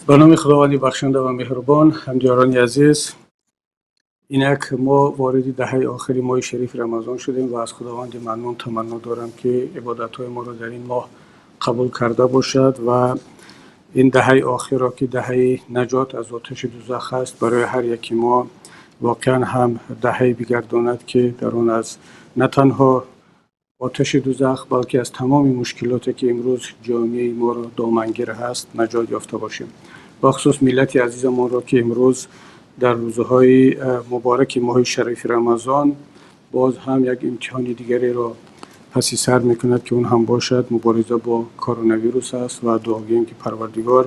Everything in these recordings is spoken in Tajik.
Ба номи Худованди бахшанда ва меҳрубон. Ҳамдиёрони азиз, инак мо вориди даҳаи охири моҳи шарифи Рамазон шудем ва аз Худованди Маннон таманно дорам, ки ибодатҳои моро дар ин моҳ қабул карда бошад ва ин даҳаи охирро, ки даҳаи наҷот аз оташи дузах аст, барои ҳар яки мо воқеан ҳам даҳае бигардонад, ки дар он аз на танҳо оташи дузах, балки аз тамоми мушкилоте, ки имрӯз ҷомеаи моро домангир ҳаст, наҷот ёфта бошем. Бахусус миллати азизамонро, ки имрӯз дар рӯзҳои мубораки моҳи шарифи Рамазон боз ҳам як имтиҳони дигареро паси сар мекунад, ки он ҳам бошад мубориза бо коронавирус аст, ва дуогӯем, ки Парвардигор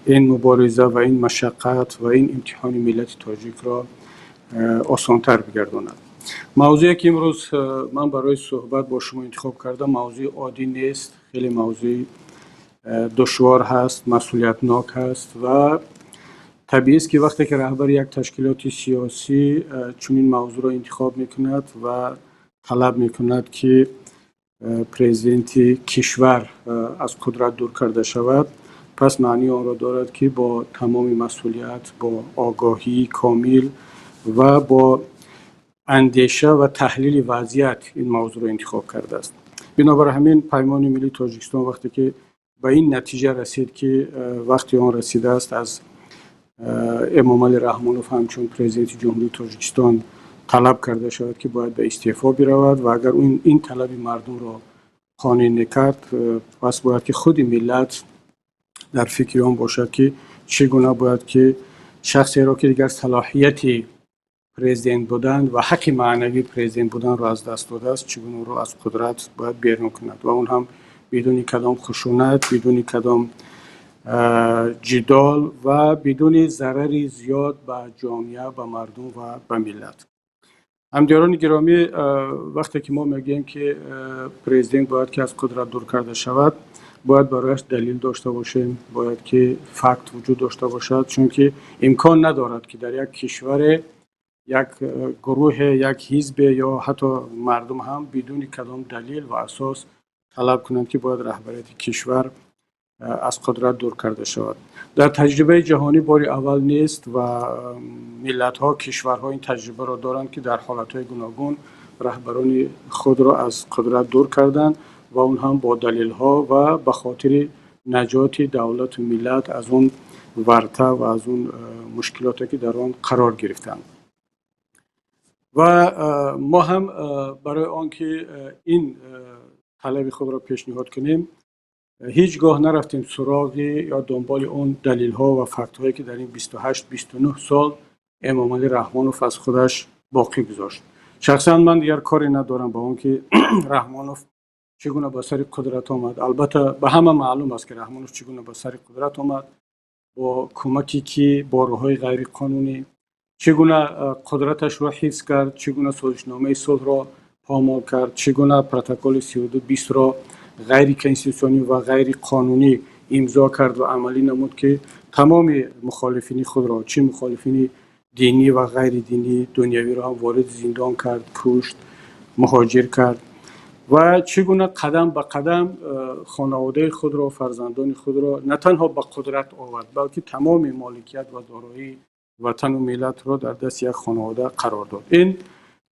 ин мубориза ва ин машаққат ва ин имтиҳони миллати тоҷикро осонтар бигардонад. Мавзӯе, ки имрӯз ман барои суҳбат бо шумо интихоб кардам, мавзӯи оддӣ нест, хеле мавзӯи душвор ҳаст, масъулиятнок ҳаст ва табиист, ки вақте ки раҳбари як ташкилоти сиёсӣ чунин мавзӯъро интихоб мекунад ва талаб мекунад, ки президенти кишвар аз қудрат дур карда шавад, пас маънии онро дорад, ки бо тамоми масъулият, бо огоҳии комил ва бо андеша ва таҳлили вазъият ин мавзӯъро интихоб кардааст. Бинобар ҳамин, Паймони миллии Тоҷикистон вақте ки ба ин натиҷа расид, ки вақти он расидааст аз Эмомалӣ Раҳмонов ҳамчун президенти Ҷумҳурии Тоҷикистон талаб карда шавад, ки бояд ба истеъфо биравад, ва агар ин талаби мардумро қонеъ накард, пас бояд ки худи миллат дар фикри он бошад, ки чӣ гуна бояд ки шахсеро, ки дигар салоҳияти президент будан ва ҳаққи маънавии президент буданро аз даст додааст, чӣ гуна ӯро аз қудрат бояд берун кунад, ва он ҳам бидуни кадом хушунат, бидуни кадом ҷидол ва бидуни зарари зиёд ба ҷомеа, ба мардум ва ба миллат. Ҳамдиёрони гиромӣ, вақте ки мо мегӯем, ки президент бояд ки аз қудрат дур карда шавад, бояд барояш далел дошта бошем, бояд ки факт вуҷуд дошта бошад, чунки имкон надорад, ки дар як кишваре як гурӯҳе, як ҳизбе ё ҳатто мардум ҳам бидуни кадом далел ва асос талаб кунанд, ки бояд раҳбарияти кишвар аз қудрат дур карда шавад. Дар таҷрибаи ҷаҳонӣ бори аввал нест ва миллатҳо, кишварҳо ин таҷрибаро доранд, ки дар ҳолатҳои гуногун раҳбарони худро аз қудрат дур карданд ва он ҳам бо далелҳо ва ба хотири наҷоти давлату миллат аз он варта ва аз он мушкилоте, ки дар он қарор гирифтанд. Ва мо ҳам барои он ки ин талаби худро пешниҳод кунем, ҳеҷ гоҳ нарафтем суроғи ё дунболи он далелҳо ва фактҳое, ки дар ин 28, 29 сол Эмомалӣ Раҳмонов аз худаш боқӣ гузошт. Шахсан ман дигар коре надорам ба он ки Раҳмонов чӣ гуна ба сари қудрат омад. Албатта, ба ҳама маълум аст, ки Раҳмонов чӣ гуна ба сари қудрат омад, бо кӯмаки кӣ, бо роҳҳои ғайриқонунӣ, чӣ гуна қудраташро ҳифз кард, чӣ гуна созишномаи сулҳро помол кард, чӣ гуна протоколи 3220-ро ғайриконститутсионӣ ва ғайриқонунӣ имзо кард ва амалӣ намуд, ки тамоми мухолифини худро, чӣ мухолифини динӣ ва ғайридинӣ, дунявиро ҳам вориди зиндон кард, кушт, муҳоҷир кард, ва чӣ гуна қадам ба қадам хонаводаи худро, фарзандони худро на танҳо ба қудрат овард, балки тамоми моликият ва дороии ватану миллатро дар дасти як хонавода қарор дод. Ин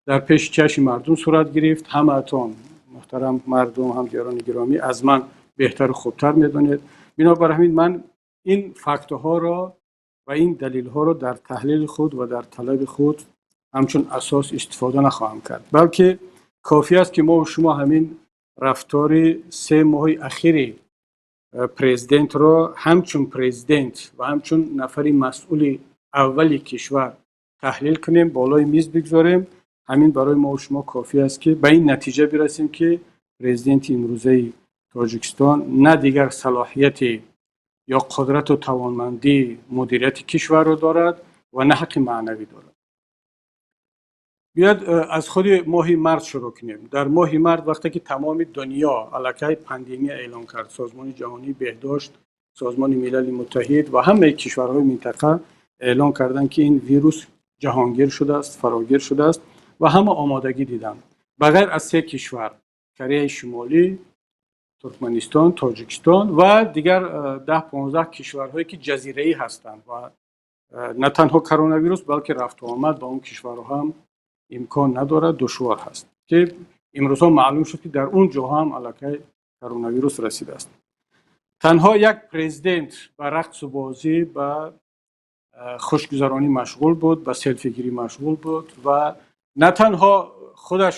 дар пеши чашми мардум сурат гирифт. Ҳамаатон, муҳтарам мардум, ҳамдиёрони гиромӣ, аз ман беҳтару хубтар медонед. Бинобар ҳамин, ман ин фактҳоро ва ин далелҳоро дар таҳлили худ ва дар талаби худ ҳамчун асос истифода нахоҳам кард, балки кофӣ аст, ки мо шумо ҳамин рафтори 3 моҳи ахири президентро ҳамчун президент ва ҳамчун нафари масъули аввали кишвар таҳлил кунем, болои миз бигзорем. Ҳамин барои мо шумо кофӣ аст, ки ба ин натиҷа бирасем, ки президенти имрӯзаи Тоҷикистон на дигар салоҳияти ё қудрату тавонмандии мудирияти кишварро дорад ва на ҳаққи маънавӣ дорад. Биёед, аз худи моҳи март шурӯъ кунем. Дар моҳи март, вақте ки тамоми дунё аллакай пандемия эълон кард, Созмони ҷаҳонии беҳдошт, Созмони Милали Муттаҳид ва ҳамаи кишварҳои минтақа эълон карданд, ки ин вирус ҷаҳонгир шудааст, фарогир шудааст, ва ҳама омодагӣ диданд, ба ғайр аз се кишвар: Кореяи Шимолӣ. Туркманистон, Тоҷикистон ва дигар 10-15 кишварҳое, ки ҷазираӣ ҳастанд ва на танҳо коронавирус, балки рафтуомад ба он кишварҳо ҳам имкон надорад, душвор ҳаст, ки имрӯзҳо маълум шуд, ки дар он ҷоҳо ҳам аллакай коронавирус расидааст. Танҳо як президент ба рақсу бозӣ, ба хушгузаронӣ машғул буд, ба селфигирӣ машғул буд ва на танҳо худаш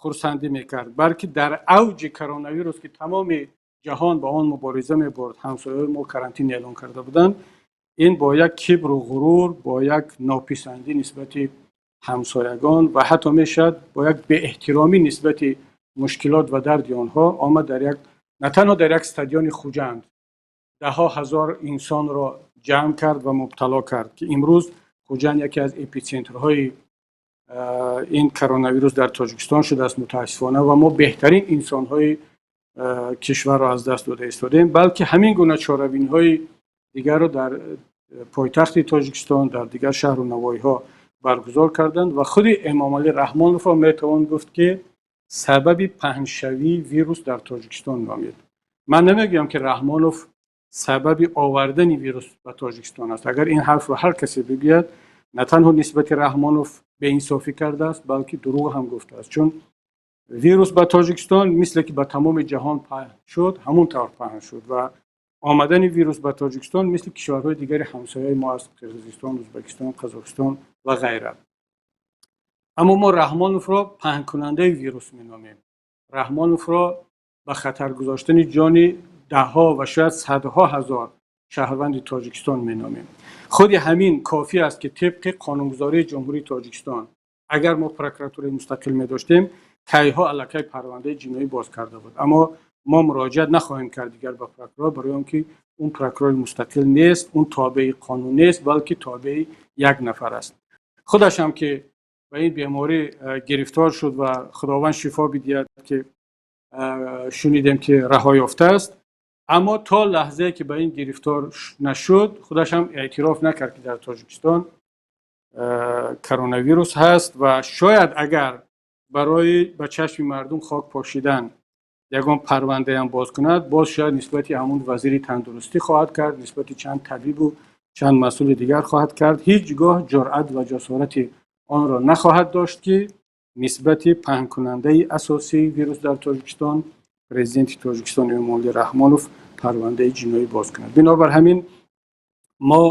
хурсандӣ мекард, балки дар авҷи коронавирус, ки тамоми ҷаҳон ба он мубориза мебурд, ҳамсояҳои мо карантин эълон карда буданд, ин бо як кибру ғурур, бо як нописандӣ нисбати ҳамсоягон ва ҳатто мешавад бо як беэҳтиромӣ нисбати мушкилот ва дарди онҳо омад, дар як на танҳо дар як стадиони Хуҷанд даҳҳо ҳазор инсонро ҷамъ кард ва мубтало кард, ки имрӯз Хуҷанд яке аз эпитсентрҳои ин коронавирус дар Тоҷикистон шудааст, мутаассифона, ва мо беҳтарин инсонҳои кишварро аз даст дода истодем, балки ҳамин гуна чорабиниҳои дигарро дар пойтахти Тоҷикистон, дар дигар шаҳру навоҳиҳо баргузор карданд. Ва худи Эмомалӣ Раҳмоновро метавон гуфт, ки сабаби паҳншавии вирус дар Тоҷикистон номид. Ман намегӯям, ки Раҳмонов сабаби овардани вирус ба Тоҷикистон аст. Агар ин ҳарфро ҳар касе бигӯяд, на танҳо нисбати Раҳмонов беинсофӣ кардааст, балки дурӯғ ҳам гуфтааст, чун вирус ба Тоҷикистон, мисле ки ба тамоми ҷаҳон паҳн шуд, ҳамон тавр паҳн шуд ва омадани вирус ба Тоҷикистон мисли кишварҳои дигари ҳамсояи мо аст: Қирғизистон, Ӯзбекистон, Қазоқистон ва ғайра. Аммо мо Раҳмоновро паҳнкунандаи вирус меномем, Раҳмоновро ба хатар гузоштани ҷони даҳҳо ва шояд садҳо ҳазор шаҳрванди Тоҷикистон меномем. Худи ҳамин кофӣ аст, ки тибқи қонунгузории Ҷумҳурии Тоҷикистон, агар мо прокуратураи мустақил медоштем, кайҳо аллакай парвандаи ҷиноӣ боз карда буд. Аммо мо муроҷиат нахоҳем кард дигар ба прокурор, барои он ки он прокурори мустақил нест, он тобеи қонун нест, балки тобеи як нафар аст. Худаш ҳам ки ба ин беморӣ гирифтор шуд ва Худованд шифо бидиҳад, ки шунидем, ки раҳо ёфтааст, аммо то лаҳзае ки ба ин гирифтор нашуд, худаш ҳам эътироф накард, ки дар Тоҷикистон коронавирус ҳаст. Ва шояд агар барои ба чашми мардум хок пошидан ягон парвандаам боз кунад, боз шояд нисбати ҳамун вазири тандурустӣ хоҳад кард, нисбати чанд табибу чанд масъули дигар хоҳад кард. Ҳеҷ гоҳ ҷуръат ва ҷасорати онро нахоҳад дошт, ки нисбати паҳнкунандаи асосии вирус дар Тоҷикистон, президенти Тоҷикистон Эмомалӣ Раҳмонов, парвандаи ҷиноӣ боз кунад. Бинобар ҳамин мо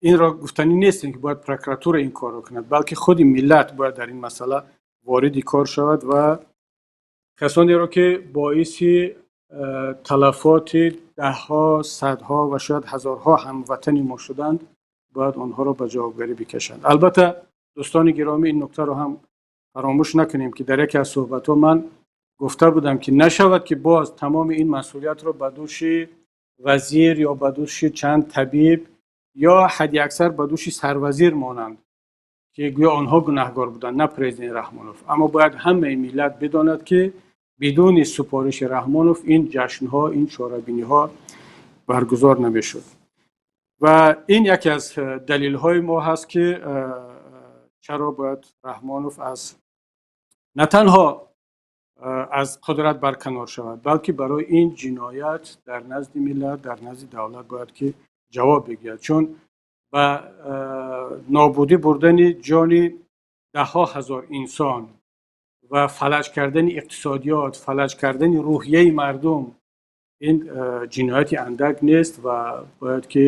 инро гуфтанӣ нестем, ки бояд прокуратура ин корро кунад, балки худи миллат бояд дар ин масъала вориди кор шавад ва касонеро, ки боиси талафоти даҳҳо, садҳо ва шояд ҳазорҳо ҳамватани мо шуданд, бояд онҳоро ба ҷавобгарӣ бикашанд. Албатта, дӯстони гиромӣ, ин нуктаро ҳам фаромӯш накунем, ки дар яке аз суҳбатҳо ман гуфта будам, ки нашавад, ки боз тамоми ин масъулиятро ба дӯши вазир ё ба дӯши чанд табиб ё ҳадди аксар ба дӯши сарвазир монанд, ки гӯё онҳо гунаҳгор буданд, на президент Раҳмонов. Аммо бояд ҳамаи миллат бидонад, ки бидуни супориши Раҳмонов ин ҷашнҳо, ин чорабиниҳо баргузор намешуд. Ва ин яке аз далелҳои мо ҳаст, ки чаро бояд Раҳмонов аз на танҳо аз қудрат барканор шавад, балки барои ин ҷиноят дар назди миллат, дар назди давлат бояд ки ҷавоб бигӯяд, чун ба нобудӣ бурдани ҷони даҳҳо ҳазор инсон ва фалаҷ кардани иқтисодиёт, фалаҷ кардани рӯҳияи мардум ин ҷинояти андак нест ва бояд ки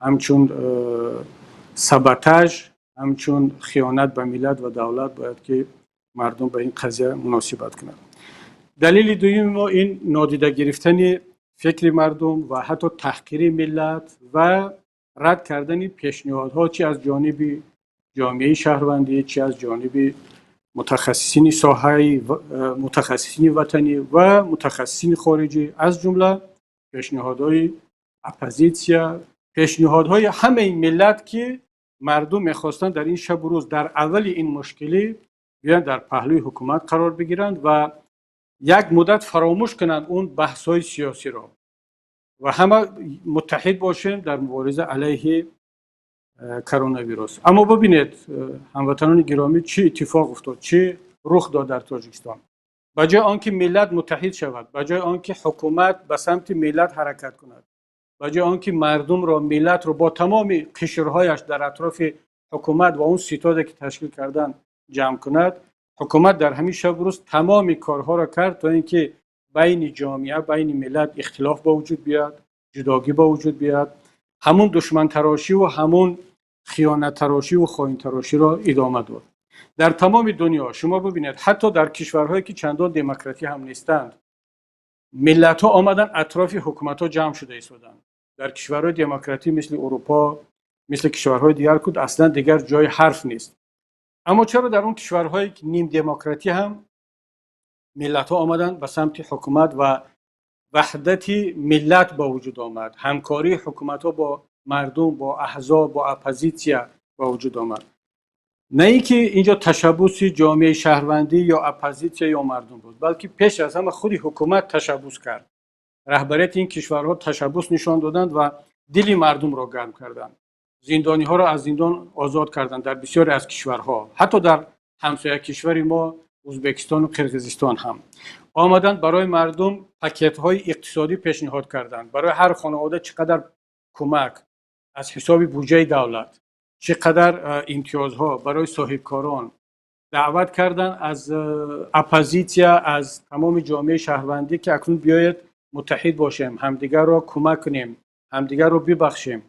ҳамчун саботаж, ҳамчун хиёнат ба миллат ва давлат бояд ки мардум ба ин қазия муносибат кунад. Далели дуюми мо ин нодида гирифтани фикри мардум ва ҳатто таҳқири миллат ва рад кардани пешниҳодҳо, чи аз ҷониби ҷомеаи шаҳрвандӣ, чи аз ҷониби мутахассисини соҳаи, мутахассисини ватанӣ ва мутахассисини хориҷӣ, аз ҷумла пешниҳодҳои оппозитсия, пешниҳодҳои ҳамаи миллат, ки мардум мехостанд дар ин шабу рӯз, дар аввали ин мушкилӣ биёянд, дар паҳлӯи ҳукумат қарор бигиранд ва як муддат фаромӯш кунанд он баҳсҳои сиёсиро ва ҳама муттаҳид бошем дар мубориза алайҳи коронавирус. Аммо бибинед, ҳамватанони гиромӣ, чӣ иттифоқ уфтод, чӣ рух дод дар Тоҷикистон. Ба ҷои он ки миллат муттаҳид шавад, ба ҷои он ки ҳукумат ба самти миллат ҳаракат кунад, ба ҷои он ки мардумро, миллатро бо тамоми қишрҳояш дар атрофи ҳукумат ва он ситоде ки ташкил карданд ҷамъ кунад, ҳукумат дар ҳамин шабу рӯз тамоми корҳоро кард то ин ки байни ҷомеа, байни миллат ихтилоф ба вуҷуд биёяд, ҷудогӣ ба вуҷуд биёяд, ҳамун душмантарошӣ ва ҳамун хиёнаттарошӣ ва хоинтароширо идома дод. Дар тамоми дунё шумо бибинед, ҳатто дар кишварҳое ки чандон демократӣ ҳам нестанд, миллатҳо омаданд, атрофи ҳукуматҳо ҷамъ шуда истоданд. Дар кишварҳои демократӣ мисли Урупо, мисли кишварҳои дигар ку аслан дигар ҷои ҳарф нест. Аммо чаро дар он кишварҳое ки нимдемократӣ ҳам миллатҳо омаданд ба самти ҳукумат ва ваҳдати миллат ба вуҷуд омад, ҳамкории ҳукуматҳо бо мардум, бо аҳзоб, бо оппозитсия ба вуҷуд омад? На ин ки инҷо ташаббуси ҷомеаи шаҳрвандӣ ё оппозитсия ё мардум буд, балки пеш аз ҳама худи ҳукумат ташаббус кард. Раҳбарияти ин кишварҳо ташаббус нишон доданд ва дили мардумро гарм карданд. Зиндониҳоро аз зиндон озод карданд дар бисёре аз кишварҳо, ҳатто дар ҳамсоя кишвари мо Ӯзбекистону Қирғизистон ҳам. Омаданд, барои мардум пакетҳои иқтисодӣ пешниҳод карданд. Барои ҳар хонавода чӣ қадар кӯмак аз ҳисоби буҷаи давлат, чӣ қадар имтиёзҳо барои соҳибкорон. Даъват карданд аз оппозитсия, аз тамоми ҷомеаи шаҳрвандӣ, ки акнун биёед муттаҳид бошем, ҳамдигарро кӯмак кунем, ҳамдигарро бибахшем.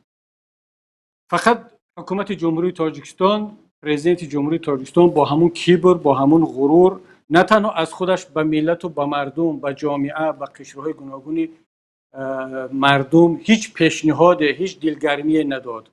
Фақат ҳукумати Ҷумҳурии Тоҷикистон, президенти Ҷумҳурии Тоҷикистон бо ҳамун кибр, бо ҳамун ғурур на танҳо аз худаш ба миллату ба мардум, ба ҷомеа, ба қишрҳои гуногуни мардум ҳеҷ пешниҳоде, ҳеҷ дилгармие надод,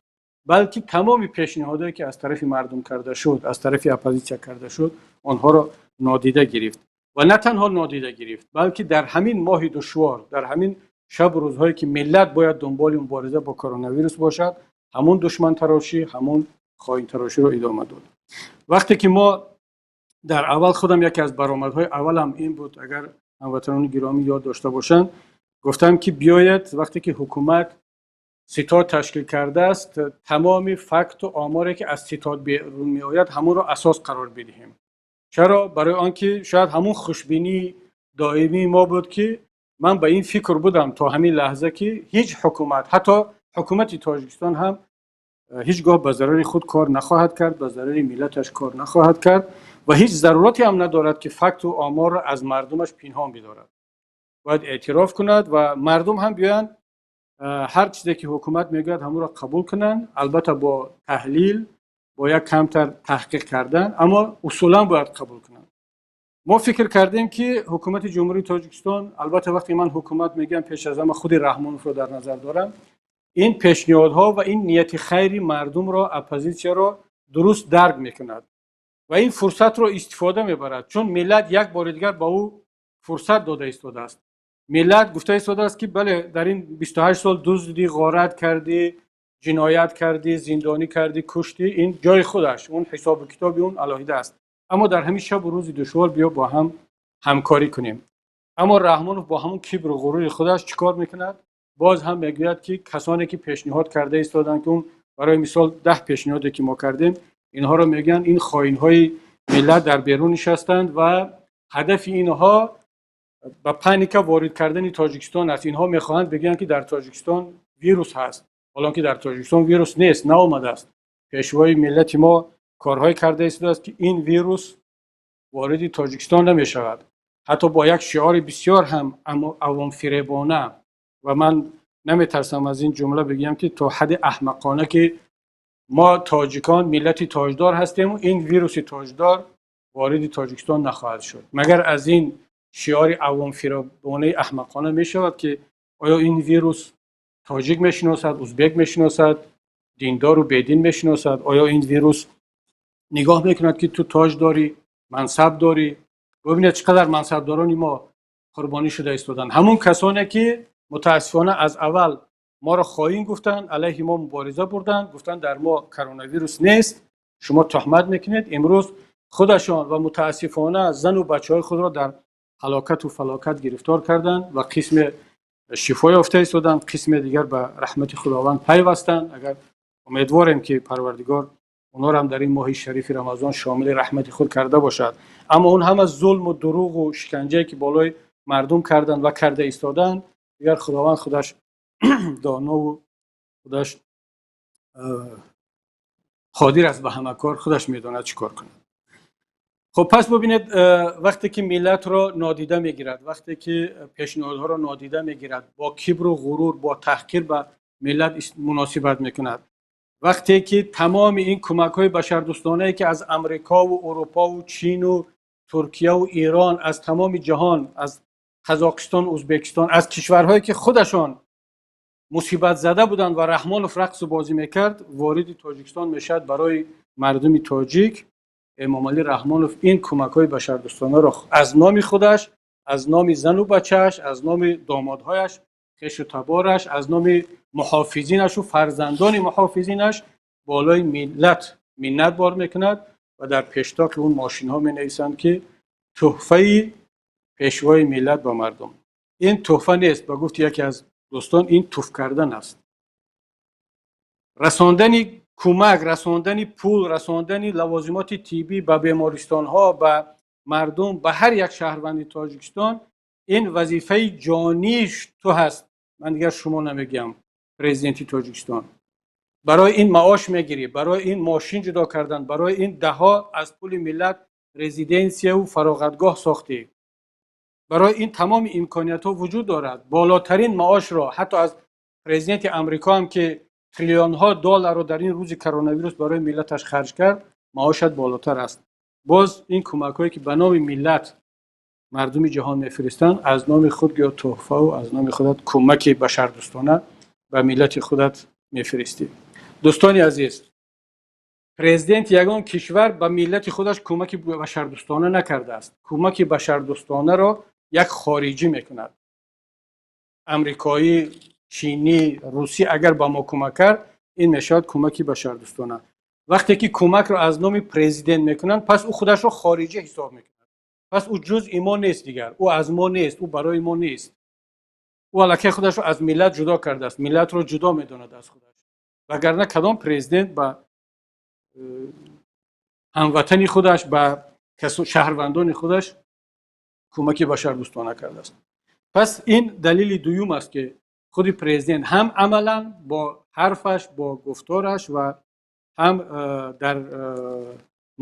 балки тамоми пешниҳодое ки аз тарафи мардум карда шуд, аз тарафи оппозитсия карда шуд, онҳоро нодида гирифт. Ва на танҳо нодида гирифт, балки дар ҳамин моҳи душвор, дар ҳамин шабу рӯзҳое ки миллат бояд дунболи мубориза бо коронавирус бошад, ҳамун душмантарошӣ, ҳамун хоинтароширо идома дод. Вақте ки мо дар аввал, худам яке аз баромадҳои аввалам ин буд, агар ҳамватанони гиромӣ ёд дошта бошанд, гуфтам ки биёед, вақте ки ҳукумат ситод ташкил кардааст, тамоми факту оморе ки аз ситод берун меояд, ҳамонро асос қарор бидиҳем. Чаро? Барои он ки шояд ҳамун хушбинии доимии мо буд, ки ман ба ин фикр будам то ҳамин лаҳза, ки ҳеҷ ҳукумат, ҳатто ҳукумати Тоҷикистон ҳам, ҳеҷ гоҳ ба зарари худ кор нахоҳад кард, ба зарари миллаташ кор нахоҳад кард ва ҳеҷ зарурате ҳам надорад, ки факту оморро аз мардумаш пинҳон бидорад. Бояд эътироф кунад ва мардум ҳам биёянд, ҳар чизе ки ҳукумат мегӯяд, ҳамонро қабул кунанд, албатта бо таҳлил, бо як камтар таҳқиқ кардан, аммо усулан бояд қабул кунанд. Мо фикр кардем, ки ҳукумати Ҷумҳурии Тоҷикистон, албатта вақте ман ҳукумат мегӯям, пеш аз ҳама худи Раҳмоновро дар назар дорам, ин пешниҳодҳо ва ин нияти хайри мардумро, оппозитсияро дуруст дарк мекунад ва ин фурсатро истифода мебарад, чун миллат як бори дигар ба ӯ фурсат дода истодааст. Миллат гуфта истодааст, ки бале, дар ин 28 сол дуздӣ, ғорат кардӣ, ҷиноят кардӣ, зиндонӣ кардӣ, куштӣ, ин ҷои худаш, он ҳисобу китоби он алоҳида аст, аммо дар ҳамин шабу рӯзи душвор биё бо ҳам ҳамкорӣ кунем. Аммо Раҳмонов бо ҳамун кибру ғурури худаш чӣ кор мекунад? Боз ҳам мегӯяд, ки касоне ки пешниҳод карда истоданд, ки он барои мисол 10 пешниҳоде ки мо кардем, инҳоро мегӯянд, ин хоинҳои миллат дар берун нишастанд ва ҳадафи инҳо ба паника ворид кардани Тоҷикистон аст. Инҳо мехоҳанд бигӯянд, ки дар Тоҷикистон вирус ҳаст, ҳолон ки дар Тоҷикистон вирус нест, наомадааст. Пешвои миллати мо корҳое карда истодааст, ки ин вирус вориди Тоҷикистон намешавад. Ҳатто бо як шиори бисёр ҳам авомфиребона, ва ман наметарсам аз ин ҷумла бигӯям, ки то ҳадди аҳмақона, ки мо тоҷикон миллати тоҷдор ҳастему ин вируси тоҷдор вориди Тоҷикистон нахоҳад шуд. Магар аз ин шиори авомфиребонаи аҳмақона мешавад, ки оё ин вирус тоҷик мешиносад, узбек мешиносад, диндору бедин мешиносад? Оё ин вирус нигоҳ мекунад, ки ту тоҷ дорӣ, мансаб дорӣ? Бибинед, чӣ қадар мансабдорони мо қурбонӣ шуда истоданд. Ҳамун касоне ки мутаассифона аз аввал моро хоин гуфтанд, алайҳи мо мубориза бурданд, гуфтанд, дар мо коронавирус нест, шумо туҳмат мекунед, имрӯз худашон ва мутаассифона зану бачаҳои худро дар ҳалокату фалокат гирифтор карданд ва қисме шифо ёфта истоданд, қисме дигар ба раҳмати Худованд пайвастанд. Агар умедворем, ки Парвардигор Онҳоро ҳам дар ин моҳи шарифи Рамазон шомили раҳмати худ карда бошад. Аммо он ҳама зулму дурӯғу шиканҷае, ки болои мардум карданд ва карда истоданд, дигар Худованд худаш донову худаш қодир аст ба ҳама кор, худаш медонад, чӣ кор кунад. Хуб, пас бубинед, вақте ки миллатро нодида мегирад, вақте ки пешниҳодҳоро нодида мегирад, бо кибру ғурур, бо таҳқир ба миллат муносибат мекунад, вақте ки тамоми ин кӯмакҳои башардӯстонае, ки аз Амрикову Урупову Чину Туркияву Эрон, аз тамоми ҷаҳон, аз Қазоқистон, Ӯзбекистон, аз кишварҳое, ки худашон мусибатзада буданд ва Раҳмонов рақсу бозӣ мекард, вориди Тоҷикистон мешавад барои мардуми тоҷик, Эмомалӣ Раҳмонов ин кӯмакҳои башардӯстонаро аз номи худаш, аз номи зану бачааш, аз номи домодҳояш, хешу табораш, аз номи муҳофизинашу фарзандони муҳофизинаш болои миллат миннат бор мекунад ва дар пештоқи он мошинҳо менависанд, ки тӯҳфаи пешвои миллат ба мардум. Ин тӯҳфа нест, ба гуфти яке аз дӯстон, ин туф кардан аст. Расондани кӯмак, расондани пул, расондани лавозимоти тиббӣ ба бемористонҳо, ба мардум, ба ҳар як шаҳрванди Тоҷикистон ин вазифаи ҷонии ту ҳаст. Ман дигар шумо намегӯям, президенти Тоҷикистон. Барои ин маош мегирӣ, барои ин мошин ҷудо кардан, барои ин даҳҳо аз пули миллат резиденсияву фароғатгоҳ сохтӣ, барои ин тамоми имкониятҳо вуҷуд дорад. Болотарин маошро ҳатто аз президенти Амрико ҳам, ки триллионҳо долларро дар ин рӯзи коронавирус барои миллаташ харҷ кард, маошат болотар аст. Боз ин кӯмакҳое, ки ба номи миллат мардуми ҷаҳон мефиристанд, аз номи худ ё тӯҳфаву аз номи худат кӯмаки башардӯстона ба миллати худат мефиристӣ. Дӯстони азиз, президенти ягон кишвар ба миллати худаш кӯмаки башардӯстона накардааст. Кӯмаки башардӯстонаро як хориҷӣ мекунад. Амрикоӣ, чинӣ, русӣ агар ба мо кӯмак кард, ин мешавад кӯмаки башардӯстона. Вақте ки кӯмакро аз номи президент мекунанд, пас ӯ худашро хориҷӣ ҳисоб мекунад, пас ӯ ҷузъи мо нест дигар, ӯ аз мо нест, ӯ барои мо нест. Ӯ аллакай худашро аз миллат ҷудо кардааст, миллатро ҷудо медонад аз худаш. Вагарна кадом президент ба ҳамватани худаш, ба шаҳрвандони худаш кӯмаки башардӯстона кардааст? Пас ин далели дуюм аст, ки худи президент ҳам амалан бо ҳарфаш, бо гуфтораш ва ҳам дар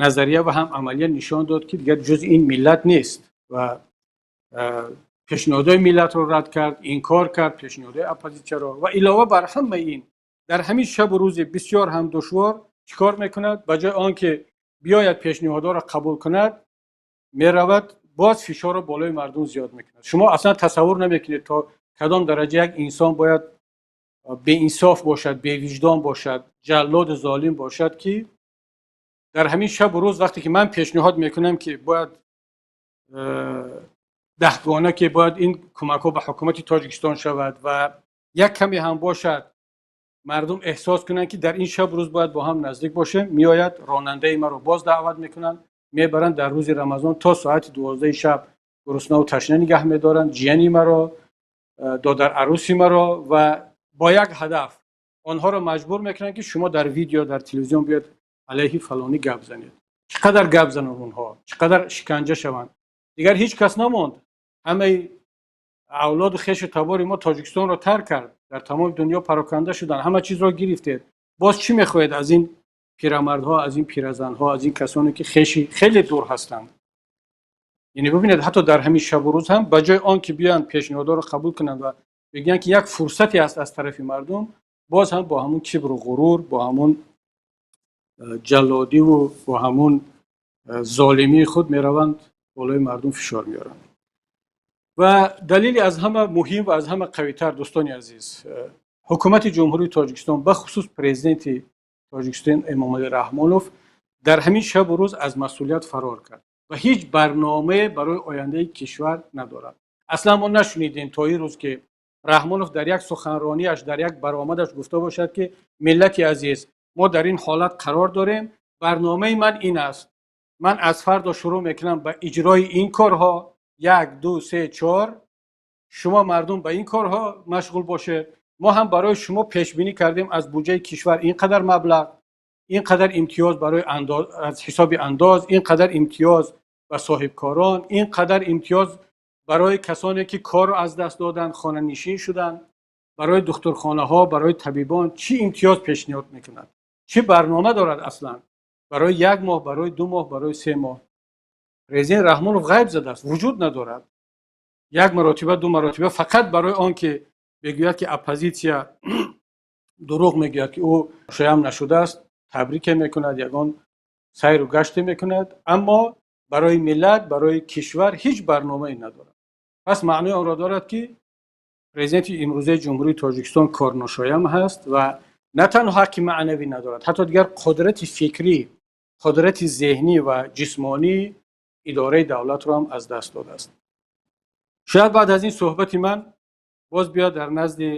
назария ва ҳам амалия нишон дод, ки дигар ҷузъи ин миллат нест ва пешниҳодҳои миллатро рад кард, инкор кард пешниҳодҳои оппозитсияро. Ва илова бар ҳамаи ин, дар ҳамин шабу рӯзи бисёр ҳам душвор чӣ кор мекунад? Ба ҷои он ки биёяд, пешниҳодҳоро қабул кунад, меравад, боз фишорро болои мардум зиёд мекунад. Шумо аслан тасаввур намекунед, то кадом дараҷа як инсон бояд беинсоф бошад, бевиҷдон бошад, ҷаллоду золим бошад, ки дар ҳамин шабу рӯз, вақте ки ман пешниҳод мекунам, ки бояд даҳгона, ки бояд ин кӯмакҳо ба ҳукумати Тоҷикистон шавад ва як каме ҳам бошад, мардум эҳсос кунанд, ки дар ин шабу рӯз бояд бо ҳам наздик бошем, меояд, ронандаи маро боз даъват мекунанд, мебаранд, дар рӯзи Рамазон то соати 12-и шаб гуруснаву ташна нигаҳ медоранд ҷияни маро, додар арӯси маро ва бо як ҳадаф онҳоро маҷбур мекунанд, ки шумо дар видео, дар телевизион биёед, алайҳи фалонӣ гап занед. Чӣ қадар гап зананд онҳо, чӣ қадар шиканҷа шаванд? Дигар ҳеҷ кас намонд. Ҳамаи авлоду хешу табори мо Тоҷикистонро тарк кард, дар тамоми дунё пароканда шуданд. Ҳама чизро гирифтед, боз чӣ мехоҳед аз ин пирамардҳо, аз ин пиразанҳо, аз ин касоне, ки хеши хеле дур ҳастанд? Яъне бибинед, ҳатто дар ҳамин шабу рӯз ҳам ба ҷои он ки биёянд, пешниҳодҳоро қабул кунанд ва бигӯянд, ки як фурсате аст аз тарафи мардум, боз ҳам бо ҳамун кибру ғурур, бо ҳамун ҷаллодиву бо ҳамун золимии худ мераванд, болои мардум фишор меоранд. Ва далели аз ҳама муҳим ва аз ҳама қавитар, дӯстони азиз, ҳукумати Ҷумҳурии Тоҷикистон, бахусус президенти Тоҷикистон Эмомалӣ Раҳмонов дар ҳамин шабу рӯз аз масъулият фарор кард ва ҳеҷ барномае барои ояндаи кишвар надорад. Аслан мо нашунидем то ин рӯз, ки Раҳмонов дар як суханронияш, дар як баромадаш гуфта бошад, ки миллати азиз, мо дар ин ҳолат қарор дорем, барномаи ман ин аст, ман аз фардо шурӯъ мекунам ба иҷрои ин корҳо: як, ду, се, чор. Шумо мардум ба ин корҳо машғул бошед. Мо ҳам барои шумо пешбинӣ кардем аз буҷаи кишвар ин қадар маблағ. Ин қадар имтиёз барои аз ҳисоби андоз, ин қадар имтиёз ба соҳибкорон, ин қадар имтиёз барои касоне ки корро аз даст доданд, хонанишин шуданд, барои духтурхонаҳо, барои табибон чӣ имтиёз пешниҳод мекунад? Чӣ барнома дорад аслан? Барои як моҳ, барои 2 моҳ, барои 3 моҳ. Президент Раҳмонов ғайб задааст, вуҷуд надорад. Як маротиба, 2 маротиба фақат барои он ки бигӯяд ки оппозитсия дурӯғ мегӯяд, ки ӯ шоям нашудааст, табрике мекунад, ягон сайру гаште мекунад, аммо барои миллат, барои кишвар ҳеҷ барномае надорад. Пас маънои онро дорад ки президенти имрӯзаи Ҷумҳурии Тоҷикистон корношоям ҳаст ва на танҳо ҳаққи маънавӣ надорад, ҳатто дигар қудрати фикрӣ, қудрати зеҳнӣ ва ҷисмонӣ идораи давлатро ҳам аз даст додааст. Шояд баъд аз ин суҳбати ман боз биёд дар назди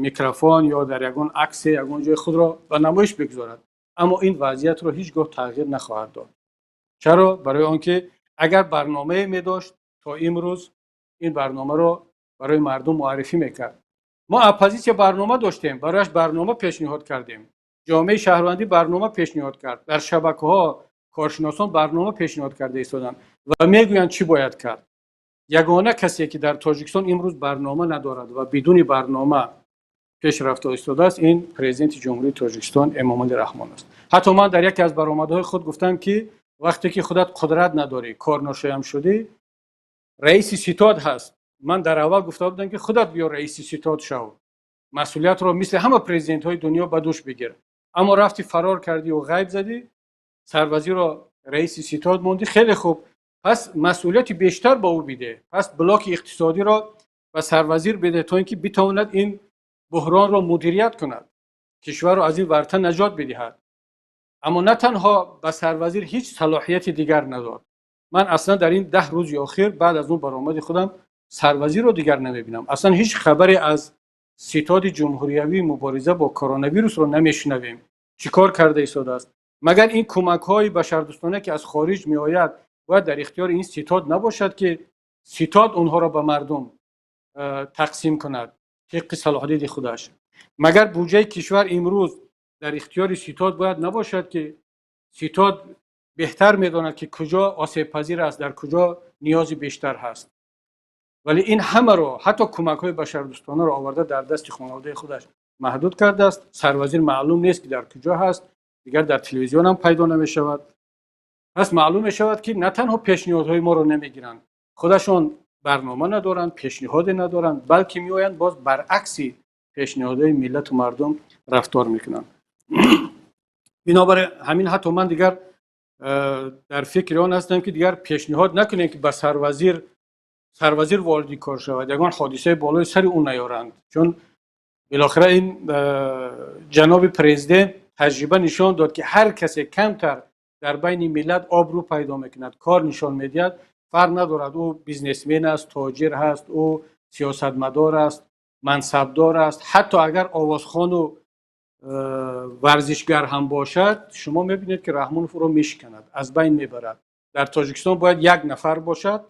микрофон ё дар ягон аксе, ягон ҷои худро ба намоиш бигузорад, аммо ин вазъиятро ҳеҷ гоҳ тағйир нахоҳад дод. Чаро? Барои он ки агар барномае медошт, то имрӯз ин барномаро барои мардум муаррифӣ мекард. Мо оппозитсия барнома доштем, барояш барнома пешниҳод кардем. Ҷомеаи шаҳрвандӣ барнома пешниҳод кард. Дар шабакаҳо коршиносон барнома пешниҳод карда истоданд ва мегӯянд чӣ бояд кард. Ягона касе ки дар Тоҷикистон имрӯз барнома надорад ва бидуни барнома пеш рафта истодааст, ин президенти Ҷумҳурии Тоҷикистон Эмомалӣ Раҳмон аст. Ҳатто ман дар яке аз баромадҳои худ гуфтам ки вақте ки худат қудрат надорӣ, корношоям шудӣ, раиси ситод ҳаст. Ман дар аввал гуфта будам ки худат биё раиси ситод шав, масъулиятро мисли ҳама президентҳои дунё ба дӯш бигир. Аммо рафти фарор кардӣ ва ғайб задӣ, сарвазирро раиси ситод мондӣ. Хеле хуб, пас масъулияти бештар ба ӯ биде, пас блоки иқтисодиро ба сарвазир биде то ин ки битавонад ин буҳронро мудирият кунад, кишварро аз ин варта наҷот бидиҳад. Аммо на танҳо ба сарвазир ҳеҷ салоҳияти дигар надод. Ман аслан дар ин 10 рӯзи охир баъд аз он баромади худам сарвазирро дигар намебинам. Аслан ҳеҷ хабаре аз ситоди ҷумҳуриявии мубориза бо коронавирусро намешунавем. Чӣ кор карда истодааст? Магар ин кӯмакҳои башардӯстона ки аз хориҷ меояд бояд дар ихтиёри ин ситод набошад ки ситод онҳоро ба мардум тақсим кунад тибқи салоҳдиди худаш? Магар буҷаи кишвар имрӯз дар ихтиёри ситод бояд набошад ки ситод беҳтар медонад ки куҷо осебпазир аст, дар куҷо ниёзи бештар ҳаст? Вале ин ҳамаро, ҳатто кӯмакҳои башардӯстонаро оварда дар дасти хонаводаи худаш маҳдуд кардааст. Сарвазир маълум нест ки дар куҷо ҳаст, дигар дар телевизион ҳам пайдо намешавад. Пас маълум мешавад ки на танҳо пешниҳодҳои моро намегиранд, худашон барнома надоранд, пешниҳоде надоранд, балки меоянд боз баръакси пешниҳодҳои миллату мардум рафтор мекунанд. Бинобар ҳамин ҳатто ман дигар дар фикри он ҳастам ки дигар пешниҳод накунем ки ба сарвазир вориди кор шавад, ягон ҳодисаи болои сари ӯ наёранд, чун билохира ин ҷаноби президент таҷриба нишон дод ки ҳар касе камтар дар байни миллат обрӯ пайдо мекунад, кор нишон медиҳад, фарқ надорад ӯ бизнесмен аст, тоҷир ҳаст, ӯ сиёсатмадор аст, мансабдор аст, ҳатто агар овозхону варзишгар ҳам бошад, шумо мебинед ки Раҳмонов ӯро мешиканад, аз байн мебарад. Дар Тоҷикистон бояд як нафар бошад,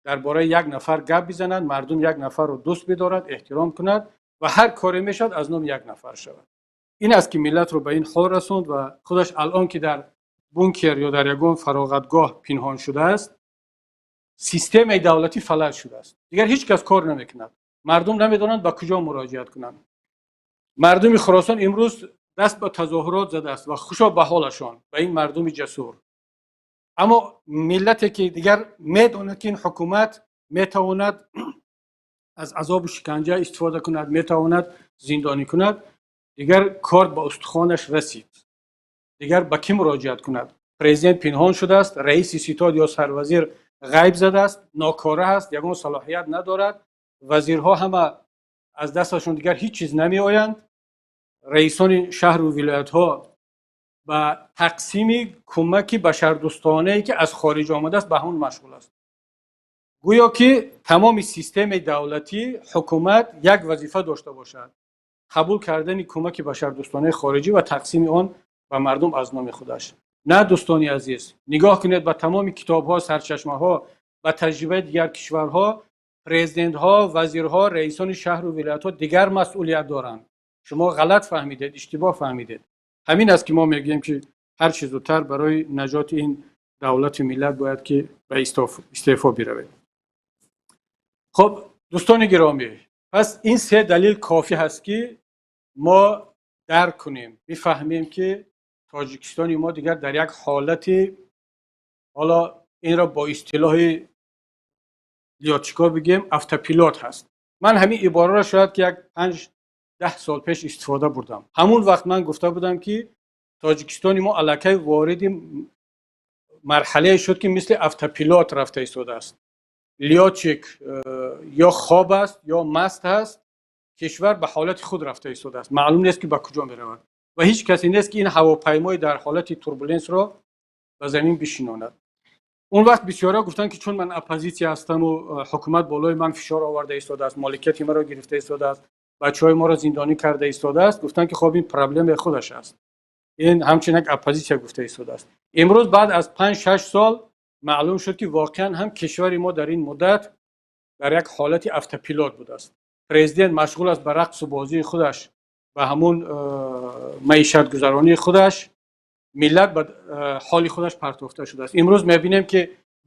дар бораи як нафар гап бизанад, мардум як нафарро дӯст бидорад, эҳтиром кунад ва ҳар коре мешавад аз номи як нафар шавад. Ин аст ки миллатро ба ин ҳол расонд ва худаш алон ки дар бункер ё дар ягон фароғатгоҳ пинҳон шудааст, системаи давлатӣ фалаҷ шудааст. Дигар ҳеҷ кас кор намекунад, мардум намедонанд ба куҷо муроҷиат кунанд. Мардуми Хуросон имрӯз даст ба тазоҳурот задааст ва хушо ба ҳолашон, ба ин мардуми ҷасур. Аммо миллате ки дигар медонад ки ин ҳукумат метавонад аз азобу шиканҷа истифода кунад, метавонад зиндонӣ кунад, дигар кор ба устухонаш расид. Дигар ба кӣ муроҷиат кунад? Президент пинҳон шудааст, раиси ситод ё сарвазир ғайб задааст, нокора ҳаст, ягон салоҳият надорад, вазирҳо ҳама аз дасташон дигар ҳеҷ чиз намеоянд, раисони шаҳру вилоятҳо ба тақсими кӯмаки башардӯстонае ки аз хориҷ омадааст ба ҳамон машғул аст. Гӯё ки тамоми системаи давлатӣ, ҳукумат як вазифа дошта бошад: қабул кардани кӯмаки башардӯстонаи хориҷӣ ва тақсими он ба мардум аз номи худаш. На, дӯстони азиз, нигоҳ кунед ба тамоми китобҳо, сарчашмаҳо, ба таҷрибаи дигар кишварҳо, президентҳо, вазирҳо, раисони шаҳру вилоятҳо дигар масъулият доранд. Шумо ғалат фаҳмидед, иштибоҳ фаҳмидед. Ҳамин аст, ки мо мегӯем, ки ҳар чӣ зудтар барои наҷоти ин давлату миллат бояд ки ба истеъфо биравед. Хуб, дӯстони гиромӣ, пас ин се далел кофӣ ҳаст, ки мо дарк кунем, бифаҳмем, ки Тоҷикистони мо дигар дар як ҳолати, ҳоло инро бо истилоҳи лётчик о бигем, автопилот ҳаст. Ман ҳамин ибораро шояд ки як 5-10 сол пеш истифода бурдам. Ҳамун вақт ман гуфта будам, ки Тоҷикистони мо аллакай вориди марҳалае шуд, ки мисли автопилот рафта истодааст. Лётчик ё хоб аст, ё маст аст. Кишвар ба ҳолати худ рафта истодааст, маълум нест, ки ба куҷо меравад, ва ҳеҷ касе нест, ки ин ҳавопаймои дар ҳолати турбуленсро ба замин бишинонад. Он вақт бисёрҳо гуфтанд, ки чун ман оппозитсия ҳастаму ҳукумат болои ман фишор оварда истодааст, моликияти маро гирифта истодааст, бачаҳои моро зиндонӣ карда истодааст, гуфтанд, ки хоб, ин проблемаи худаш аст, ин ҳамчун як оппозитсия гуфта истодааст. Имрӯз баъд аз 5-6 сол маълум шуд, ки воқеан ҳам кишвари мо дар ин муддат дар як ҳолати автопилот будааст. Президент машғул аст ба рақсу бозии худаш, ба ҳамун маишатгузаронии худаш, миллат ба ҳоли худаш партофта шудааст. Имрӯз мебинем, ки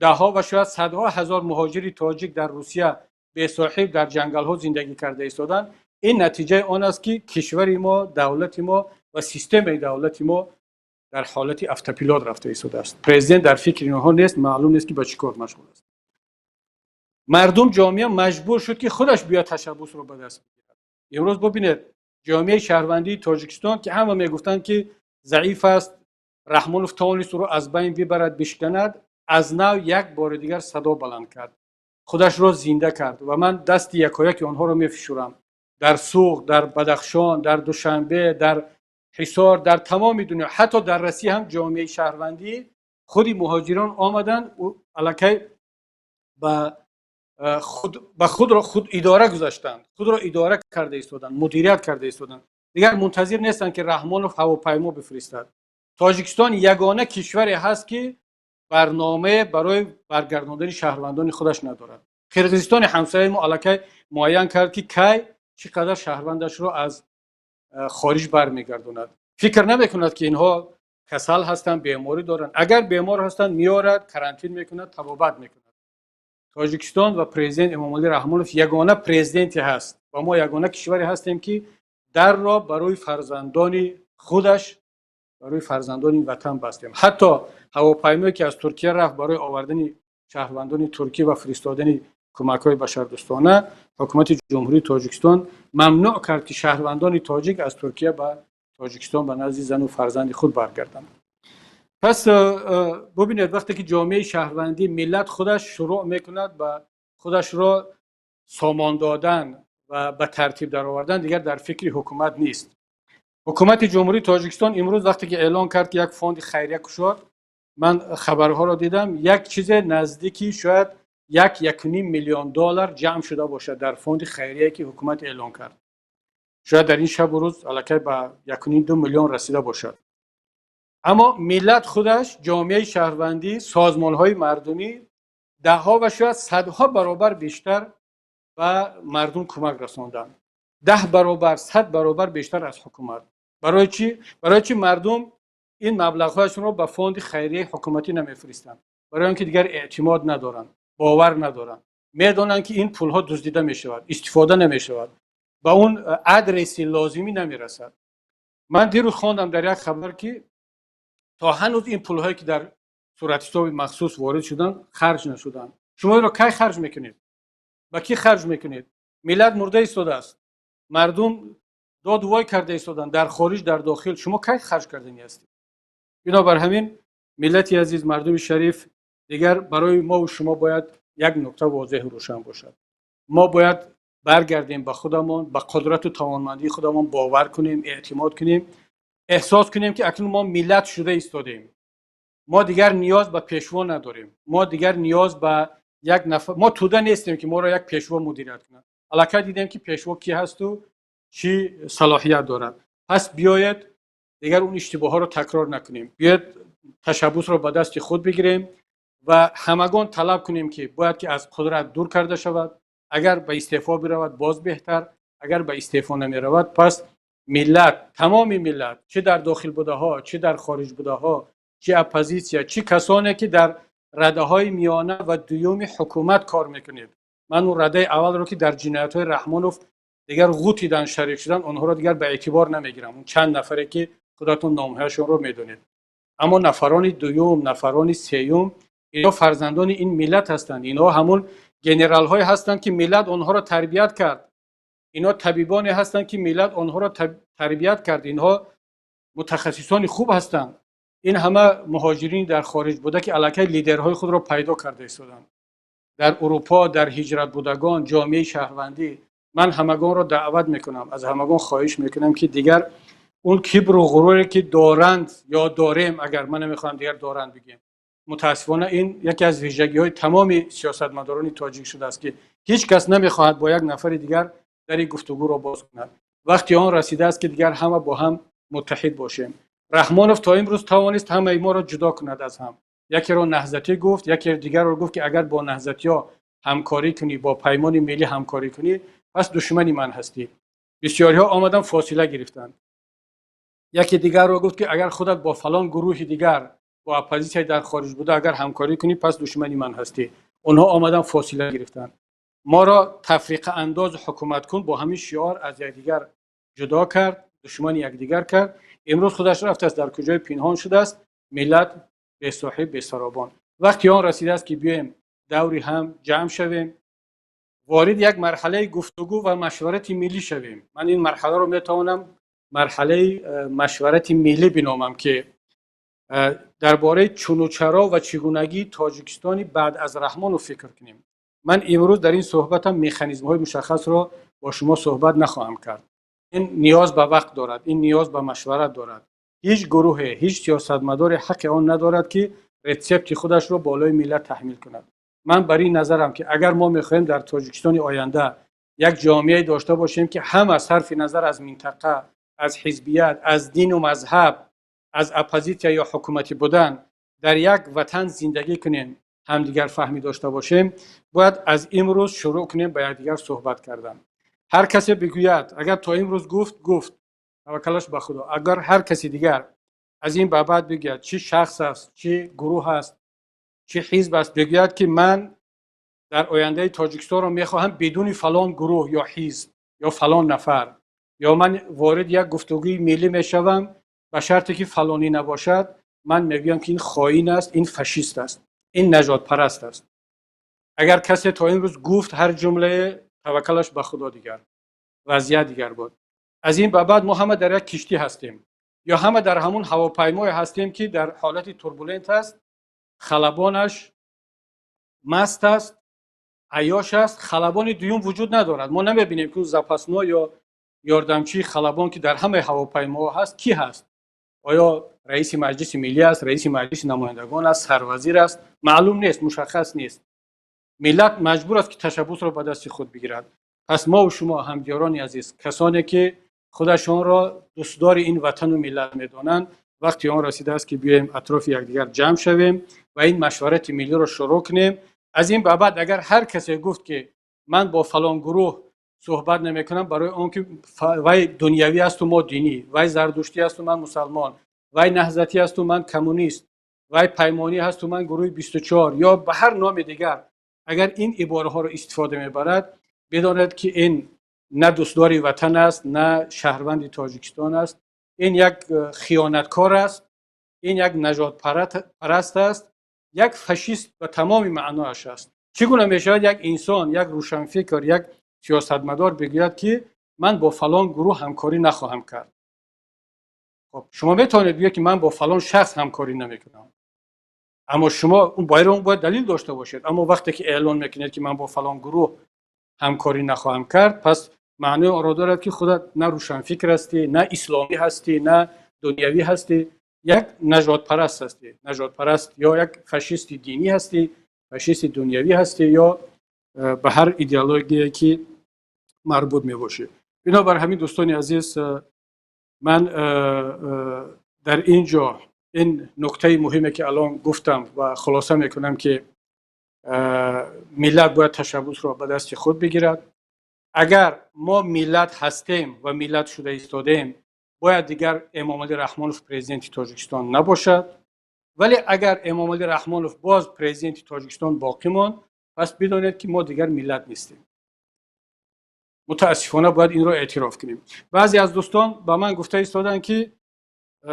даҳҳо ва шояд садҳо ҳазор муҳоҷири тоҷик дар Русия бесоҳиб дар ҷангалҳо зиндагӣ карда истоданд. Ин натиҷаи он аст, ки кишвари мо, давлати мо ва системаи давлати мо дар ҳолати автопилот рафта истодааст. Президент дар фикри инҳо нест, маълум нест, ки ба чӣ кор машғул аст. Мардум, ҷомеа маҷбур шуд, ки худаш биёд ташаббусро ба даст бигирад. Имрӯз бубинед, ҷомеаи шаҳрвандии Тоҷикистон, ки ҳама мегуфтанд, ки заиф аст, Раҳмонов тавонист ӯро аз байн бибарад, бишканад, аз нав як бори дигар садо баланд кард, худашро зинда кард, ва ман дасти якояки онҳоро мефишурам. Дар Суғд, дар Бадахшон, дар Душанбе, дар Ҳисор, дар тамоми дунё, ҳатто дар Россия ҳам ҷомеаи шаҳрвандӣ, худи муҳоҷирон омаданд, аллакай ба худро худ идора гузаштанд, худро идора карда истоданд, мудирият карда истоданд. Дигар мунтазир нестанд, ки Раҳмонов ҳавопаймо бифиристад. Тоҷикистон ягона кишваре ҳаст, ки барномае барои баргардондани шаҳрвандони худаш надорад. Қирғизистони ҳамсояи мо аллакай муайян кард, ки кай чӣ қадар шаҳрвандашро аз хориҷ бармегардонад. Фикр намекунад, ки инҳо касал ҳастанд, беморӣ доранд. Агар бемор ҳастанд, меорад, карантин мекунад, табобат мекунад. Тоҷикистон ва президент Эмомалӣ Раҳмонов ягона президенте ҳаст ва мо ягона кишваре ҳастем, ки дарро барои фарзандони худаш, барои фарзандони ватан бастем. Ҳатто ҳавопаймое, ки аз Туркия рафт барои овардани шаҳрвандони туркӣ ва фиристодани кӯмакҳои башардӯстона, ҳукумати Ҷумҳурии Тоҷикистон мамнӯъ кард, ки шаҳрвандони тоҷик аз Туркия ба Тоҷикистон, ба назди зану фарзанди худ баргарданд. Пас бубинед, вақте ки ҷомеаи шаҳрвандӣ, миллат худаш шурӯъ мекунад ба худашро сомон додан ва ба тартиб даровардан, дигар дар фикри ҳукумат нест. Ҳукумати Ҷумҳурии Тоҷикистон имрӯз вақте ки эълон кард, ки як фонди хайрия кушод, ман хабарҳоро дидам, як чизе наздики шояд 1-1.5 миллион доллар ҷамъ шуда бошад дар фонди хайрие, ки ҳукумат эълон кард. Шояд дар ин шабу рӯз аллакай ба 1.5-2 миллион расида бошад. Аммо миллат худаш, ҷомеаи шаҳрвандӣ, созмонҳои мардумӣ даҳҳо ва шояд садҳо баробар бештар ба мардум кӯмак расонданд, 10 баробар, 100 баробар бештар аз ҳукумат. Барои чӣ? Барои чӣ мардум ин маблағҳояшонро ба фонди хайрияи ҳукуматӣ намефиристанд? Барои он ки дигар эътимод надоранд, бовар надоранд, медонанд, ки ин пулҳо дуздида мешавад, истифода намешавад, ба он адреси лозимӣ намерасад. Ман дирӯз хондам дар як хабар, ки то ҳанӯз ин пулҳое, ки дар суратҳисоби махсус ворид шуданд, харҷ нашуданд. Шумо инро кай харҷ мекунед? Ба кӣ харҷ мекунед? Миллат мурда истодааст, мардум доду вой карда истоданд дар хориҷ, дар дохил. Шумо кай харҷ карданӣ ҳастед? Бинобар ҳамин, миллати азиз, мардуми шариф, дигар барои мову шумо бояд як нукта возеҳу рӯшан бошад. Мо бояд баргардем ба худамон, ба қудрату тавонмандии худамон бовар кунем, эътимод кунем, эҳсос кунем, ки акнун мо миллат шуда истодем. Мо дигар ниёз ба пешво надорем, мо дигар ниёз ба як нафар, мо тӯда нестем, ки моро як пешво мудирият кунад. Аллакай дидем, ки пешво кӣ ҳасту чӣ салоҳият дорад. Пас биёед, дигар он иштибоҳҳоро такрор накунем. Биёед, ташаббусро ба дасти худ бигирем ва ҳамагон талаб кунем, ки бояд ки аз қудрат дур карда шавад. Агар ба истеъфо биравад, боз беҳтар. Агар ба истеъфо намеравад, пас Миллат, тамоми миллат, чӣ дар дохил будаҳо, чӣ дар хориҷ будаҳо, чӣ оппозитсия, чӣ касоне ки дар радаҳои миёна ва дуюми ҳукумат кор мекунед. Ман он радаи аввалро, ки дар ҷиноятҳои Раҳмонов дигар ғутидан, шарик шудан, онҳоро дигар ба эътибор намегирам, он чанд нафаре ки худатон номҳояшонро медонед. Аммо нафарони дуюм, нафарони сеюм, инҳо фарзандони ин миллат ҳастанд. Инҳо ҳамон генералҳое ҳастанд, ки миллат онҳоро тарбият кард. Инҳо табибоне ҳастанд, ки миллат онҳоро тарбият кард. Инҳо мутахассисони хуб ҳастанд. Ин ҳама муҳоҷирини дар хориҷ буда, ки аллакай лидерҳои худро пайдо карда истоданд дар Урупо, дар ҳиҷратбудагон, ҷомеаи шаҳрвандӣ, ман ҳамагонро даъват мекунам, аз ҳамагон хоҳиш мекунам, ки дигар он кибру ғуруре ки доранд ё дорем, агар ман намехоҳам дигар доранд бигем, мутаассифона ин яке аз вижагиҳои тамоми сиёсатмадорони тоҷик шудааст, ки ҳеҷ кас намехоҳад бо як нафари дигар дари гуфтугӯро боз кунад. Вақти он расидааст, ки дигар ҳама бо ҳам муттаҳид бошем. Раҳмонов то имрӯз тавонист ҳамаи моро ҷудо кунад аз ҳам. Якеро наҳзатӣ гуфт, яке дигарро гуфт, ки агар бо наҳзатиҳо ҳамкорӣ кунӣ, бо Паймони Миллӣ ҳамкорӣ кунӣ, пас душмани ман ҳастӣ. Бисёриҳо омадан фосила гирифтанд. Яке дигарро гуфт, ки агар худат бо фалон гурӯҳи дигар, бо оппозитсияи дар хориҷ буда агар ҳамкорӣ кунӣ, пас душмани ман ҳастӣ. Онҳо омадан фосила гирифтанд. Моро тафриқаандоз ҳукуматкун бо ҳамин шиор аз якдигар ҷудо кард, душмани якдигар кард. Имрӯз худаш рафтааст, дар куҷое пинҳон шудааст, миллат бесоҳиб, бесаробон. Вақти он расидааст, ки биёем даври ҳам ҷамъ шавем, ворид як марҳалаи гуфтугӯ ва машварати миллӣ шавем. Ман ин марҳаларо метавонам марҳалаи машварати миллӣ биномам, ки дар бораи чуну чаро ва чигунагии Тоҷикистони баъд аз Раҳмонов фикр кунем. Ман имрӯз дар ин суҳбатам механизмҳои мушаххасро бо шумо суҳбат нахоҳам кард. Ин ниёз ба вақт дорад, ин ниёз ба машварат дорад. Ҳеҷ гурӯҳе, ҳеҷ сиёсатмадоре ҳаққи он надорад, ки рецепти худашро болои миллат таҳмил кунад. Ман бар ин назарам, ки агар мо мехоҳем дар Тоҷикистони оянда як ҷомеае дошта бошем, ки ҳама сарфи назар аз минтақа, аз ҳизбият, аз дину мазҳаб, аз оппозитсия ё ҳукуматӣ будан дар як ватан зиндагӣ кунем, ҳамдигарфаҳмӣ дошта бошем, бояд аз имрӯз шурӯъ кунем ба якдигар суҳбат кардан. Ҳар касе бигӯяд, агар то имрӯз гуфт, гуфт, таваккалаш ба Худо. Агар ҳар каси дигар аз ин ба баъд бигӯяд, чӣ шахс аст, чӣ гурӯҳ аст, чӣ ҳизб аст, бигӯяд, ки ман дар ояндаи Тоҷикистонро мехоҳам бидуни фалон гурӯҳ ё ҳизб ё фалон нафар, ё ман ворид як гуфтугӯи миллӣ мешавам ба шарте ки фалонӣ набошад, ман мегӯям, ки ин хоин аст, ин фашист аст, ин нажодпараст аст. Агар касе то имрӯз гуфт ҳар ҷумлае, таваккалаш ба Худо, дигар вазъият дигар буд. Аз ин ба баъд мо ҳама дар як киштӣ ҳастем ё ҳама дар ҳамун ҳавопаймое ҳастем, ки дар ҳолати турбулент аст, халабонаш маст аст, айёш аст, халабони дуюм вуҷуд надорад. Мо намебинем, ки запасной ё ёрдамчии халабон, ки дар ҳамаи ҳавопаймоҳо ҳаст, кӣ ҳаст. Оё раиси Маҷлиси Миллӣ аст, раиси Маҷлиси Намояндагон аст, сарвазир аст? Маълум нест, мушаххас нест. Миллат маҷбур аст, ки ташаббусро ба дасти худ бигирад. Пас мову шумо, ҳамдиёрони азиз, касоне ки худашонро дӯстдори ин ватану миллат медонанд, вақти он расидааст, ки биёем атрофи якдигар ҷамъ шавем ва ин машварати миллиро шурӯъ кунем. Аз ин ба баъд агар ҳар касе гуфт, ки ман бо фалон гурӯҳ суҳбат намекунам, барои он ки вай дунявӣ асту мо динӣ, вай зардуштӣ асту ман мусалмон, вай наҳзатӣ асту ман коммунист, вай паймонӣ ҳасту ман гурӯҳи 24 ё ба ҳар номи дигар, агар ин ибораҳоро истифода мебарад, бидонед, ки ин на дӯстдори ватан аст, на шаҳрванди Тоҷикистон аст. Ин як хиёнаткор аст, ин як нажодпараст аст, як фашист ба тамоми маъноаш аст. Чӣ гуна мешавад, як инсон, як рӯшанфикр, як сиёсатмадор бигӯяд, ки ман бо фалон гурӯҳ ҳамкорӣ нахоҳам кард? Хоб, шумо метавонед бигӯед, ки ман бо фалон шахс ҳамкорӣ намекунам, аммо шумо он бояд далил дошта бошед. Аммо вақте ки эълон мекунед, ки ман бо фалон гурӯҳ ҳамкорӣ нахоҳам кард, пас маънои онро дорад, ки худат на рӯшанфикр ҳастӣ, на исломӣ ҳастӣ, на дунявӣ ҳастӣ, як нажодпараст ҳастӣ, нажодпараст ё як фашисти динӣ ҳастӣ, фашисти дунявӣ ҳастӣ ё ба ҳар идеологие ки марбут мебошӣ. Бинобар ҳамин, дӯстони азиз, ман дар ин ҷо ин нуктаи муҳиме ки алон гуфтам ва хулоса мекунам, ки миллат бояд ташаббусро ба дасти худ бигирад. Агар мо миллат ҳастем ва миллат шуда истодем, бояд дигар Эмомалӣ Раҳмонов президенти Тоҷикистон набошад. Вале агар Эмомалӣ Раҳмонов боз президенти Тоҷикистон боқӣ монд, пас бидонед, ки мо дигар миллат нестем. Мутаассифона, бояд инро эътироф кунем. Баъзе аз дӯстон ба ман гуфта истоданд, ки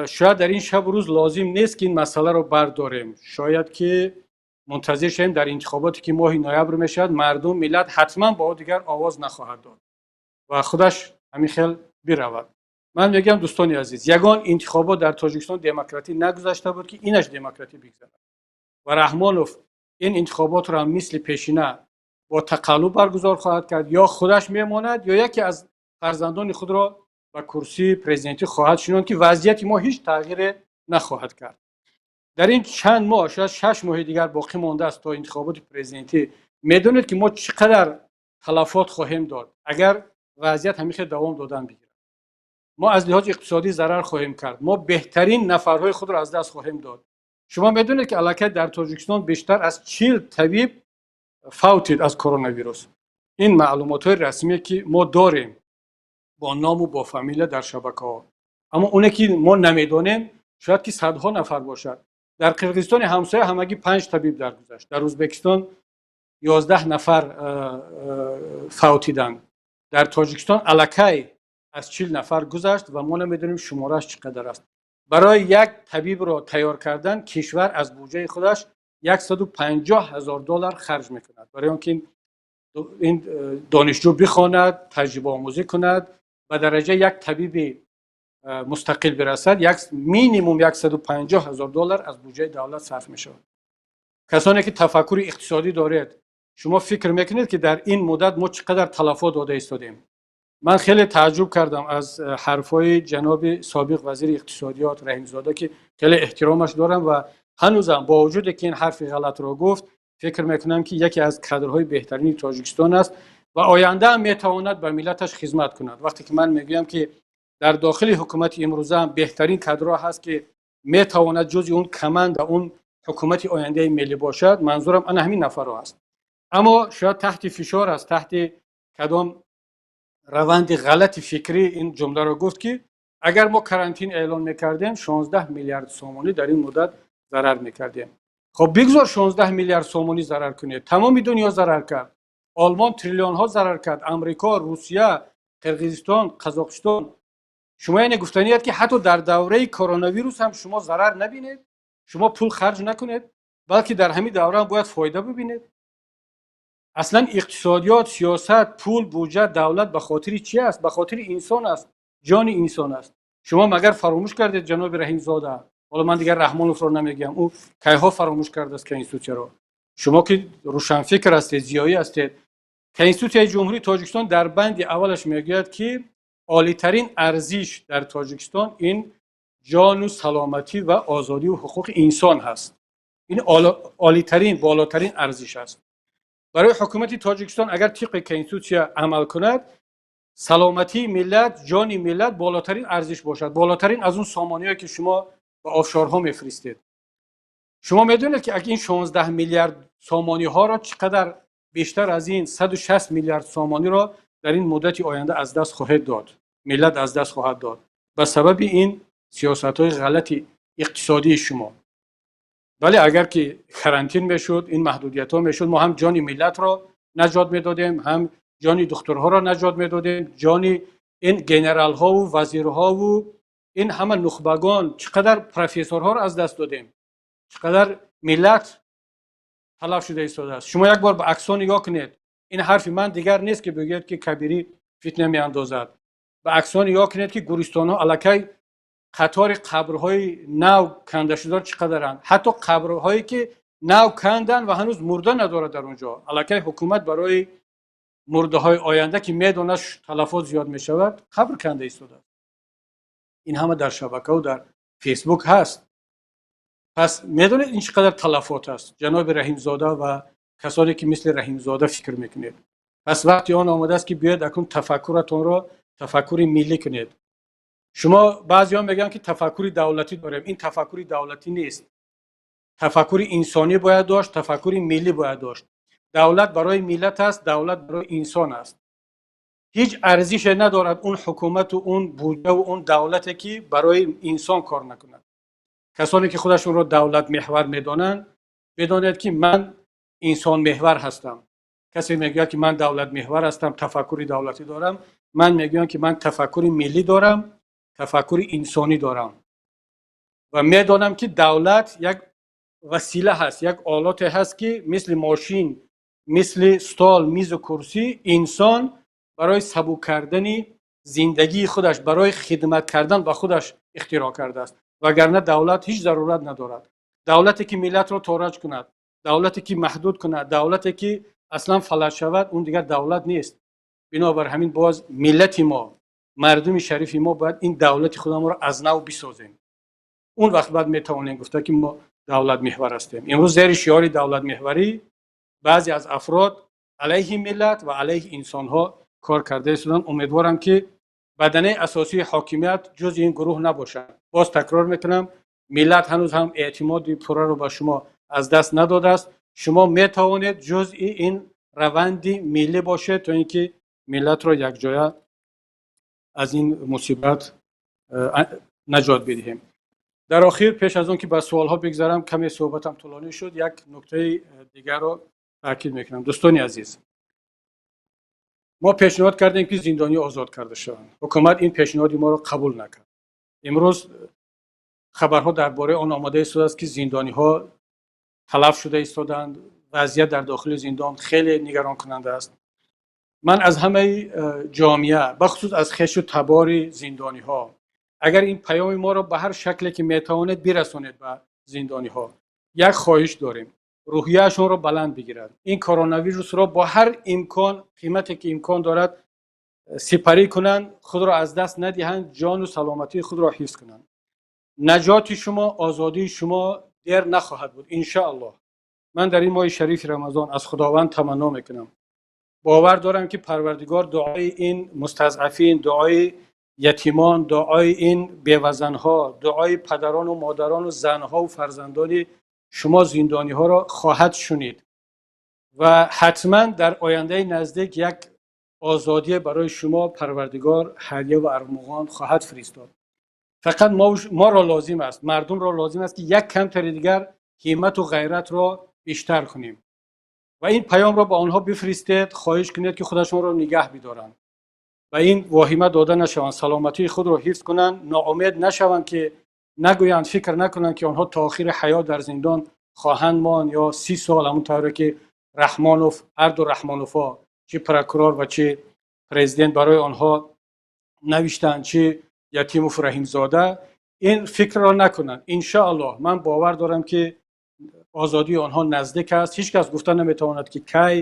шояд дар ин шабу рӯз лозим нест, ки ин масъаларо бардорем, шояд ки мунтазир шавем, дар интихоботе ки моҳи ноябр мешавад, мардум, миллат ҳатман ба ӯ дигар овоз нахоҳад дод ва худаш ҳамин хел биравад. Ман мегӯям, дӯстони азиз, ягон интихобот дар Тоҷикистон демократӣ нагузашта буд, ки инаш демократӣ бигзарад. Ва Раҳмонов ин интихоботро ҳам мисли пешина бо тақаллуб баргузор хоҳад кард. Ё худаш мемонад, ё яке аз фарзандони худро ба курсии президентӣ хоҳад шинонд, ки вазъияти мо ҳеҷ тағйире нахоҳад кард дар ин чанд моҳ. Шояд 6 моҳи дигар боқӣ мондааст то интихоботи президентӣ. Медонед, ки мо чӣ қадар талафот хоҳем дод, агар вазъият ҳамин хел давом додан бигирад? Мо аз лиҳози иқтисодӣ зарар хоҳем кард, мо беҳтарин нафарҳои худро аз даст хоҳем дод. Шумо медонед, ки аллакай дар Тоҷикистон бештар аз 40 табиб фавтид аз коронавирус. Ин маълумотҳои расмие, ки мо дорем, бо ному бо фамилия дар шабакаҳо. Аммо оне ки мо намедонем, шояд ки садҳо нафар бошад. Дар Қирғизистони ҳамсоя ҳамагӣ панҷ табиб даргузашт, дар Ӯзбекистон 11 нафар фавтиданд. Дар Тоҷикистон аллакай аз 40 нафар гузашт ва мо намедонем, шуморааш чӣ қадар аст. Барои як табибро тайёр кардан кишвар аз буҷаи худаш 150 ҳазор доллар харҷ мекунад, барои он ки ин донишҷӯ бихонад, таҷрибаомӯзӣ кунад, ба дараҷаи як табиби мустақил бирасад, як минимум 150 ҳазор доллар аз буҷаи давлат сарф мешавад. Касоне ки тафаккури иқтисодӣ доред, шумо фикр мекунед, ки дар ин муддат мо чӣ қадар талафот дода истодем? Ман хеле тааҷҷуб кардам аз ҳарфҳои ҷаноби собиқ вазири иқтисодиёт Раҳимзода, ки хеле эҳтиромаш дорам ва ҳанӯзам, бо вуҷуде ки ин ҳарфи ғалатро гуфт, фикр мекунам, ки яке аз кадрҳои беҳтарини Тоҷикистон аст ва оянда ҳам метавонад ба миллаташ хизмат кунад. Вақте ки ман мегӯям, ки дар дохили ҳукумати имрӯза ҳам беҳтарин кадрҳо ҳаст, ки метавонад ҷузъи он команда, он ҳукумати ояндаи миллӣ бошад, манзурам ана ҳамин нафарҳо аст. Аммо шояд таҳти фишор аст, таҳти кадом раванди ғалати фикрӣ ин ҷумларо гуфт, ки агар мо карантин эълон мекардем, 16 миллиард сомонӣ дар ин муддат зарар мекардем. Хоб, бигзор 16 миллиард сомонӣ зарар кунед. Тамоми дунё зарар кард. Олмон триллионҳо зарар кард, Амрико, Русия, Қирғизистон, Қазоқистон. Шумо яъне гуфтаният, ки ҳатто дар давраи коронавирус ҳам шумо зарар набинед, шумо пул харҷ накунед, балки дар ҳамин давра ҳам бояд фоида бибинед? Аслан иқтисодиёт, сиёсат, пул, буҷа, давлат ба хотири чи аст? Ба хотири инсон аст, ҷони инсон аст. Шумо магар фаромӯш кардед, ҷаноби Раҳимзода? Ҳоло ман дигар Раҳмоновро намегӯям, ӯ кайҳо фаромӯш кардааст конститутсияро. Шумо ки рӯшанфикр ҳастед, зиёӣ ҳастед, Конститутсияи Ҷумҳурии Тоҷикистон дар банди аввалаш мегӯяд, ки олитарин арзиш дар Тоҷикистон ин ҷону саломатӣ ва озодию ҳуқуқи инсон ҳаст. Ин олитарин, болотарин арзиш аст барои ҳукумати Тоҷикистон. Агар тибқи конститутсия амал кунад, саломатии миллат, ҷони миллат болотарин арзиш бошад, болотарин аз он сомониҳое, ки шумо ба офшорҳо мефиристед. Шумо медонед, ки агар ин 16 миллиард сомониҳоро, чӣ қадар бештар аз ин 160 миллиард сомониро дар ин муддати оянда аз даст хоҳед дод, миллат аз даст хоҳад дод ба сабаби ин сиёсатҳои ғалати иқтисодии шумо? Вале агар ки карантин мешуд, ин маҳдудиятҳо мешуд, мо ҳам ҷони миллатро наҷот медодем, ҳам ҷони духтурҳоро наҷот медодем, ҷони ин генералҳову вазирҳову ин ҳама нухбагон. Чӣ қадар профессорҳоро аз даст додем, чӣ қадар миллат талаф шуда истодааст. Шумо як бор ба аксҳо нигоҳ кунед. Ин ҳарфи ман дигар нест, ки бигӯяд, ки Кабирӣ фитна меандозад. Ба аксҳо нигоҳ кунед, ки гӯристонҳо аллакай қатори қабрҳои нав кандашударо чӣ қадаранд. Ҳатто қабрҳое ки нав канданд ва ҳанӯз мурда надорад дар он ҷо, аллакай ҳукумат барои мурдаҳои оянда, ки медонад, талафот зиёд мешавад, қабр канда истодааст. Ин ҳама дар шабакаву дар Фейсбук ҳаст. Пас медонед, ин чӣ қадар талафот аст, ҷаноби Раҳимзода ва касоне ки мисли Раҳимзода фикр мекунед? Пас вақти он омадааст, ки биёед, акнун тафаккуратонро тафаккури миллӣ кунед. Шумо, баъзеҳо мегӯянд, ки тафаккури давлатӣ дорем. Ин тафаккури давлатӣ нест. Тафаккури инсонӣ бояд дошт, тафаккури миллӣ бояд дошт. Давлат барои миллат аст, давлат барои инсон аст. Ҳеҷ арзише надорад он ҳукумату он буҷаву он давлате, ки барои инсон кор накунад. Касоне ки худашонро давлатмеҳвар медонанд, бидонед, ки ман инсонмеҳвар ҳастам. Касе мегӯяд, ки ман давлатмеҳвар ҳастам, тафаккури давлатӣ дорам, ман мегӯям, ки ман тафаккури миллӣ дорам, тафаккури инсонӣ дорам ва медонам, ки давлат як васила ҳаст, як олоте ҳаст, ки мисли мошин, мисли стол, мизу курсӣ, инсон барои сабук кардани зиндагии худаш, барои хидмат кардан ба худаш ихтироъ кардааст, вагарна давлат ҳеҷ зарурат надорад. Давлате ки миллатро тораҷ кунад, давлате ки маҳдуд кунад, давлате ки аслан фалаҷ шавад, он дигар давлат нест. Бинобар ҳамин боз миллати мо, мардуми шарифи мо бояд ин давлати худамонро аз нав бисозем. Он вақт баъд метавонем гуфта, ки мо давлатмеҳвар ҳастем. Имрӯз зери шиори давлатмеҳварӣ баъзе аз афрод алайҳи миллат ва алайҳи инсонҳо кор карда истоданд. Умедворам, ки баданаи асосии ҳокимият ҷузъи ин гурӯҳ набошад. Боз такрор мекунам, миллат ҳанӯз ҳам эътимоди пурраро ба шумо аз даст надодааст. Шумо метавонед ҷузъи ин раванди миллӣ бошед, то ин ки миллатро якҷоя аз ин мусибат наҷот бидиҳем. Дар охир, пеш аз он ки ба суолҳо бигзарам, каме суҳбатам тӯлонӣ шуд, як нуктаи дигарро таъкид мекунам. Дӯстони азиз, мо пешниҳод кардем, ки зиндонӣ озод карда шаванд. Ҳукумат ин пешниҳоди моро қабул накард. Имрӯз хабарҳо дар бораи он омода истодааст, ки зиндониҳо талаф шуда истодаанд, вазъият дар дохили зиндон хеле нигаронкунанда аст. Ман аз ҳамаи ҷомеа, бахусус аз хешу табори зиндониҳо, агар ин паёми моро ба ҳар шакле ки метавонед бирасонед ба зиндониҳо, як хоҳиш дорем: рӯҳияашонро баланд бигирад, ин коронавирусро бо ҳар имкон, қимате ки имкон дорад, сипарӣ кунанд, худро аз даст надиҳанд, ҷону саломатии худро ҳифз кунанд. Наҷоти шумо, озодии шумо дер нахоҳад буд, иншааллоҳ. Ман дар ин моҳи шарифи Рамазон аз Худованд таманно мекунам, бовар дорам, ки Парвардигор дуои ин мустазъафин, дуои ятимон, дуои ин бевазанҳо, дуои падарону модарону занҳову фарзандони шумо зиндониҳоро хоҳад шунид ва ҳатман дар ояндаи наздик як озодие барои шумо Парвардигор ҳадя ва армуғон хоҳад фиристод. Фақат моро лозим аст, мардумро лозим аст, ки як камтари дигар ҳиммату ғайратро бештар кунем ва ин паёмро ба онҳо бифиристед. Хоҳиш кунед, ки худашонро нигаҳ бидоранд ва ин воҳима дода нашаванд, саломатии худро ҳифз кунанд, ноумед нашаванд, ки нагӯянд, фикр накунанд, ки онҳо то охири ҳаёт дар зиндон хоҳанд монд ё 30 сол, ҳамон тавре ки Раҳмонов, ҳарду Раҳмоновҳо, чи прокурор ва чи президент барои онҳо навиштанд, чи Ятимов, Раҳимзода, ин фикрро накунанд. Иншоаллоҳ, ман бовар дорам, ки озодии онҳо наздик аст. Ҳеҷ кас гуфта наметавонад, ки кай,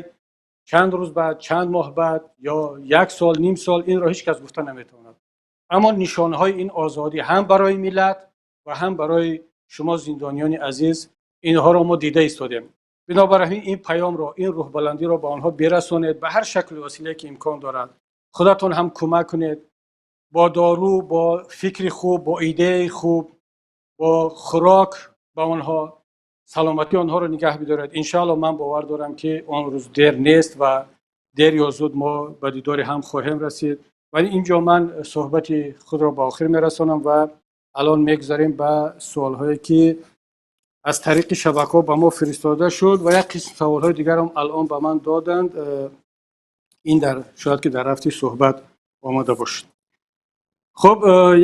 чанд рӯз баъд, чанд моҳ баъд ё як сол, ним сол, инро ҳеҷ кас гуфта наметавонад. Аммо нишонаҳои ин озодӣ ҳам барои миллат ва ҳам барои шумо зиндониёни азиз, инҳоро мо дида истодем. Бинобар ҳамин ин паёмро, ин рӯҳбаландиро ба онҳо бирасонед ба ҳар шаклу василае ки имкон дорад. Худатон ҳам кӯмак кунед бо дору, бо фикри хуб, бо идеяи хуб, бо хӯрок ба онҳо, саломатии онҳоро нигаҳ бидоред. Иншоалло, ман бовар дорам, ки он рӯз дер нест ва дер ё зуд мо ба дидори ҳам хоҳем расид. Вале инҷо ман суҳбати худро ба охир мерасонам ва алон мегузарем ба суолҳое, ки аз тариқи шабакаҳо ба мо фиристода шуд, ва як қисм саволҳои дигарам алон ба ман доданд. Ин дар шояд ки дар рафти суҳбат омада бошад. Хуб,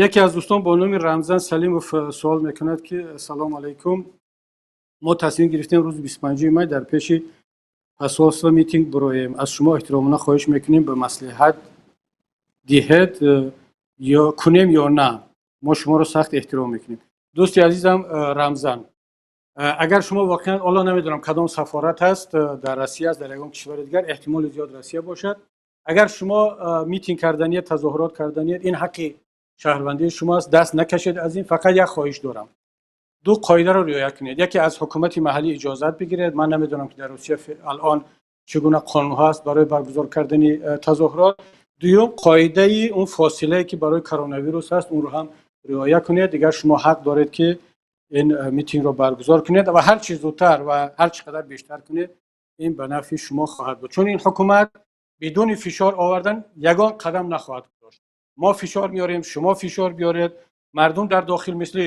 яке аз дӯстон бо номи Рамзан Салимов суол мекунад, ки салом алайкум, мо тасмим гирифтем рӯзи 25-уми май дар пеши посольство митинг бироем. Аз шумо эҳтиромона хоҳиш мекунем, ба маслиҳат диҳед, ё кунем ё на. Мо шуморо сахт эҳтиром мекунем. Дӯсти азизам Рамзан, агар шумо воқеан, ҳоло намедонам, кадом сафорат ҳаст, дар Россия аст, дар ягон кишвари дигар, эҳтимоли зиёд Россия бошад, агар шумо митинг карданият, тазоҳурот карданият, ин ҳаққи шаҳрвандии шумо аст, даст накашед аз ин. Фақат як хоҳиш дорам: ду қоидаро риоя кунед. Яке, аз ҳукумати маҳаллӣ иҷозат бигиред. Ман намедонам, ки дар Русия алон чӣ гуна қонунҳо аст барои баргузор кардани тазоҳурот. Дуюм, қоидаи он фосилае, ки барои коронавирус ҳаст, онро ҳам риоя кунед. Дигар шумо ҳақ доред, ки ин митингро баргузор кунед ва ҳар чӣ зудтар ва ҳар чӣ қадар бештар кунед, ин ба нафъи шумо хоҳад буд, чун ин ҳукумат Бидуни фишор овардан ягон қадам нахоҳад гузошт. Мо фишор меорем, шумо фишор биёред, мардум дар дохил мисли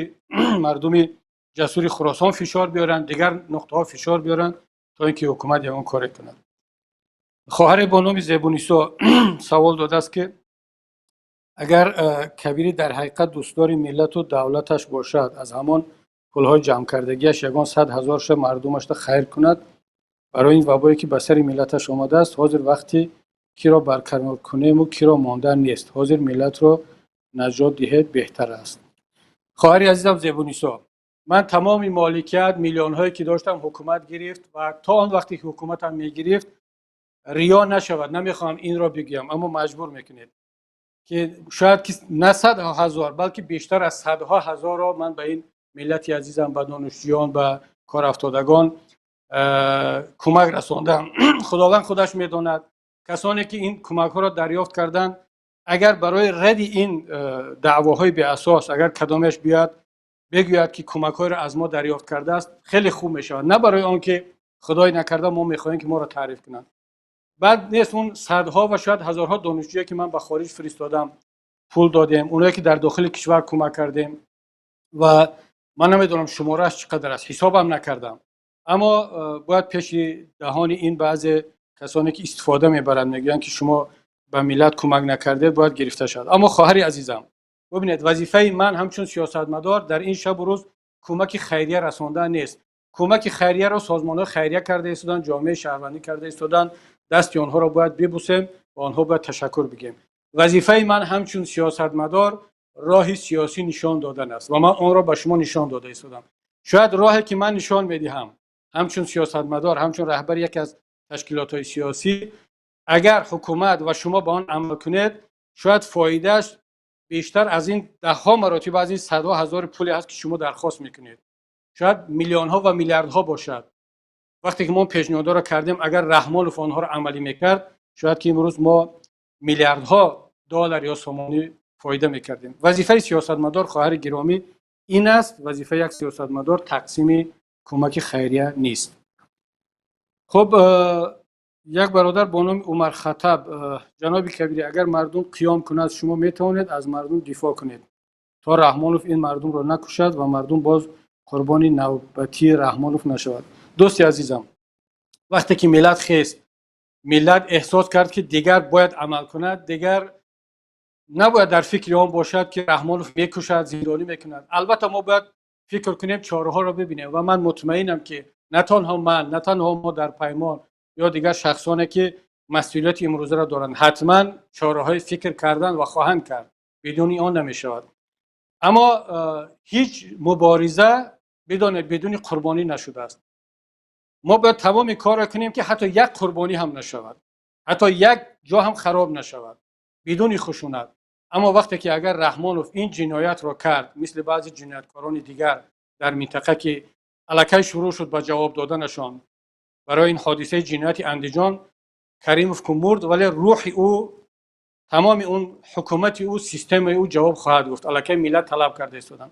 мардуми ҷасури Хуросон фишор биёранд, дигар нуқтаҳо фишор биёранд, то ин ки ҳукумат ягон коре кунад. Хоҳаре бо номи Зебунисо савол додааст, ки агар Кабирӣ дар ҳақиқат дӯстдори миллату давлаташ бошад, аз ҳамон пулҳои ҷамъкардагиаш ягон 100 ҳазорша мардумашда хайр кунад барои ин вабое, ки ба сари миллаташ омадааст. Ҳозир вақти киро барканор кунему киро мондан нест. Ҳозир миллатро наҷот диҳед, беҳтар аст. Хоҳари азизам Зебунисо, ман тамоми моликият, миллионҳое ки доштам, ҳукумат гирифт ва то он вақте ки ҳукуматам мегирифт, риё нашавад, намехоҳам инро бигӯям, аммо маҷбур мекунед, ки шояд ки на 100 ҳазор, балки бештар аз садҳо ҳазорро ман ба ин миллати азизам, ба донишҷӯён, ба корафтодагон кӯмак расондам. Худованд худаш медонад, касоне ки ин кӯмакҳоро дарёфт карданд, агар барои радди ин даъвоҳои беасос, агар кадомеш биёяд, бигӯяд, ки кӯмакҳоеро аз мо дарёфт кардааст, хеле хуб мешавад. На барои он ки, худои накарда, мо мехоҳем, ки моро таъриф кунанд. Бад нест, он садҳо ва шояд ҳазорҳо донишҷӯе, ки ман ба хориҷ фиристодам, пул додем, оное ки дар дохили кишвар кӯмак кардем, ва ман намедонам, шуморааш чӣ қадар аст, ҳисобам накардам, аммо бояд пеши даҳони ин баъзе касоне, ки истифода мебаранд, мегӯянд, ки шумо ба миллат кӯмак накардед, бояд гирифта шавад. Аммо, хоҳари азизам, бубинед, вазифаи ман ҳамчун сиёсатмадор дар ин шабу рӯз кӯмаки хайрия расондан нест. Кӯмаки хайрияро созмонҳои хайрия карда истоданд, ҷомеаи шаҳрвандӣ карда истоданд. Дасти онҳоро бояд бибусем ва онҳо бояд ташаккур бигем. Вазифаи ман ҳамчун сиёсатмадор роҳи сиёсӣ нишон додан аст ва ман онро ба шумо нишон дода истодам. Шояд роҳе, ки ман нишон медиҳам ҳамчун сиёсатмадор, ҳамчун раҳбари яке аз ташкилотҳои сиёсӣ, агар ҳукумат ва шумо ба он амал кунед, шояд фоидааш бештар аз ин даҳҳо маротиба аз ин садҳо ҳазори пуле ҳаст, ки шумо дархост мекунед. Шояд миллионҳо ва миллиардҳо бошад. Вақте ки мо пешниҳодҳоро кардем, агар Раҳмонов онҳоро амалӣ мекард, шояд ки имрӯз мо миллиардҳо доллар ё сомонӣ фоида мекардем. Вазифаи сиёсатмадор, хоҳари гиромӣ, ин аст. Вазифаи як сиёсатмадор тақсими кӯмаки хайрия нест. Хуб, як бародар бо номи Умар Хатаб: «Ҷаноби Кабирӣ, агар мардум қиём кунад, шумо метавонед аз мардум дифоъ кунед, то Раҳмонов ин мардумро накушад ва мардум боз қурбони навбатии Раҳмонов нашавад?» Дӯсти азизам, вақте ки миллат хест, миллат эҳсос кард, ки дигар бояд амал кунад, дигар набояд дар фикри он бошад, ки Раҳмонов мекушад, зиндонӣ мекунад. Албатта, мо бояд фикр кунем, чораҳоро бибинем ва ман мутмаинам, ки на танҳо ман, на танҳо мо дар Паймон ё дигар шахсоне, ки масъулияти имрӯзаро доранд, ҳатман чораҳои фикр кардан ва хоҳанд кард, бидуни он намешавад. Аммо ҳеҷ мубориза, бидонед, бидуни қурбонӣ нашудааст. Мо бояд тамоми корро кунем, ки ҳатто як қурбонӣ ҳам нашавад, ҳатто як ҷо ҳам хароб нашавад, бидуни хушунат. Аммо вақте ки агар Раҳмонов ин ҷиноятро кард, мисли баъзе ҷинояткорони дигар дар минтақа, ки аллакай шурӯъ шуд ба ҷавоб доданашон барои ин ҳодисаи ҷинояти Андиҷон, Каримов ку мурд, вале рӯҳи ӯ, тамоми он ҳукумати ӯ, системаи ӯ ҷавоб хоҳад гуфт. Аллакай миллат талаб карда истоданд.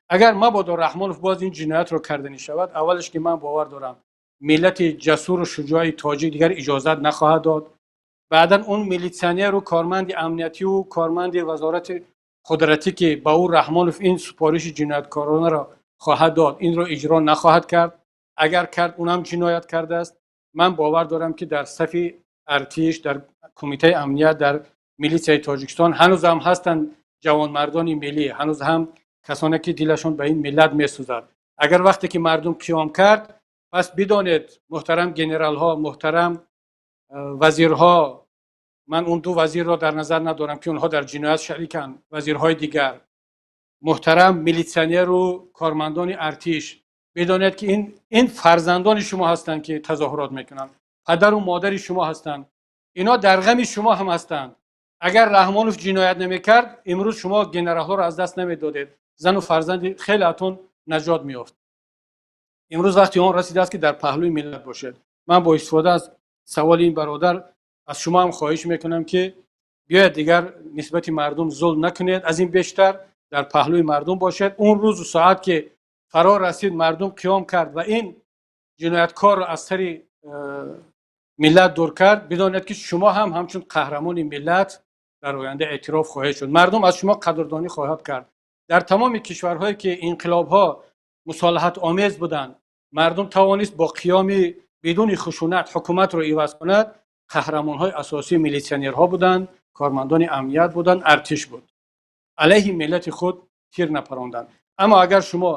Агар мабодо Раҳмонов боз ин ҷиноятро карданӣ шавад, аввалаш, ки ман бовар дорам, миллати ҷасуру шуҷои тоҷик дигар иҷозат нахоҳад дод. Баъдан он милитсионеру корманди амниятию корманди вазорати қудратӣ, ки ба ӯ Раҳмонов ин супориши ҷинояткоронаро хоҳад дод, инро иҷро нахоҳад кард. Агар кард, унам ҷиноят кардааст. Ман бовар дорам, ки дар сафи артиш, дар Кумитаи амният, дар милитсияи Тоҷикистон ҳанӯз ҳам ҳастанд ҷавонмардони миллӣ, ҳанӯз ҳам касоне, ки дилашон ба ин миллат месӯзад. Агар вақте ки мардум қиём кард, пас бидонед, муҳтарам генералҳо, муҳтарам вазирҳо, ман он ду вазирро дар назар надорам, ки онҳо дар ҷиноят шариканд, вазирҳои дигар, муҳтарам милитсионеру кормандони артиш, бидонед, ки ин фарзандони шумо ҳастанд, ки тазоҳурот мекунанд, падару модари шумо ҳастанд, ино дар ғами шумо ҳам ҳастанд. Агар Раҳмонов ҷиноят намекард, имрӯз шумо генералҳоро аз даст намедодед, зану фарзанди хелеатон наҷот меёфт. Имрӯз вақти он расидааст, ки дар паҳлӯи миллат бошед. Ман бо истифода аз саволи ин бародар аз шумо ҳам хоҳиш мекунам, ки биёед, дигар нисбати мардум зулм накунед, аз ин бештар дар паҳлӯи мардум бошед. Он рӯзу соат ки фаро расид, мардум қиём кард ва ин ҷинояткорро аз сари Миллат дур кард, бидонед, ки шумо ҳам ҳамчун қаҳрамони миллат дар оянда эътироф хоҳед шуд, мардум аз шумо қадрдонӣ хоҳад кард. Дар тамоми кишварҳое ки инқилобҳо мусолиҳатомез буданд, мардум тавонист бо қиёми бидуни хушунат ҳукуматро иваз кунад, қаҳрамонҳои асосӣ милитсионерҳо буданд, кормандони амният буданд, артиш буд. Алайҳи миллати худ тир напаронданд. Аммо агар шумо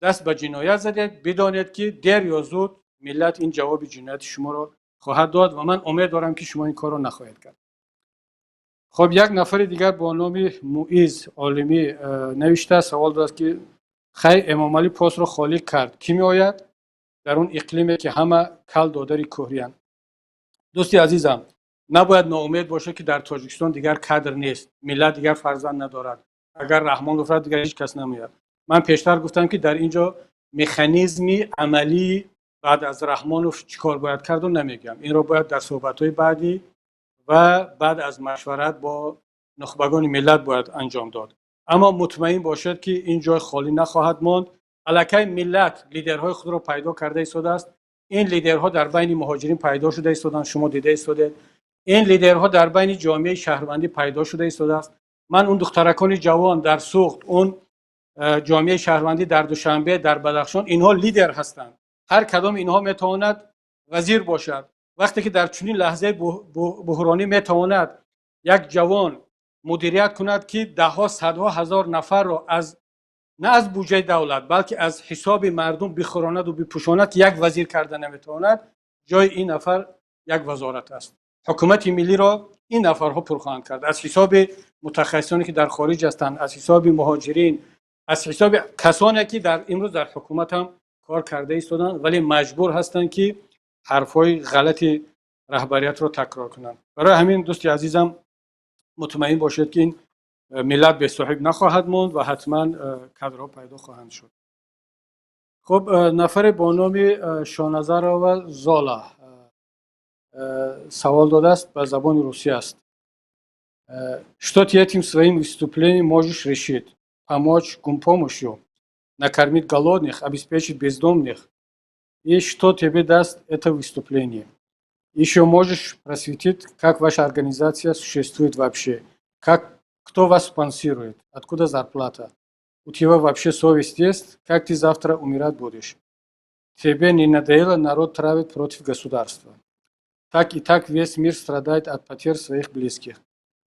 даст ба ҷиноят задед, бидонед, ки дер ё зуд миллат ин ҷавоби ҷинояти шуморо хоҳад дод ва ман умед дорам, ки шумо ин корро нахоҳед кард. Хоб, як нафари дигар бо номи Муиз Олимӣ навишта, савол додааст, ки хай, Эмомалӣ постро холӣ кард, кӣ меояд дар он иқлиме, ки ҳама кал додари кӯҳриянд? Дӯсти азизам, набояд ноумед бошад, ки дар Тоҷикистон дигар кадр нест, миллат дигар фарзанд надорад, агар Раҳмон гуфтад, дигар ҳеҷ кас намеояд. Ман пештар гуфтам, ки дар ин ҷо механизми амалӣ баъд аз Раҳмонов чӣ кор бояд карду намегӯям. Инро бояд дар суҳбатҳои баъдӣ ва баъд аз машварат бо нухбагони миллат бояд анҷом дод. Аммо мутмаин бошед, ки ин ҷой холӣ нахоҳад монд. Аллакай миллат лидерҳои худро пайдо карда истодааст. Ин лидерҳо дар байни муҳоҷирин пайдо шуда истоданд, шумо дида истодед. Ин лидерҳо дар байни ҷомеаи шаҳрвандӣ пайдо шуда истодааст. Ман он духтаракони ҷавон дар Суғд, он ҷомеаи шаҳрвандӣ дар Душанбе, дар Бадахшон, инҳо лидер ҳастанд. Ҳар кадом инҳо метавонад вазир бошад. Вақте ки дар чунин лаҳзаи буҳронӣ метавонад як ҷавон мудирият кунад, ки даҳҳо, садҳо ҳазор нафарро аз на аз буҷаи давлат, балки аз ҳисоби мардум бихӯронаду бипӯшонад, ки як вазир карда наметавонад, ҷои ин нафар як вазорат аст. Ҳукумати миллиро ин нафарҳо пур хоҳанд кард аз ҳисоби мутахассисоне, ки дар хориҷ ҳастанд, аз ҳисоби муҳоҷирин, аз ҳисоби касоне, ки дар имрӯз дар ҳукумат ҳам кор карда истоданд, вале маҷбур ҳастанд, ки ҳарфҳои ғалати раҳбариятро такрор кунанд. Барои ҳамин, дӯсти азизам, мутмаин бошед, ки ин миллат бесоҳиб нахоҳад монд ва ҳатман кадрҳо пайдо хоҳанд шуд. Хуб, нафаре бо номи Шоназарова Зола савол додааст, ба забони русӣ аст. Что ты этим своим выступлением можешь решить? Помочь гумпомощью, накормить голодных, обеспечить бездомных? И что тебе даст это выступление? Еще можешь просветить, как ваша организация существует вообще, как, кто вас спонсирует, откуда зарплата? У тебя вообще совесть есть? Как ты завтра умирать будешь? Тебе не надоело народ травить против государства? Так и так весь мир страдает от потерь своих близких.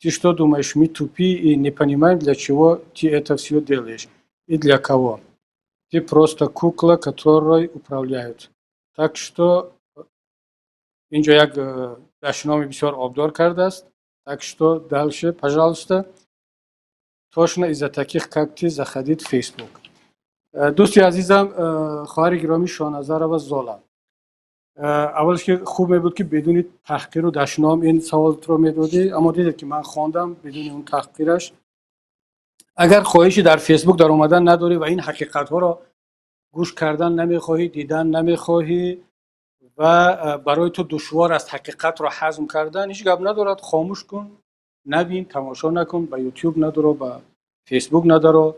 Ты что думаешь, мы тупые и не понимаем, для чего ты это все делаешь и для кого? Ты просто кукла, которой управляют. Так что инҷо як дашноми бисёр обдор кардааст. Так что дальше, пожалуйста. Тошно из-за таких, как ты, заходить в Facebook. Дӯсти азизам, хоҳари гиромӣ Шоназарова Зола, аввалш ки хуб мебуд, ки бидуни таҳқиру дашном ин саволтро медодӣ, аммо дидед, ки ман хондам бидуни он таҳқираш. Агар хоҳиши дар Фейсбук дар омадан надорӣ ва ин ҳақиқатҳоро гӯш кардан намехоҳӣ, дидан намехоҳӣ ва барои ту душвор аст ҳақиқатро ҳазм кардан, ҳеҷ гап надорад, хомӯш кун, набин, тамошо накун, ба Ютуб надоро, ба Фейсбук надоро.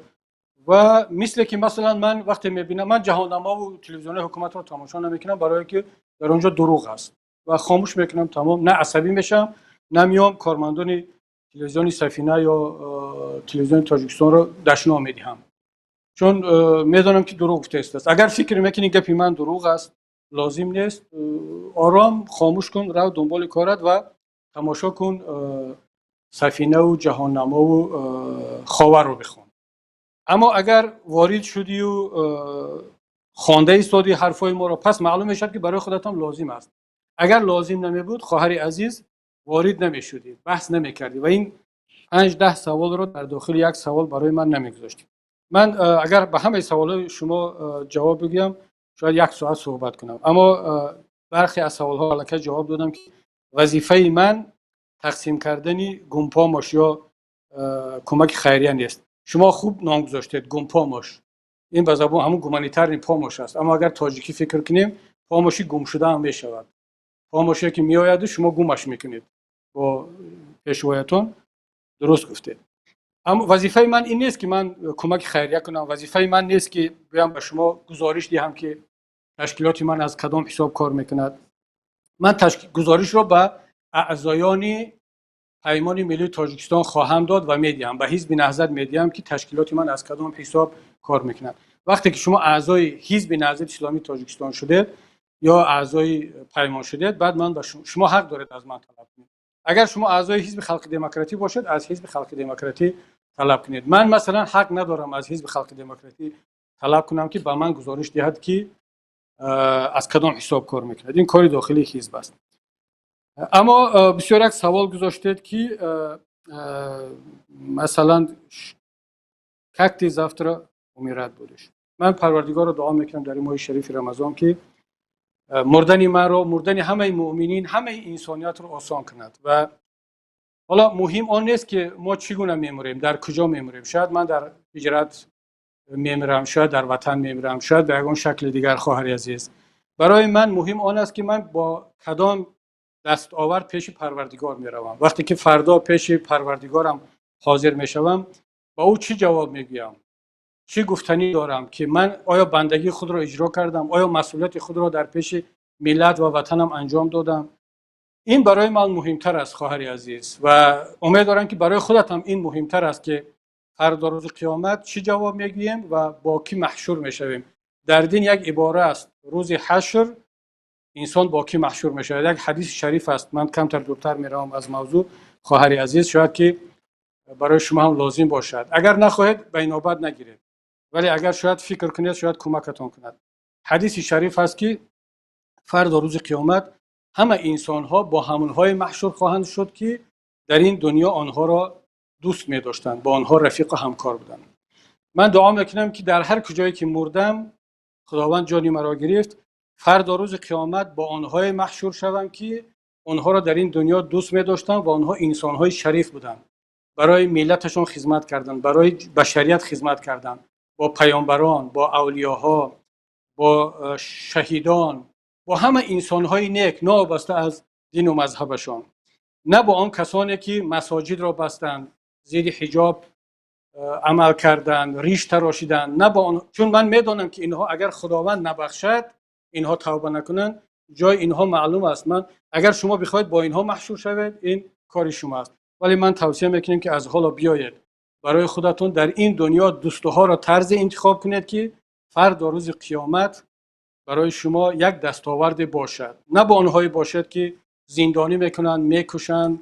Ва мисле ки масалан ман вақте мебинам, ман Ҷаҳоннамову телевизиони ҳукуматро тамошо намекунам, барое ки дар он ҷо дурӯғ аст, ва хомӯш мекунам, тамом. На асабӣ мешавам, на меом кормандони телевизиони Сафина ё телевизиони Тоҷикистонро дашном медиҳам, чун медонам, ки дурӯғ гуфта истааст. Агар фикр мекунӣ, гапи ман дурӯғ аст, лозим нест, ором хомӯш кун, рав дунболи корат ва тамошо кун Сафинаву Ҷаҳоннамову Ховарро бихон. Аммо агар ворид шудию хонда истоди ҳарфҳои моро, пас маълум мешавад, ки барои худатам лозим аст. Агар лозим намебуд, хоҳари азиз, ворид намешудӣ, баҳс намекардӣ ва ин 5-10 саволро дар дохили як савол барои ман намегузоштӣ. Ман агар ба ҳамаи саволҳои шумо ҷавоб бигӯям, шояд як соат суҳбат кунам. Аммо бархе аз саволҳо аллакай ҷавоб додам, ки вазифаи ман тақсим кардани гумпомощь ё кӯмаки хайрия нест. Шумо хуб ном гузоштед, гумпомощь, ин ба забон ҳамун гуманитарный помощь аст. Аммо агар тоҷикӣ фикр кунем, помощи гумшуда ҳам мешавад, помоше ки меояду шумо гумаш мекунед бо пешвоятон. Дуруст гуфтед. Аммо вазифаи ман ин нест, ки ман кӯмаки хайрия кунам. Вазифаи ман нест, ки биёям ба шумо гузориш диҳам, ки ташкилоти ман аз кадом ҳисоб кор мекунад. Ман гузоришро ба аъзоёни Паймони Миллии Тоҷикистон хоҳам дод ва медиҳам, ба Ҳизби Наҳзат медиҳам, ки ташкилоти ман аз кадом ҳисоб кор мекунад. Вақте ки шумо аъзои Ҳизби Наҳзати Исломии Тоҷикистон шудед ё аъзои Паймон шудед, баъд ман ба шумо ҳақ доред аз ман талаб кунед. Агар шумо аъзои Ҳизби Халқи Демократӣ бошед, аз Ҳизби Халқи Демократӣ талаб кунед. Ман масалан ҳақ надорам аз Ҳизби Халқи Демократӣ талаб кунам, ки ба ман гузориш диҳад, ки аз кадом ҳисоб кор мекунад. Ин кори дохилии ҳизб аст. Аммо бисёр як савол гузоштед, ки масалан, как ты завтра умирать будешь. Ман Парвардигорро дуо мекунам дар ин моҳи шарифи Рамазон, ки мурдани маро, мурдани ҳамаи муъминин, ҳамаи инсониятро осон кунад. Ва ҳоло муҳим он нест, ки мо чӣ гуна мемурем, дар куҷо мемурем. Шояд ман дар ҳиҷрат мемирам, шояд дар ватан мемирам, шояд ба ягон шакли дигар. Хоҳари азиз, барои ман муҳим он аст, ки ман бо кадом дастовард пеши Парвардигор меравам. Вақте ки фардо пеши Парвардигорам ҳозир мешавам, ба ӯ чӣ ҷавоб мегӯям, чӣ гуфтанӣ дорам, ки ман оё бандагии худро иҷро кардам, оё масъулияти худро дар пеши миллат ва ватанам анҷом додам. Ин барои ман муҳимтар аст, хоҳари азиз, ва умед дорам, ки барои худат ҳам ин муҳимтар аст, ки фардо рӯзи қиёмат чӣ ҷавоб мегӯем ва бо кӣ маҳшур мешавем. Дар дин як ибора аст: рӯзи ҳашр инсон бо кӣ маҳшур мешавад. Як ҳадиси шариф аст. Ман камтар дуртар меравам аз мавзӯъ, хоҳари азиз, шояд ки барои шумо ҳам лозим бошад. Агар нахоҳед, ба инобат нагиред, вале агар шояд фикр кунед, шояд кӯмакатон кунад. Ҳадиси шариф ҳаст, ки фардо рӯзи қиёмат ҳама инсонҳо бо ҳамонҳое маҳшур хоҳанд шуд, ки дар ин дунё онҳоро дӯст медоштанд, бо онҳо рафиқу ҳамкор буданд. Ман дуо мекунам, ки дар ҳар куҷое ки мурдам, Худованд ҷони маро гирифт, фардо рӯзи қиёмат бо онҳое маҳшур шавам, ки онҳоро дар ин дунё дӯст медоштам ва онҳо инсонҳои шариф буданд, барои миллаташон хизмат карданд, барои башарият хизмат карданд, бо паёмбарон, бо авлиёҳо, бо шаҳидон, бо ҳама инсонҳои нек, новобаста аз дину мазҳабашон, на бо он касоне, ки масоҷидро бастанд, зидди ҳиҷоб амал карданд, риш тарошиданд, на бо он. Чун ман медонам, ки инҳо, агар Худованд набахшад, инҳо тавба накунанд, ҷои инҳо маълум аст. Ман агар шумо бихоҳед бо инҳо маҳшур шавед, ин кори шумо аст, вале ман тавсия мекунем, ки аз ҳоло биёед, барои худатон дар ин дунё дӯстҳоро тарзе интихоб кунед, ки фардо рӯзи қиёмат барои шумо як дастоварде бошад, на бо онҳое бошад, ки зиндонӣ мекунанд, мекушанд,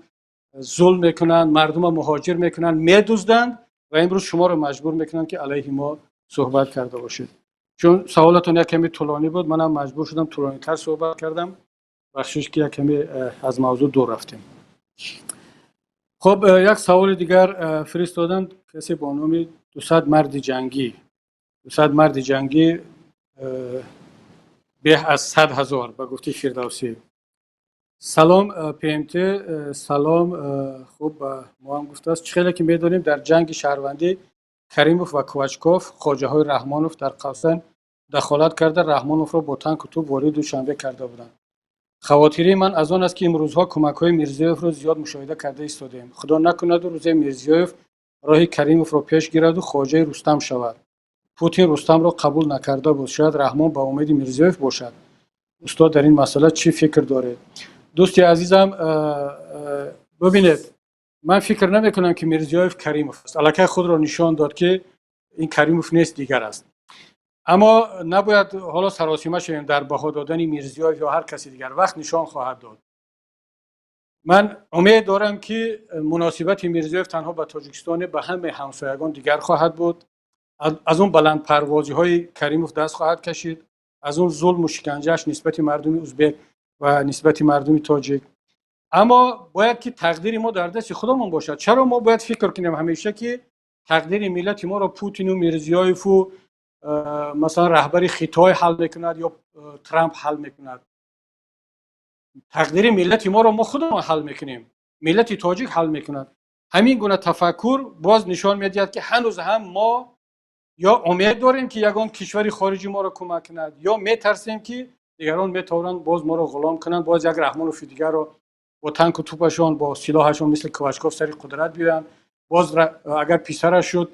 зулм мекунанд, мардумро муҳоҷир мекунанд, медузданд ва имрӯз шуморо маҷбур мекунанд, ки алайҳи мо суҳбат карда бошед. Чун саволатон як каме тӯлонӣ буд, манам маҷбур шудам тӯлонитар суҳбат кардам. Бахшиш, ки як каме аз мавзӯъ дур рафтем. Хуб, як саволи дигар фиристоданд касе бо номи 200 марди ҷангӣ. 200 марди ҷангӣ беҳ аз 100 000, ба гуфтаи Фирдавсӣ. Салом, ПМТ, салом. Хуб, ба мо ҳам гуфтааст. Чӣ хеле ки медонем, дар ҷанги шаҳрвандӣ Каримов ва Квачков, хоҷаҳои Раҳмонов дар қавсайн, дахолат карда, Раҳмоновро бо танку туп ворид Душанбе карда буданд. Хавотирии ман аз он аст, ки имрӯзҳо кӯмакҳои Мирзиёевро зиёд мушоҳида карда истодаем. Худо накунаду рӯзе Мирзиёев роҳи Каримовро пеш гираду хоҷаи Рустам шавад. Путин Рустамро қабул накарда буд. Шояд Раҳмон ба умеди Мирзиёев бошад. Устод, дар ин масъала чӣ фикр доред? Дӯсти азизам, бибинед, ман фикр намекунам, ки Мирзиёев Каримов аст. Аллакай худро нишон дод, ки ин Каримов нест, дигар аст. Аммо набояд ҳоло саросима шавем дар баҳо додани Мирзиёев ё ҳар каси дигар. Вақт нишон хоҳад дод. Ман умед дорам, ки муносибати Мирзиёев танҳо ба Тоҷикистоне, ба ҳамаи ҳамсоягон дигар хоҳад буд. Аз он баландпарвозиҳои Каримов даст хоҳад кашид, аз он зулму шиканҷааш нисбати мардуми узбек ва нисбати мардуми тоҷик. Аммо бояд ки тақдири мо дар дасти худамон бошад. Чаро мо бояд фикр кунем ҳамеша, ки тақдири миллати моро Путину Мирзиёеву масалан раҳбари Хитой ҳал мекунад ё Трамп ҳал мекунад? Тақдири миллати моро мо худамон ҳал мекунем, миллати тоҷик ҳал мекунад. Ҳамин гуна тафаккур боз нишон медиҳад, ки ҳанӯз ҳам мо ё умед дорем, ки ягон кишвари хориҷӣ моро кӯмак кунад, ё метарсем, ки дигарон метавонанд боз моро ғулом кунанд, боз як Раҳмонофи дигарро бо танку тупашон, бо силоҳашон мисли Квачков сари қудрат биёянд. Боз агар писараш шуд,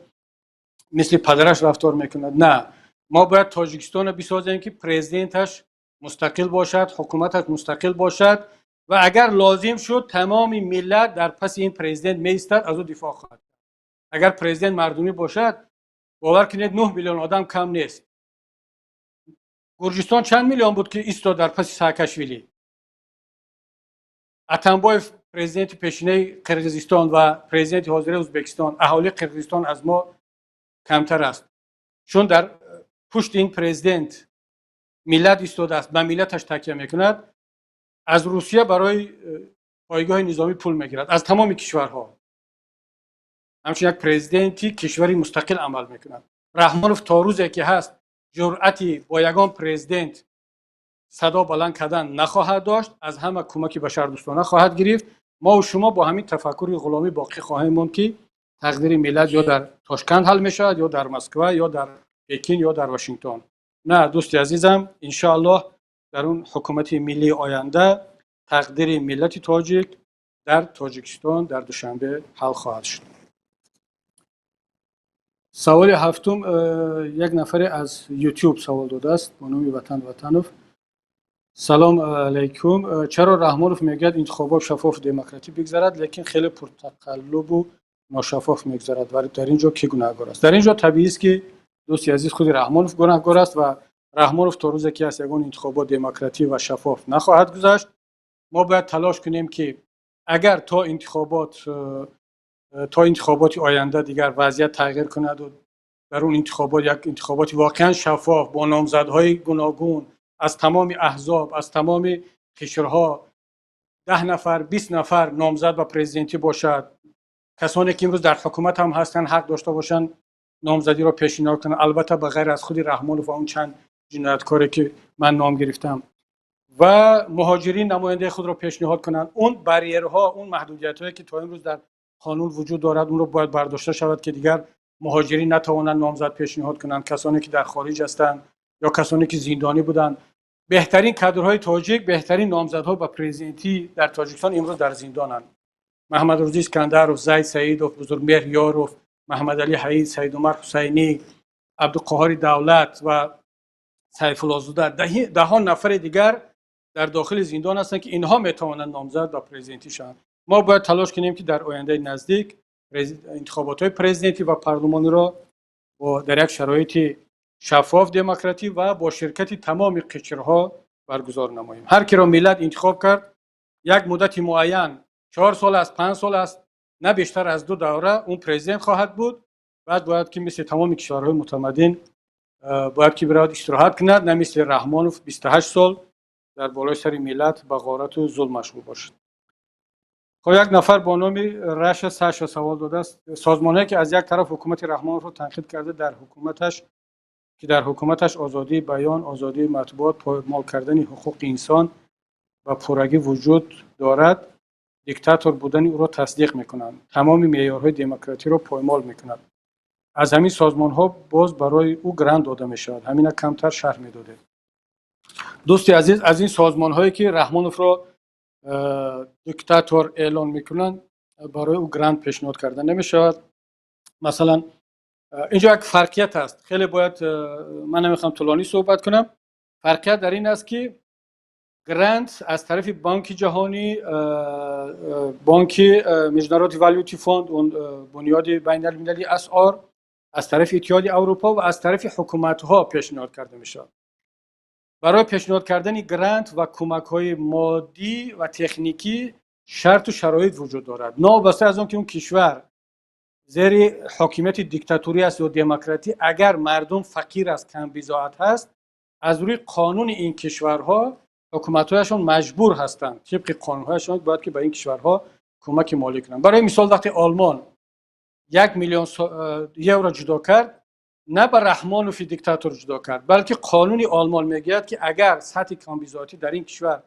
мисли падараш рафтор мекунад. На, мо бояд Тоҷикистонро бисозем, ки президенташ Мустақил бошад, ҳукуматаш мустақил бошад ва агар лозим шуд, тамоми миллат дар паси ин президент меистад, аз ӯ дифоъ хоҳад. Агар президент мардумӣ бошад, бовар кунед, 9 миллион одам кам нест. Гурҷистон чанд миллион буд, ки истод дар паси Саакашвили? Атамбоев, президенти пешинаи Қирғизистон ва президенти ҳозираи Ӯзбекистон, аҳолии Қирғизистон аз мо камтар аст. Чун дар пушти ин президент миллат истодааст, ба миллаташ такя мекунад, аз Русия барои пойгоҳи низомӣ пул мегирад, аз тамоми кишварҳо, ҳамчун як президенти кишвари мустақил амал мекунад. Раҳмонов то рӯзе ки ҳаст, ҷуръати бо ягон президент садо баланд кардан нахоҳад дошт, аз ҳама кӯмаки башардӯстона хоҳад гирифт. Мову шумо бо ҳамин тафаккури ғуломӣ боқӣ хоҳем монд, ки тақдири миллат ё дар Тошканд ҳал мешавад, ё дар Москва, ё дар Пекин, ё дар Вашингтон. На, дӯсти азизам, иншоаллоҳ, дар он ҳукумати миллии оянда тақдири миллати тоҷик дар Тоҷикистон, дар Душанбе ҳал хоҳад шуд. Саволи ҳафтум, як нафаре аз Ютуб савол додааст бо номи Ватан Ватанов. Салом алайкум. Чаро Раҳмонов мегӯяд, интихобот шаффофу демократӣ бигзарад, лекин хеле пуртақаллубу ношаффоф мегузарад ва дар ин ҷо кӣ гунаҳгор аст? Дар ин ҷо табиист, ки, дӯсти азиз, худи Раҳмонов гунаҳгор аст ва Раҳмонов то рӯзе ки ҳаст, ягон интихобот демократӣ ва шаффоф нахоҳад гузашт. Мо бояд талош кунем, ки агар то интихоботи оянда дигар вазъият тағйир кунаду дар он интихобот як интихоботи воқеан шаффоф бо номзадҳои гуногун аз тамоми аҳзоб, аз тамоми қишрҳо, 10 нафар, 20 нафар номзад ба президентӣ бошад, касоне ки имрӯз дар ҳукумат ҳам ҳастанд, ҳақ дошта бошанд номзадиро пешниҳод кунанд, албатта ба ғайр аз худи Раҳмонов ва он чанд ҷинояткоре, ки ман ном гирифтам, ва муҳоҷирин намояндаи худро пешниҳод кунанд. Он барьерҳо, он маҳдудиятҳое, ки то имрӯз дар қонун вуҷуд дорад, онро бояд бардошта шавад, ки дигар муҳоҷирин натавонанд номзад пешниҳод кунанд, касоне ки дар хориҷ ҳастанд ё касоне ки зиндонӣ буданд. Беҳтарин кадрҳои тоҷик, беҳтарин номзадҳо ба президентӣ дар Тоҷикистон имрӯз дар зиндонанд: Маҳмадрӯзӣ Искандаров, Зайд Саидов, Бузургмеҳр Ёров, Маҳмадалӣ Ҳаид, Саидумар Ҳусайнӣ, Абдуқоҳори Давлат ва Сайфуллозода. Даҳон нафари дигар дар дохили зиндон ҳастанд, ки инҳо метавонанд номзад ба президентӣ шаванд. Мо бояд талош кунем, ки дар ояндаи наздик интихоботҳои президентӣ ва парлумониро дар як шароити шаффоф, демократӣ ва бо ширкати тамоми қишрҳо баргузор намоем. Ҳар киро миллат интихоб кард, як муддати муайян, 4 сол аст, 5 сол аст, на бештар аз ду давра он президент хоҳад буд. Баъд бояд ки мисли тамоми кишварҳои мутамаддин бояд ки биравад истироҳат кунад, на мисли Раҳмонов 28 сол дар болои сари миллат ба ғорату зулм машғул бошад. Хоб, як нафар бо номи Раша Саша савол додааст: созмонҳое, ки аз як тараф ҳукумати Раҳмоновро танқид карда, дар ҳукуматаш ки дар ҳукуматаш озодии баён, озодии матбуот, поймол кардани ҳуқуқи инсон ба пуррагӣ вуҷуд дорад, диктатор будани ӯро тасдиқ мекунанд, тамоми меъёрҳои демократиро поймол мекунад, аз ҳамин созмонҳо боз барои ӯ грант дода мешавад. Ҳамина камтар шарҳ медодед. Дӯсти азиз, аз ин созмонҳое, ки Раҳмоновро диктатор эълон мекунанд, барои ӯ грант пешниҳод карда намешавад. Масалан, инҷо як фарқият аст. Хеле бояд, ман намехоҳам тӯлонӣ суҳбат кунам. Фарқият дар ин аст, ки грант аз тарафи Бонки Ҷаҳонӣ, бонки Международный валютный фонд, он бунёди байналмилалии асъор, аз тарафи Иттиҳоди Аврупо ва аз тарафи ҳукуматҳо пешниҳод карда мешавад. Барои пешниҳод кардани грант ва кӯмакҳои моддӣ ва техникӣ шарту шароит вуҷуд дорад. Новобаста аз он ки он кишвар зери ҳокимияти диктатурӣ аст ё демократӣ, агар мардум фақир аст, камбизоат ҳаст, аз рӯи қонуни ин кишварҳо ҳукуматҳояшон маҷбур ҳастанд, тибқи қонунҳояшон бояд ки ба ин кишварҳо кӯмаки молӣ кунанд. Барои мисол, вақте Олмон 1 миллион евро ҷудо кард, на ба Раҳмонови диктатор ҷудо кард, балки қонуни Олмон мегӯяд, ки агар сатҳи камбизоатӣ дар ин кишвар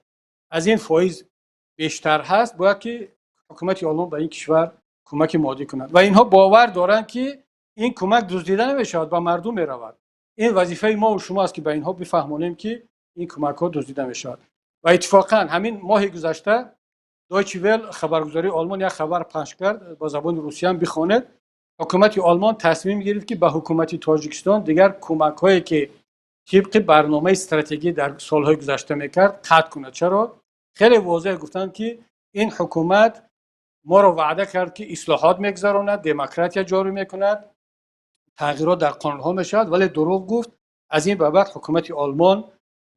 аз ин фоиз бештар ҳаст, бояд ки ҳукумати Олмон ба ин кишвар кӯмаки моддӣ кунад. Ва инҳо бовар доранд, ки ин кӯмак дуздида намешавад, ба мардум меравад. Ин вазифаи мову шумо аст, ки ба инҳо бифаҳмонем, ки ин кӯмакҳо дуздида мешавад. Ва иттифоқан ҳамин моҳи гузашта Дойче Велл, хабаргузории Олмон, як хабар пахш кард, ба забони русиям бихонед. Ҳукумати Олмон тасмим гирифт, ки ба ҳукумати Тоҷикистон дигар кӯмакҳое ки Тибқи барномаи стратегӣ дар солҳои гузашта мекард, қатъ кунад. Чаро? Хеле возеҳ гуфтанд, ки ин ҳукумат моро ваъда кард, ки ислоҳот мегузаронад, демократия ҷорӣ мекунад, тағйирот дар қонунҳо мешавад, вале дурӯғ гуфт. Аз ин ба баъд ҳукумати Олмон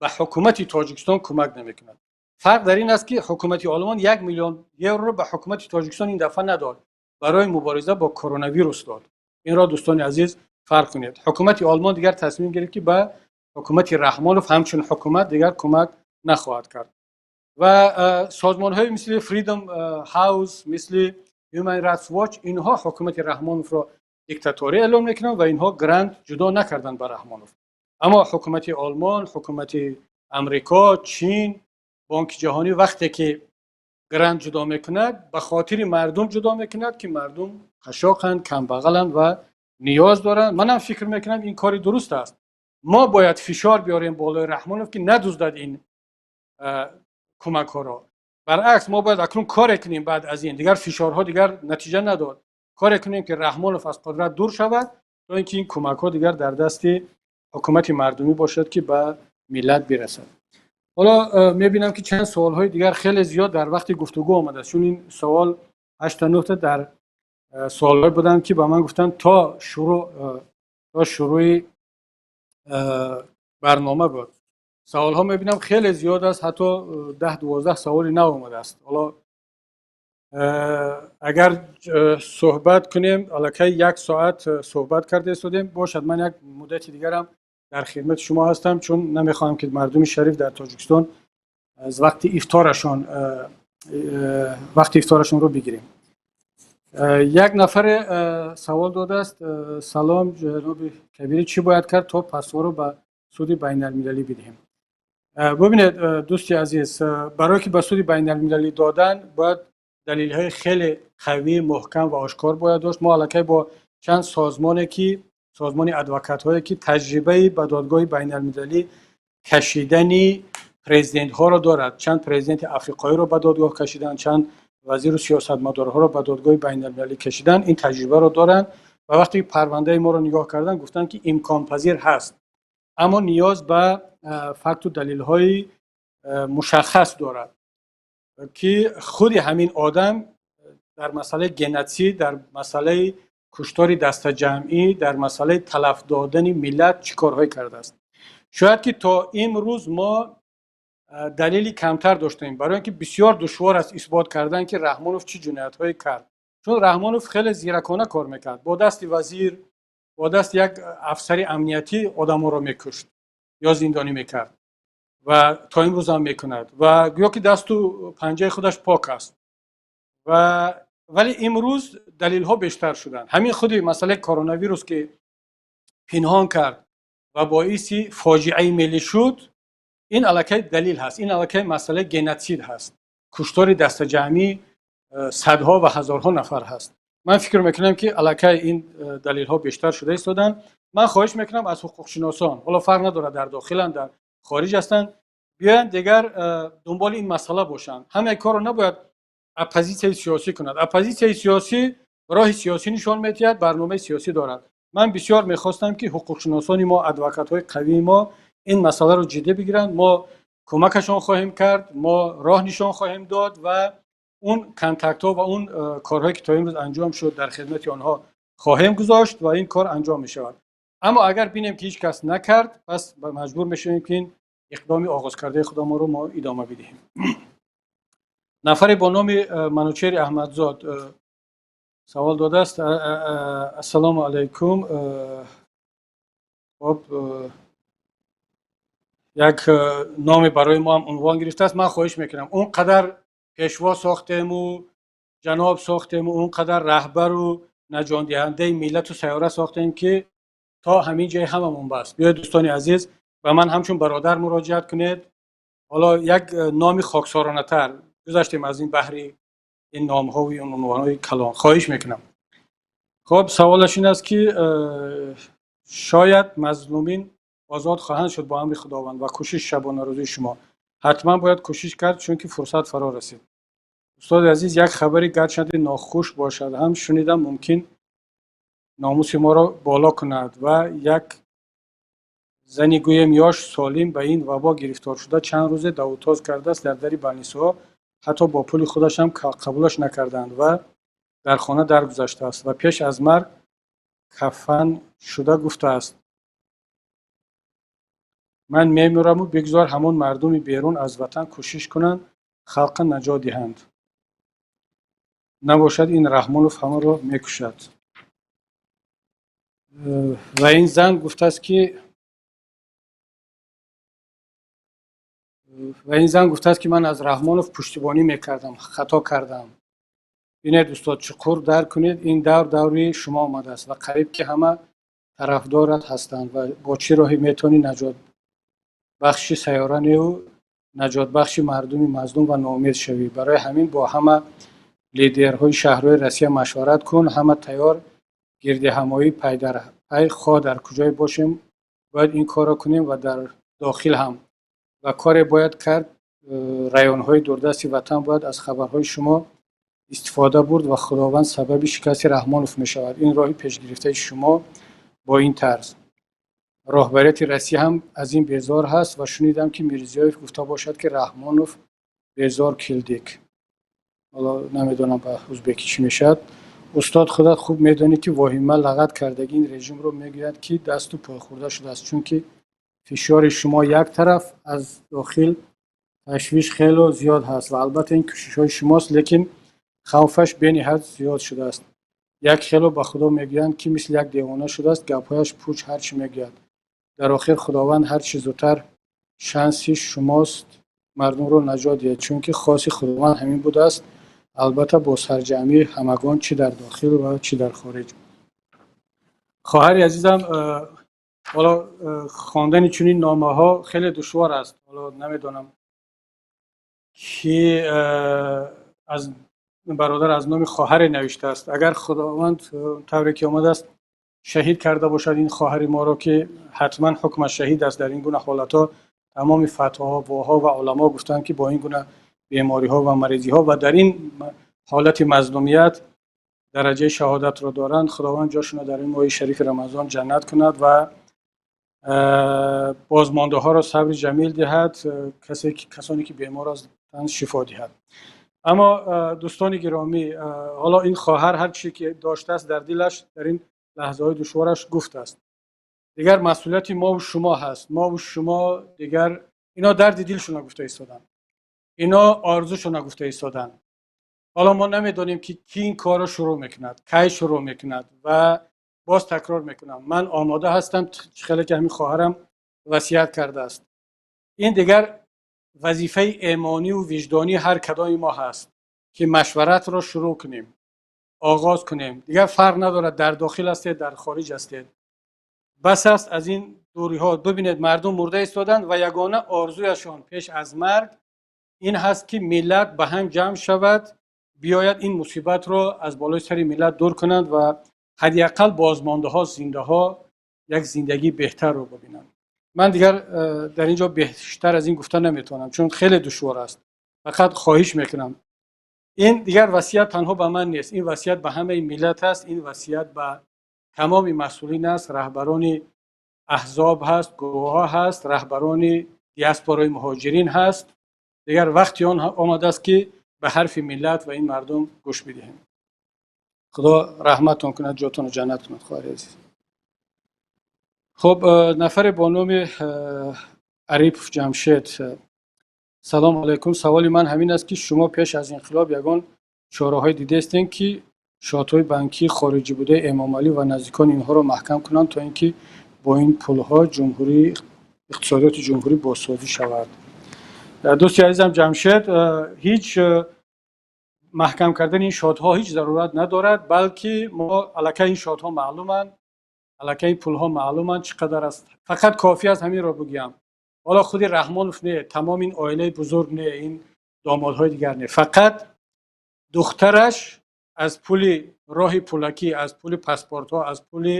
ба ҳукумати Тоҷикистон кӯмак намекунад. Фарқ дар ин аст, ки ҳукумати Олмон 1 миллион евроро ба ҳукумати Тоҷикистон ин дафъа надод, барои мубориза бо коронавирус дод. Инро, дӯстони азиз, фарқ кунед. Ҳукумати Олмон дигар тасмим гирифт, ки ба ҳукумати Раҳмонов ҳамчун ҳукумат дигар кӯмак нахоҳад кард. Ва созмонҳои мисли Freedom House, мисли Human Rights Watch, инҳо ҳукумати Раҳмоновро диктаторӣ эълон мекунанд ва инҳо грант ҷудо накарданд ба Раҳмонов. Аммо ҳукумати Олмон, ҳукумати Амрико, Чин, Бонки Ҷаҳонӣ вақте ки грант ҷудо мекунад, ба хотири мардум ҷудо мекунад, ки мардум қашшоқанд, камбағаланд ва ниёз доранд. Манам фикр мекунам, ин кори дуруст аст. Мо бояд фишор биёрем болои Раҳмонов, ки надуздад ин кӯмакҳоро. Баръакс, мо бояд акнун коре кунем. Баъд аз ин дигар фишорҳо дигар натиҷа надод, коре кунем, ки Раҳмонов аз қудрат дур шавад, то ин ки ин кӯмакҳо дигар дар дасти ҳукумати мардумӣ бошад, ки ба миллат бирасад. Ҳоло мебинам, ки чанд суолҳои дигар хеле зиёд дар вақти гуфтугӯ омадааст, чун ин суол ҳашта нӯҳта дар суолҳое буданд, ки ба ман гуфтанд, то шурӯи барнома буд. Саволҳо мебинам, хеле зиёд аст, ҳатто 10-12 саволи нав омадааст. Ҳоло агар суҳбат кунем, аллакай як соат суҳбат карда истодем. Бошад, ман як муддати дигарам дар хидмати шумо ҳастам, чун намехоҳам, ки мардуми шариф дар Тоҷикистон аз вақти ифторашон вақти ифторашонро бигирем. Як нафаре савол додааст: «Салом, ҷаноби Кабирӣ, чӣ бояд кард, то пасворо ба суди байналмилалӣ бидиҳем?» Бубинед, дӯсти азиз, барое ки ба суди байналмилалӣ додан, бояд далелҳои хеле қавӣ, муҳкам ва ошкор бояд дошт. Мо аллакай бо чанд созмоне, ки созмони адвокатҳое, ки таҷрибаи ба додгоҳи байналмилалӣ кашидани президентҳоро дорад, чанд президенти африқоиро ба додгоҳ кашиданд, чанд вазиру сиёсатмадорҳоро ба додгоҳи байналмилалӣ кашиданд, ин таҷрибаро доранд ва вақте парвандаи моро нигоҳ карданд, гуфтанд, ки имконпазир ҳаст, аммо ниёз ба факту далелҳои мушаххас дорад, ки худи ҳамин одам дар масъалаи геноцид, дар масъалаи куштори дастаҷамъӣ, дар масъалаи талаф додани миллат чӣ корҳое кардааст. Шояд ки то имрӯз мо далели камтар доштем, барои ин ки бисёр душвор аст исбот кардан, ки Раҳмонов чӣ ҷиноятҳое кард, чун Раҳмонов хеле зиракона кор мекард: бо дасти вазир, бо дасти як афсари амниятӣ одамонро мекушт ё зиндонӣ мекард ва то имрӯз ҳам мекунад ва гӯё ки дасту панҷаи худаш пок аст. Ва вале имрӯз далелҳо бештар шуданд. Ҳамин худи масъалаи коронавирус, ки пинҳон кард ва боиси фоҷиаи миллӣ шуд, ин аллакай далил ҳаст, ин аллакай масъалаи геноцид ҳаст, куштори дастаҷамъӣ садҳо ва ҳазорҳо нафар ҳаст. Ман фикр мекунам, ки аллакай ин далелҳо бештар шуда истоданд. Ман хоҳиш мекунам аз ҳуқуқшиносон, ҳоло фарқ надорад, дар дохиланд, дар хориҷ ҳастанд, биёянд, дигар дунболи ин масъала бошанд. Ҳамаи корро набояд оппозитсияи сиёсӣ кунад. Оппозитсияи сиёсӣ роҳи сиёсӣ нишон медиҳад, барномаи сиёсӣ дорад. Ман бисёр мехостам, ки ҳуқуқшиносони мо, адвокатҳои қавии мо ин масъаларо ҷиддӣ бигиранд. Мо кӯмакашон хоҳем кард, мо роҳ нишон хоҳем дод ва он контактҳо ва он корҳое, ки то имрӯз анҷом шуд, дар хидмати онҳо хоҳем гузошт ва ин кор анҷом мешавад. Аммо агар бинем, ки ҳеҷ кас накард, пас маҷбур мешавем, ки ин иқдоми оғозкардаи худамонро мо идома бидиҳем. Нафаре бо номи Манучери Аҳмадзод савол додааст: «Ассалому алайкум». Хоб, як номе барои мо ҳам унвон гирифтааст. Ман хоҳиш мекунам, он қадар пешво сохтему ҷаноб сохтему, он қадар раҳбару наҷотдиҳандаи миллату сайёра сохтем, ки то ҳамин ҷои ҳамамон бас. Биёед, дӯстони азиз, ба ман ҳамчун бародар муроҷиат кунед. Ҳоло як номи хоксоронатар, гузаштем аз ин баҳри ин номҳову ин унвонҳои калон, хоҳиш мекунам. Хоб, саволаш ин аст, ки шояд мазлумин озод хоҳанд шуд бо амри Худованд ва кӯшиши шабонарӯзии шумо. Ҳатман бояд кӯшиш кард, чунки фурсат фаро расид. Устоди азиз, як хабари гарчанде нохуш бошад ҳам шунидам, мумкин номуси моро боло кунад ва як Зани гӯем ёш, солим ба ин вабо гирифтор шуда, чанд рӯзе давутоз кардааст дар дари больницаҳо, ҳатто бо пули худашам қабулаш накарданд ва дар хона даргузаштааст ва пеш аз марг кафан шуда гуфтааст: «Ман мемираму бигзор ҳамон мардуми берун аз ватан кӯшиш кунанд, халқа наҷот диҳанд. Набошад, ин Раҳмонов ҳамаро мекушад». Ва ин зан гуфтааст, ки ман аз Раҳмонов пуштибонӣ мекардам, хато кардам. Бинед, устод, чуқур дарк кунед, ин давр даври шумо омадааст ва қариб ки ҳама тарафдорат ҳастанд ва бо чӣ роҳе метавонӣ наҷотбахши сайёра неву наҷотбахши мардуми мазлум ва ноумед шавӣ. Барои ҳамин бо ҳама лидерҳои шаҳрҳои Россия машварат кун, ҳама тайёр гирдиҳамоӣ пайдарпай, хоҳ дар куҷое бошем, бояд ин корро кунем ва дар дохил ҳам. Ва коре бояд кард, районҳои дурдасти ватан бояд аз хабарҳои шумо истифода бурд ва Худованд сабаби шикасти Раҳмонов мешавад. Ин роҳи пешгирифтаи шумо бо ин тарз. Роҳбарияти Россия ҳам аз ин безор ҳаст ва шунидам, ки Мирзиёев гуфта бошад, ки Раҳмонов безор килдик. Ҳоло намедонам, ба узбекӣ чӣ мешавад. Устод, худат хуб медонӣ, ки воҳима лағат кардаги ин режимро мегӯяд, ки дасту пойхӯрда шудааст, чунки фишори шумо як тараф, аз дохил ташвиш хело зиёд ҳаст ва албатта ин кӯшишҳои шумост, лекин хавфаш бениҳоят зиёд шудааст. Як хело ба Худо мегӯянд, ки мисли як девона шудааст, гапҳояш пуч, ҳар чӣ мегӯяд. Дар охир Худованд ҳар чӣ зудтар шанси шумост, мардумро наҷот диҳед, чунки хоси Худованд ҳамин будааст, албатта бо сарҷамъии ҳамагон, чӣ дар дохил ва чӣ дар хориҷ. Хоҳари азизам, ҳоло хондани чунин номаҳо хеле душвор аст. Ҳоло намедонам, ки аз бародар аз номи хоҳаре навиштааст. Агар Худованд тавре ки омадааст шаҳид карда бошад ин хоҳари моро, ки ҳатман ҳукмаш шаҳид аст дар ин гуна ҳолатҳо, тамоми фатвоҳо ва уламо гуфтанд, ки бо ин гуна бемориҳо ва маризиҳо ва дар ин ҳолати мазлумият дараҷаи шаҳодатро доранд. Худованд ҷошонро дар ин моҳи шарифи Рамазон ҷаннат кунад ва бозмондаҳоро сабри ҷамил диҳад, касоне ки бемор ҳастанд шифо диҳад. Аммо, дӯстони гиромӣ, ҳоло ин хоҳар ҳар чизе ки доштааст дар дилаш, дар ин лаҳзаҳои душвораш гуфтааст. Дигар масъулияти мову шумо ҳаст. Мову шумо дигар ино дарди дилшона гуфта истоданд, ино орзушона гуфта истоданд. Ҳоло мо намедонем, ки кӣ ин корро шурӯъ мекунад, кай шурӯъ мекунад ва боз такрор мекунам, ман омода ҳастам, хеле ки ҳамин хоҳарам васият кардааст. Ин дигар вазифаи эмониву виҷдонии ҳар кадоми мо ҳаст, ки машваратро шурӯъ кунем, оғоз кунем. Дигар фарқ надорад, дар дохил ҳастед, дар хориҷ ҳастед. Бас аст аз ин дуриҳо. Бибинед, мардум мурда истоданд ва ягона орзуяшон пеш аз марг ин ҳаст, ки миллат ба ҳам ҷамъ шавад, биёяд ин мусибатро аз болои сари миллат дур кунанд ва ҳадди ақал бозмондаҳо, зиндаҳо як зиндагии беҳтарро бибинанд. Ман дигар дар ин ҷо бештар аз ин гуфта наметавонам, чун хеле душвор аст. Фақат хоҳиш мекунам, ин дигар васият танҳо ба ман нест, ин васият ба ҳамаи миллат аст, ин васият ба тамоми масъулин аст, раҳбарони аҳзоб ҳаст, гурӯҳҳо ҳаст, раҳбарони диаспораи муҳоҷирин ҳаст. Дигар вақти он омадааст, ки ба ҳарфи миллат ва ин мардум гӯш бидиҳем. Худо раҳматон кунад, ҷотонро ҷаннат кунад, хоҳари азиз. Хуб, нафаре бо номи Арипов Ҷамшед: «Салом алайкум. Саволи ман ҳамин аст, ки шумо пеш аз инқилоб ягон чораҳое дидаистем, ки шотҳои банкии хориҷӣ будаи Эмомалӣ ва наздикони инҳоро маҳкам кунанд, то ин ки бо ин пулҳо ҷумҳурӣ, иқтисодиёти ҷумҳурӣ бозсозӣ шавад?» Дӯсти азизам Ҷамшед, ҳеҷ маҳкам кардани ин шотҳо ҳеҷ зарурат надорад, балки мо аллакай ин шотҳо маълуманд, аллакай ин пулҳо маълуманд, чӣ қадар аст. Фақат кофӣ аст ҳаминро бигӯям: ҳоло худи Раҳмонов не, тамоми ин оилаи бузург не, ин домодҳои дигар не, фақат духтараш аз пули роҳи пулакӣ, аз пули паспортҳо, аз пули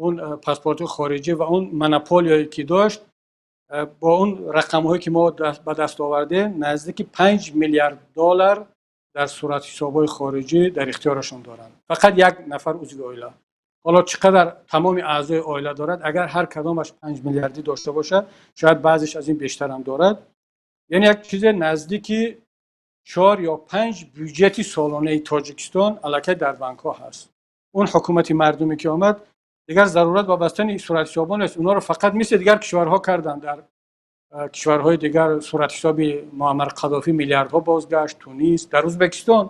он паспорти хориҷӣ ва он монополияе ки дошт, бо он рақамҳое ки мо ба даст овардем, наздики 5 миллиард доллар дар суратҳисобҳои хориҷӣ дар ихтиёрашон доранд, фақат як нафар узви оила. Ҳоло чӣ қадар тамоми аъзои оила дорад, агар ҳар кадомаш 5 миллиардӣ дошта бошад, шояд баъзеш аз ин бештарам дорад, яъне як чизе наздики чор ё панҷ бюҷети солонаи Тоҷикистон аллакай дар банкҳо ҳаст. Он ҳукумати мардуме ки омад, дигар зарурат ба бастани суратҳисобон нест. Онҳоро фақат мисли дигар кишварҳо карданд. Дар кишварҳои дигар суратҳисоби Муаммар Қадофӣ миллиардҳо бозгашт, Тунис, дар Ӯзбекистон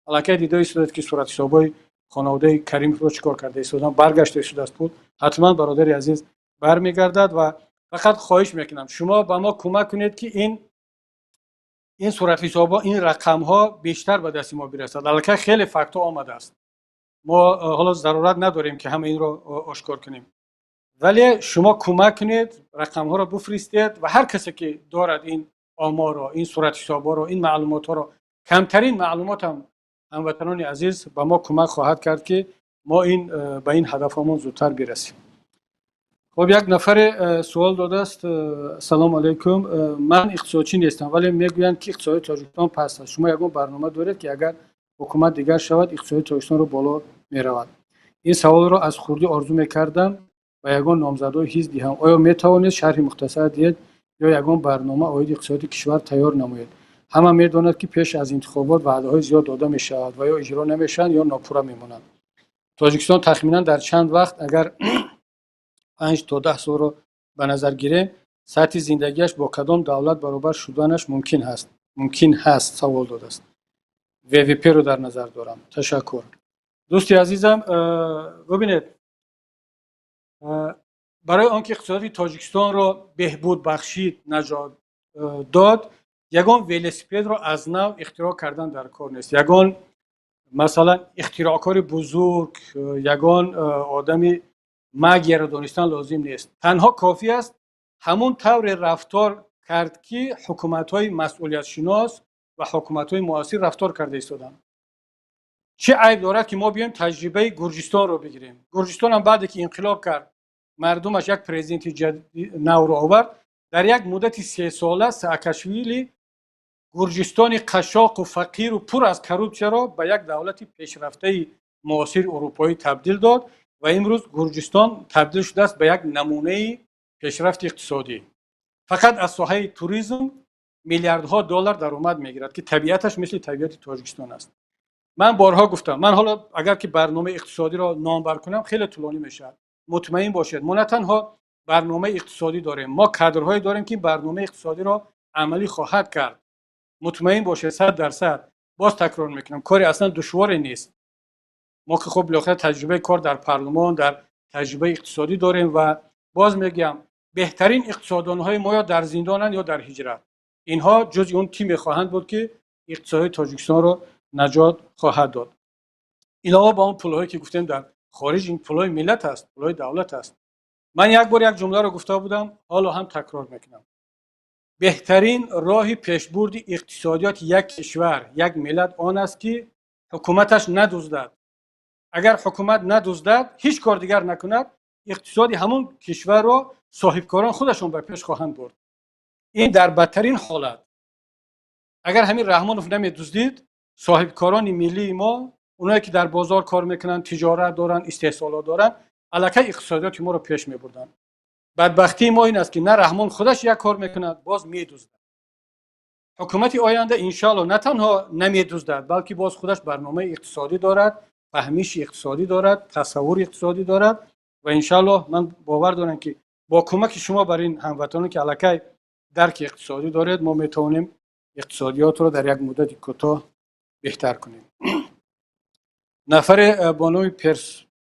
аллакай дида истодад, ки суратҳисобҳои хонаводаи Каримовро чӣ кор карда истодан, баргашта истодааст пул. Ҳатман, бародари азиз, бармегардад. Ва фақат хоҳиш мекунам, шумо ба мо кӯмак кунед, ки ин суратҳисобҳо, ин рақамҳо бештар ба дасти мо бирасад. Аллакай хеле фактҳо омадааст, мо ҳоло зарурат надорем, ки ҳама инро ошкор кунем, вале шумо кӯмак кунед, рақамҳоро бифиристед ва ҳар касе ки дорад ин оморро, ин суратҳисобҳоро, ин маълумотҳоро, камтарин маълумот ҳам, ҳамватанони азиз, ба мо кӯмак хоҳад кард, ки мо ин ба ин ҳадафҳомон зудтар бирасем. Хуб, як нафаре суол додааст: «Ассалому алайкум, ман иқтисодчӣ нестам, вале мегӯянд, ки иқтисоди Тоҷикистон паст аст. Шумо ягон барнома доред, ки агар ҳукумат дигар шавад, иқтисоди Тоҷикистонро боло меравад? Ин саволро аз хурдӣ орзу мекардам ба ягон номзадҳои ҳизб диҳам. Оё метавонед шарҳи мухтасар диҳед ё ягон барнома оиди иқтисоди кишвар тайёр намоед? Ҳама медонад, ки пеш аз интихобот ваъдаҳои зиёд дода мешавад ва ё иҷро намешаванд, ё нопурра мемонанд. Тоҷикистон тахминан дар чанд вақт, агар 5 то 10 солро ба назар гирем, сатҳи зиндагиаш бо кадом давлат баробар шуданаш мумкин ҳаст?» Савол додааст. ВВП-ро дар назар дорам. Ташаккур. Дӯсти азизам, бубинед, барои он ки иқтисоди Тоҷикистонро беҳбуд бахшид, наҷот дод, ягон велосипедро аз нав ихтироъ кардан дар кор нест. Ягон, масалан, ихтироъкори бузург, ягон одами магияро донистан лозим нест. Танҳо кофӣ аст ҳамун тавре рафтор кард, ки ҳукуматҳои масъулиятшинос ва ҳукуматҳои муассир рафтор карда истоданд. Чӣ айб дорад, ки мо биёем таҷрибаи Гурҷистонро бигирем? Гурҷистон ҳам баъде ки инқилоб кард, мардумаш як президенти навро овард, дар як муддати 3 сола Саакашвили Гурҷистони қашшоқу фақиру пур аз коррупсияро ба як давлати пешрафтаи муосири урупоӣ табдил дод ва имрӯз Гурҷистон табдил шудааст ба як намунаи пешрафти иқтисодӣ. Фақат аз соҳаи туризм миллиардҳо доллар даромад мегирад, ки табиаташ мисли табиати Тоҷикистон аст. Ман борҳо гуфтам, ман ҳоло агар ки барномаи иқтисодиро номбар кунам, хеле тӯлонӣ мешавад. Мутмаин бошед, мо на танҳо барномаи иқтисодӣ дорем, мо кадрҳое дорем, ки барномаи иқтисодиро амалӣ хоҳад кард. Мутмаин бошед, 100%. Боз такрор мекунам, кори аслан душворе нест. Мо ки хуб билохира таҷрибаи кор дар парлумон, дар таҷрибаи иқтисодӣ дорем. Ва боз мегӯям, беҳтарин иқтисоддонҳои мо ё дар зиндонанд, ё дар ҳиҷрат. Инҳо ҷузъи он тиме хоҳанд буд, ки иқтисоди Тоҷикистонро наҷот хоҳад дод. Илова ба он пулҳое, ки гуфтем дар хориҷ, ин пулҳои миллат аст, пулҳои давлат аст. Ман як бор як ҷумларо гуфта будам, ҳоло ҳам такрор мекунам: беҳтарин роҳи пешбурди иқтисодиёти як кишвар, як миллат он аст, ки ҳукуматаш надуздад. Агар ҳукумат надуздад, ҳеҷ кор дигар накунад, иқтисоди ҳамон кишварро соҳибкорон худашон ба пеш хоҳанд бурд. Ин дар бадтарин ҳолат. Агар ҳамин Раҳмонов намедуздид, соҳибкорони миллии мо, оное ки дар бозор кор мекунанд, тиҷорат доранд, истеҳсолот доранд, аллакай иқтисодиёти моро пеш мебурданд. Бадбахтии мо ин аст, ки на Раҳмон худаш як кор мекунад, боз медуздад. Ҳукумати оянда, иншоалло, на танҳо намедуздад, балки боз худаш барномаи иқтисодӣ дорад, фаҳмиши иқтисодӣ дорад, тасаввури иқтисодӣ дорад. Ва иншоаллоҳ ман бовар дорам, ки бо кӯмаки шумо, бар ин ҳамватанон, ки аллакай дарки иқтисодӣ доред, мо метавонем иқтисодиётро дар як муддати кӯтоҳ беҳтар кунем. Нафаре бо номи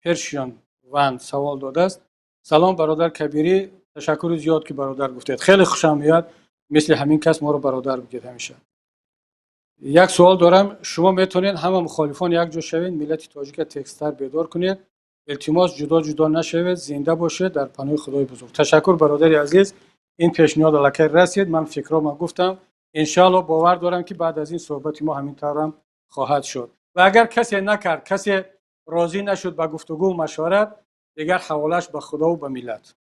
Першиан Ван савол додааст: «Салом, бародар Кабирӣ». Ташаккури зиёд, ки бародар гуфтед, хеле хушам меояд, мисли ҳамин кас моро бародар бигӯед ҳамеша. «Як суол дорам. Шумо метавонед ҳама мухолифон якҷо шавед, миллати тоҷика тезтар бедор кунед. Илтимос, ҷудо ҷудо нашавед. Зинда бошед, дар паноҳи Худои бузург». Ташаккур, бародари азиз, ин пешниҳод аллакай расид, ман фикрома гуфтам. Иншоалло, бовар дорам, ки баъд аз ин суҳбати мо ҳамин таврам хоҳад шуд. Ва агар касе накард, касе розӣ нашуд ба гуфтугӯ, машварат, дигар ҳаволааш ба Худову ба миллат.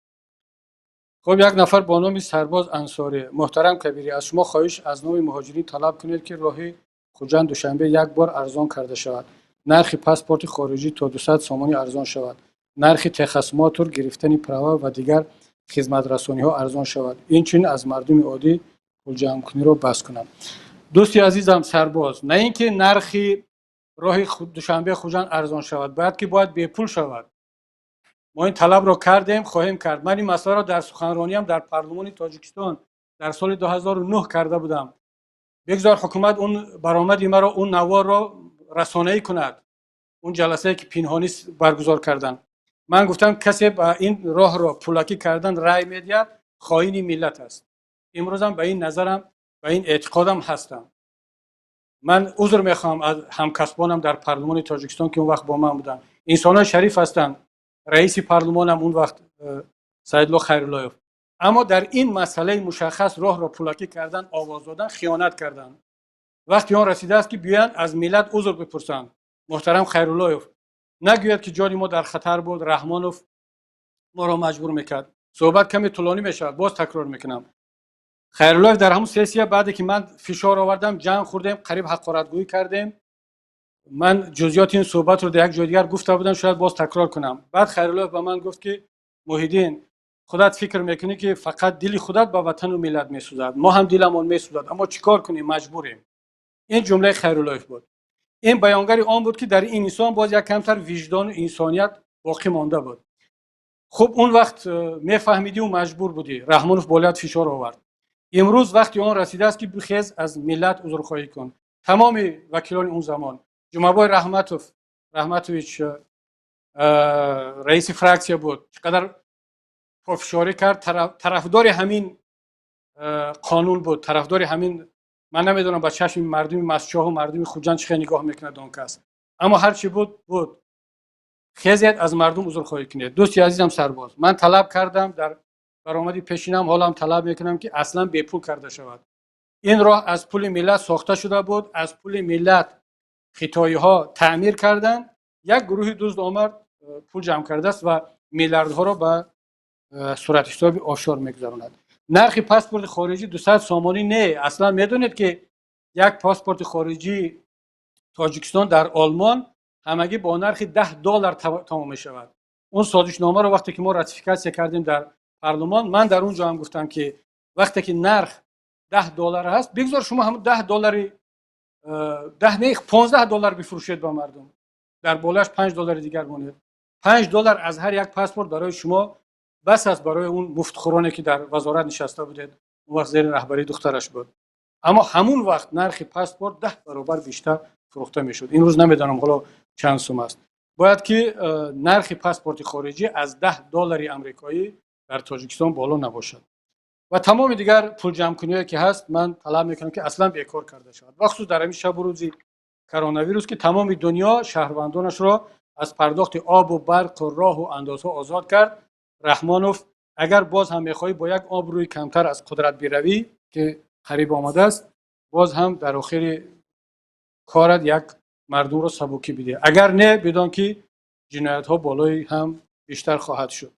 Хуб, як нафар бо номи Сарбоз Ансорӣ: «Муҳтарам Кабирӣ, аз шумо хоҳиш, аз номи муҳоҷирин талаб кунед, ки роҳи Хуҷанд Душанбе як бор арзон карда шавад, нархи паспорти хориҷӣ то 200 сомонӣ арзон шавад. Нархи техосмотр, гирифтани права ва дигар хизматрасониҳо арзон шавад. Инчунин аз мардуми оддӣ пулҷамъкуниро бас кунанд. Дӯсти азизам Сарбоз, на ин ки нархи роҳи Душанбе Хуҷанд арзон шавад, бояд ки бояд бепул шавад. Мо ин талабро кардем, хоҳем кард. Ман ин масъаларо дар суханрониам дар парлумони Тоҷикистон дар соли 2009 карда будам. Бигзор ҳукумат он баромади маро, он наворро расонаӣ кунад, он ҷаласае ки пинҳонӣ баргузор карданд. Ман гуфтам, касе ба ин роҳро пулакӣ кардан рай медиҳад, хоини миллат аст. Имрӯзам ба ин назарам, ба ин эътиқодам ҳастам. Ман узр мехоҳам аз ҳамкасбонам дар парлумони Тоҷикистон, ки он вақт бо ман буданд. Инсонҳои шариф ҳастанд. Раиси парлумонам он вақт Саидло Хайруллоев. Аммо дар ин масъалаи мушаххас, роҳро пулакӣ кардан овоз додан, хиёнат карданд. Вақти он расидааст, ки биёянд, аз миллат узр бипурсанд. Муҳтарам Хайруллоев нагӯяд, ки ҷони мо дар хатар буд, Раҳмонов моро маҷбур мекард. Суҳбат каме тӯлонӣ мешавад, боз такрор мекунам. Хайруллоев дар ҳамун сессия, баъде ки ман фишор овардам, ҷанг хӯрдем, қариб ҳақоратгӯӣ кардем. Ман ҷузъиёти ин суҳбатро дар як ҷои дигар гуфта будам, шояд боз такрор кунам. Баъд Хайруллоев ба ман гуфт, ки Муҳиддин, худат фикр мекунӣ, ки фақат дили худат ба ватану миллат месӯзад, мо ҳам диламон месӯзад, аммо чӣ кор кунем, маҷбурем. Ин ҷумлаи Хайруллоев буд. Ин баёнгари он буд, ки дар ин инсон боз як камтар виҷдону инсоният боқӣ монда буд. Хуб, он вақт мефаҳмидиу маҷбур будӣ, Раҳмонов болоят фишор овард. Имрӯз вақти он расидааст, ки бихез, аз миллат узрхоҳӣ кун. Тамоми вакилони он замон, Ҷумабой Раҳматов, Раҳматович, раиси фраксия буд, чӣ қадар пофишорӣ кард, тарафдори ҳамин қонун буд, тарафдори ҳамин. Ман намедонам, ба чашми мардуми Мастчоҳу мардуми Хуҷанд чӣ хел нигоҳ мекунад он кас, аммо ҳар чӣ буд, буд. Хезед, аз мардум узрхоҳӣ кунед. Дӯсти азизам Сарбоз, ман талаб кардам дар баромади пешинам, ҳолам талаб мекунам, ки аслан бепул карда шавад. Ин роҳ аз пули миллат сохта шуда буд, аз пули миллат хитоиҳо таъмир карданд. Як гурӯҳи дузд омад, пул ҷамъ кардааст ва миллиардҳоро ба суратҳисоби офшор мегузаронад. Нархи паспорти хориҷӣ 200 сомонӣ не. Аслан медонед, ки як паспорти хориҷии Тоҷикистон дар Олмон ҳамагӣ бо нархи 10 доллар тамом мешавад. Он созишномаро вақте ки мо ратификатсия кардем дар парлумон, ман дар он ҷо ҳам гуфтам, ки вақте ки нарх 10 доллар ҳаст, бигзор шумо ҳамн 10 доллари, 10 не, 15 доллар бифурӯшед ба мардум, дар болояш 5 доллари дигар монед. 5 доллар аз ҳар як паспорт барои шумо бас аст, барои он муфтхӯроне, ки дар вазорат нишаста будед он вақт, зери раҳбарии духтараш буд. Аммо ҳамун вақт нархи паспорт 10 баробар бештар фурӯхта мешуд. Имрӯз намедонам, ҳоло чанд сум аст. Бояд ки нархи паспорти хориҷӣ аз 10 доллари амрикоӣ дар Тоҷикистон боло набошад. Ва тамоми дигар пулҷамъкуниҳое ки ҳаст, ман талаб мекунам, ки аслан бекор карда шавад, бахусус дар ҳамин шабу рӯзи коронавирус, ки тамоми дунё шаҳрвандонашро аз пардохти обу барқу роҳу андозҳо озод кард. Раҳмонов, агар боз ҳам мехоҳӣ бо як обрӯи камтар аз қудрат биравӣ, ки қариб омадааст, боз ҳам дар охири корат як мардумро сабукӣ бидиҳ. Агар не, бидон, ки ҷиноятҳо болои ҳам бештар хоҳад шуд.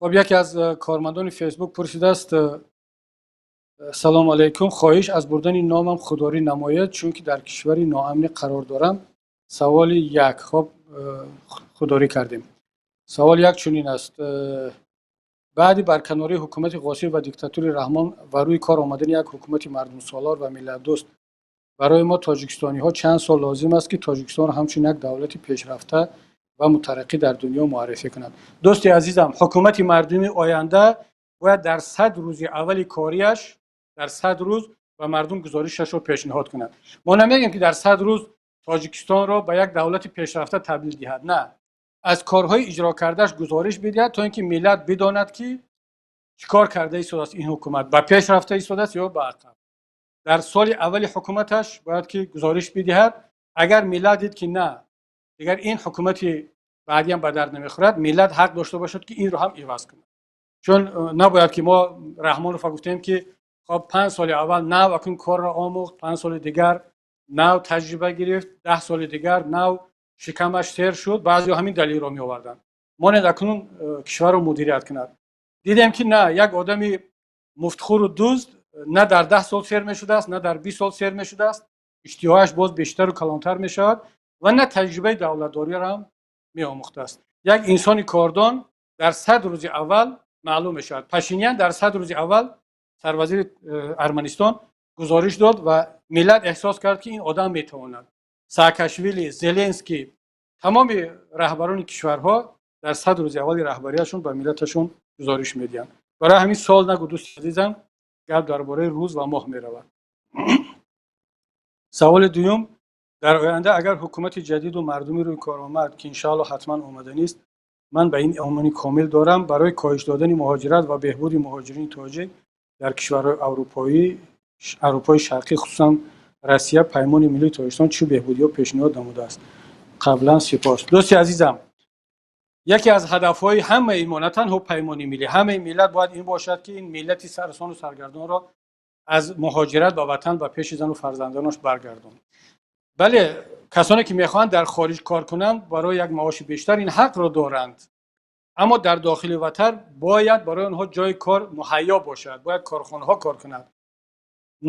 Хоб, яке аз кормандони Фейсбук пурсидааст: «Салому алайкум, хоҳиш, аз бурдани номам худдорӣ намоед, чунки дар кишвари ноамнӣ қарор дорам». Саволи як. Хоб, худдорӣ кардем. Саволи як чунин аст: баъди барканории ҳукумати ғосиб ва диктатури Раҳмон ва рӯи кор омадани як ҳукумати мардумсолор ва миллатдӯст, барои мо тоҷикистониҳо чанд сол лозим аст, ки Тоҷикистонро ҳамчун як давлати пешрафта ва мутараққӣ дар дунё муаррифӣ кунад? Дӯсти азизам, ҳукумати мардумии оянда бояд дар 100 рӯзи аввали кориаш, дар 100 рӯз ба мардум гузоришашро пешниҳод кунад. Мо намегӯем, ки дар 100 рӯз Тоҷикистонро ба як давлати пешрафта табдил диҳад. На, аз корҳои иҷро кардааш гузориш бидиҳад, то ин ки миллат бидонад, ки чӣ кор карда истодааст ин ҳукумат, ба пеш рафта истодааст ё ба ақаб. Дар соли аввали ҳукуматаш бояд ки гузориш бидиҳад. Агар миллат дид, ки на, дигар ин ҳукумати баъдиам ба дард намехӯрад, миллат ҳақ дошта бошад, ки инро ҳам иваз кунад. Чун набояд ки мо Раҳмонова гуфтем, ки хоб, 5 соли аввал нав акун корро омӯхт, 5 соли дигар нав таҷриба гирифт, 10 соли дигар нав шикамаш сер шуд. Баъзеҳо ҳамин далелро меоварданд: монед, акнун кишварро мудирият кунад. Дидем, ки на, як одами муфтхӯру дузд на дар 10 сол сер мешудааст, на дар 20 сол сер мешудааст, иштиҳояш боз бештару калонтар мешавад ва на таҷрибаи давлатдориро ҳам меомӯхтааст. Як инсони кордон дар 100 рӯзи аввал маълум мешавад. Пашинян дар 100 рӯзи аввал, сарвазири Арманистон, гузориш дод ва миллат эҳсос кард, ки ин одам метавонад. Саакашвили, Зеленский, тамоми раҳбарони кишварҳо дар 100 рӯзи аввали раҳбарияшон ба миллаташон гузориш медиҳанд. Барои ҳамин сол нагӯ, дӯсти азизам, гап дар бораи рӯз ва моҳ меравад. Саволи дуюм: дар оянда агар ҳукумати ҷадиду мардумӣ рӯи кор омад, ки иншаалло ҳатман омаданист, ман ба ин омони комил дорам, барои коҳиш додани муҳоҷират ва беҳбуди муҳоҷирини тоҷик дар кишварҳои аврупоӣ, Аврупои Шарқӣ, хусусан Россия, Паймони миллии Тоҷикистон чӣ беҳбудиҳо пешниҳод намудааст? Қаблан сипос. Дӯсти азизам, яке аз ҳадафҳои ҳамаи мо, на танҳо Паймони миллӣ, ҳамаи миллат бояд ин бошад, ки ин миллати сарсону саргардонро аз муҳоҷират ба ватан, ба пеши зану фарзандонаш баргардон. Бале, касоне ки мехоҳанд дар хориҷ кор кунанд барои як маоши бештар, ин ҳақро доранд, аммо дар дохили ватан бояд барои онҳо ҷои кор муҳайё бошад, бояд корхонаҳо кор кунад.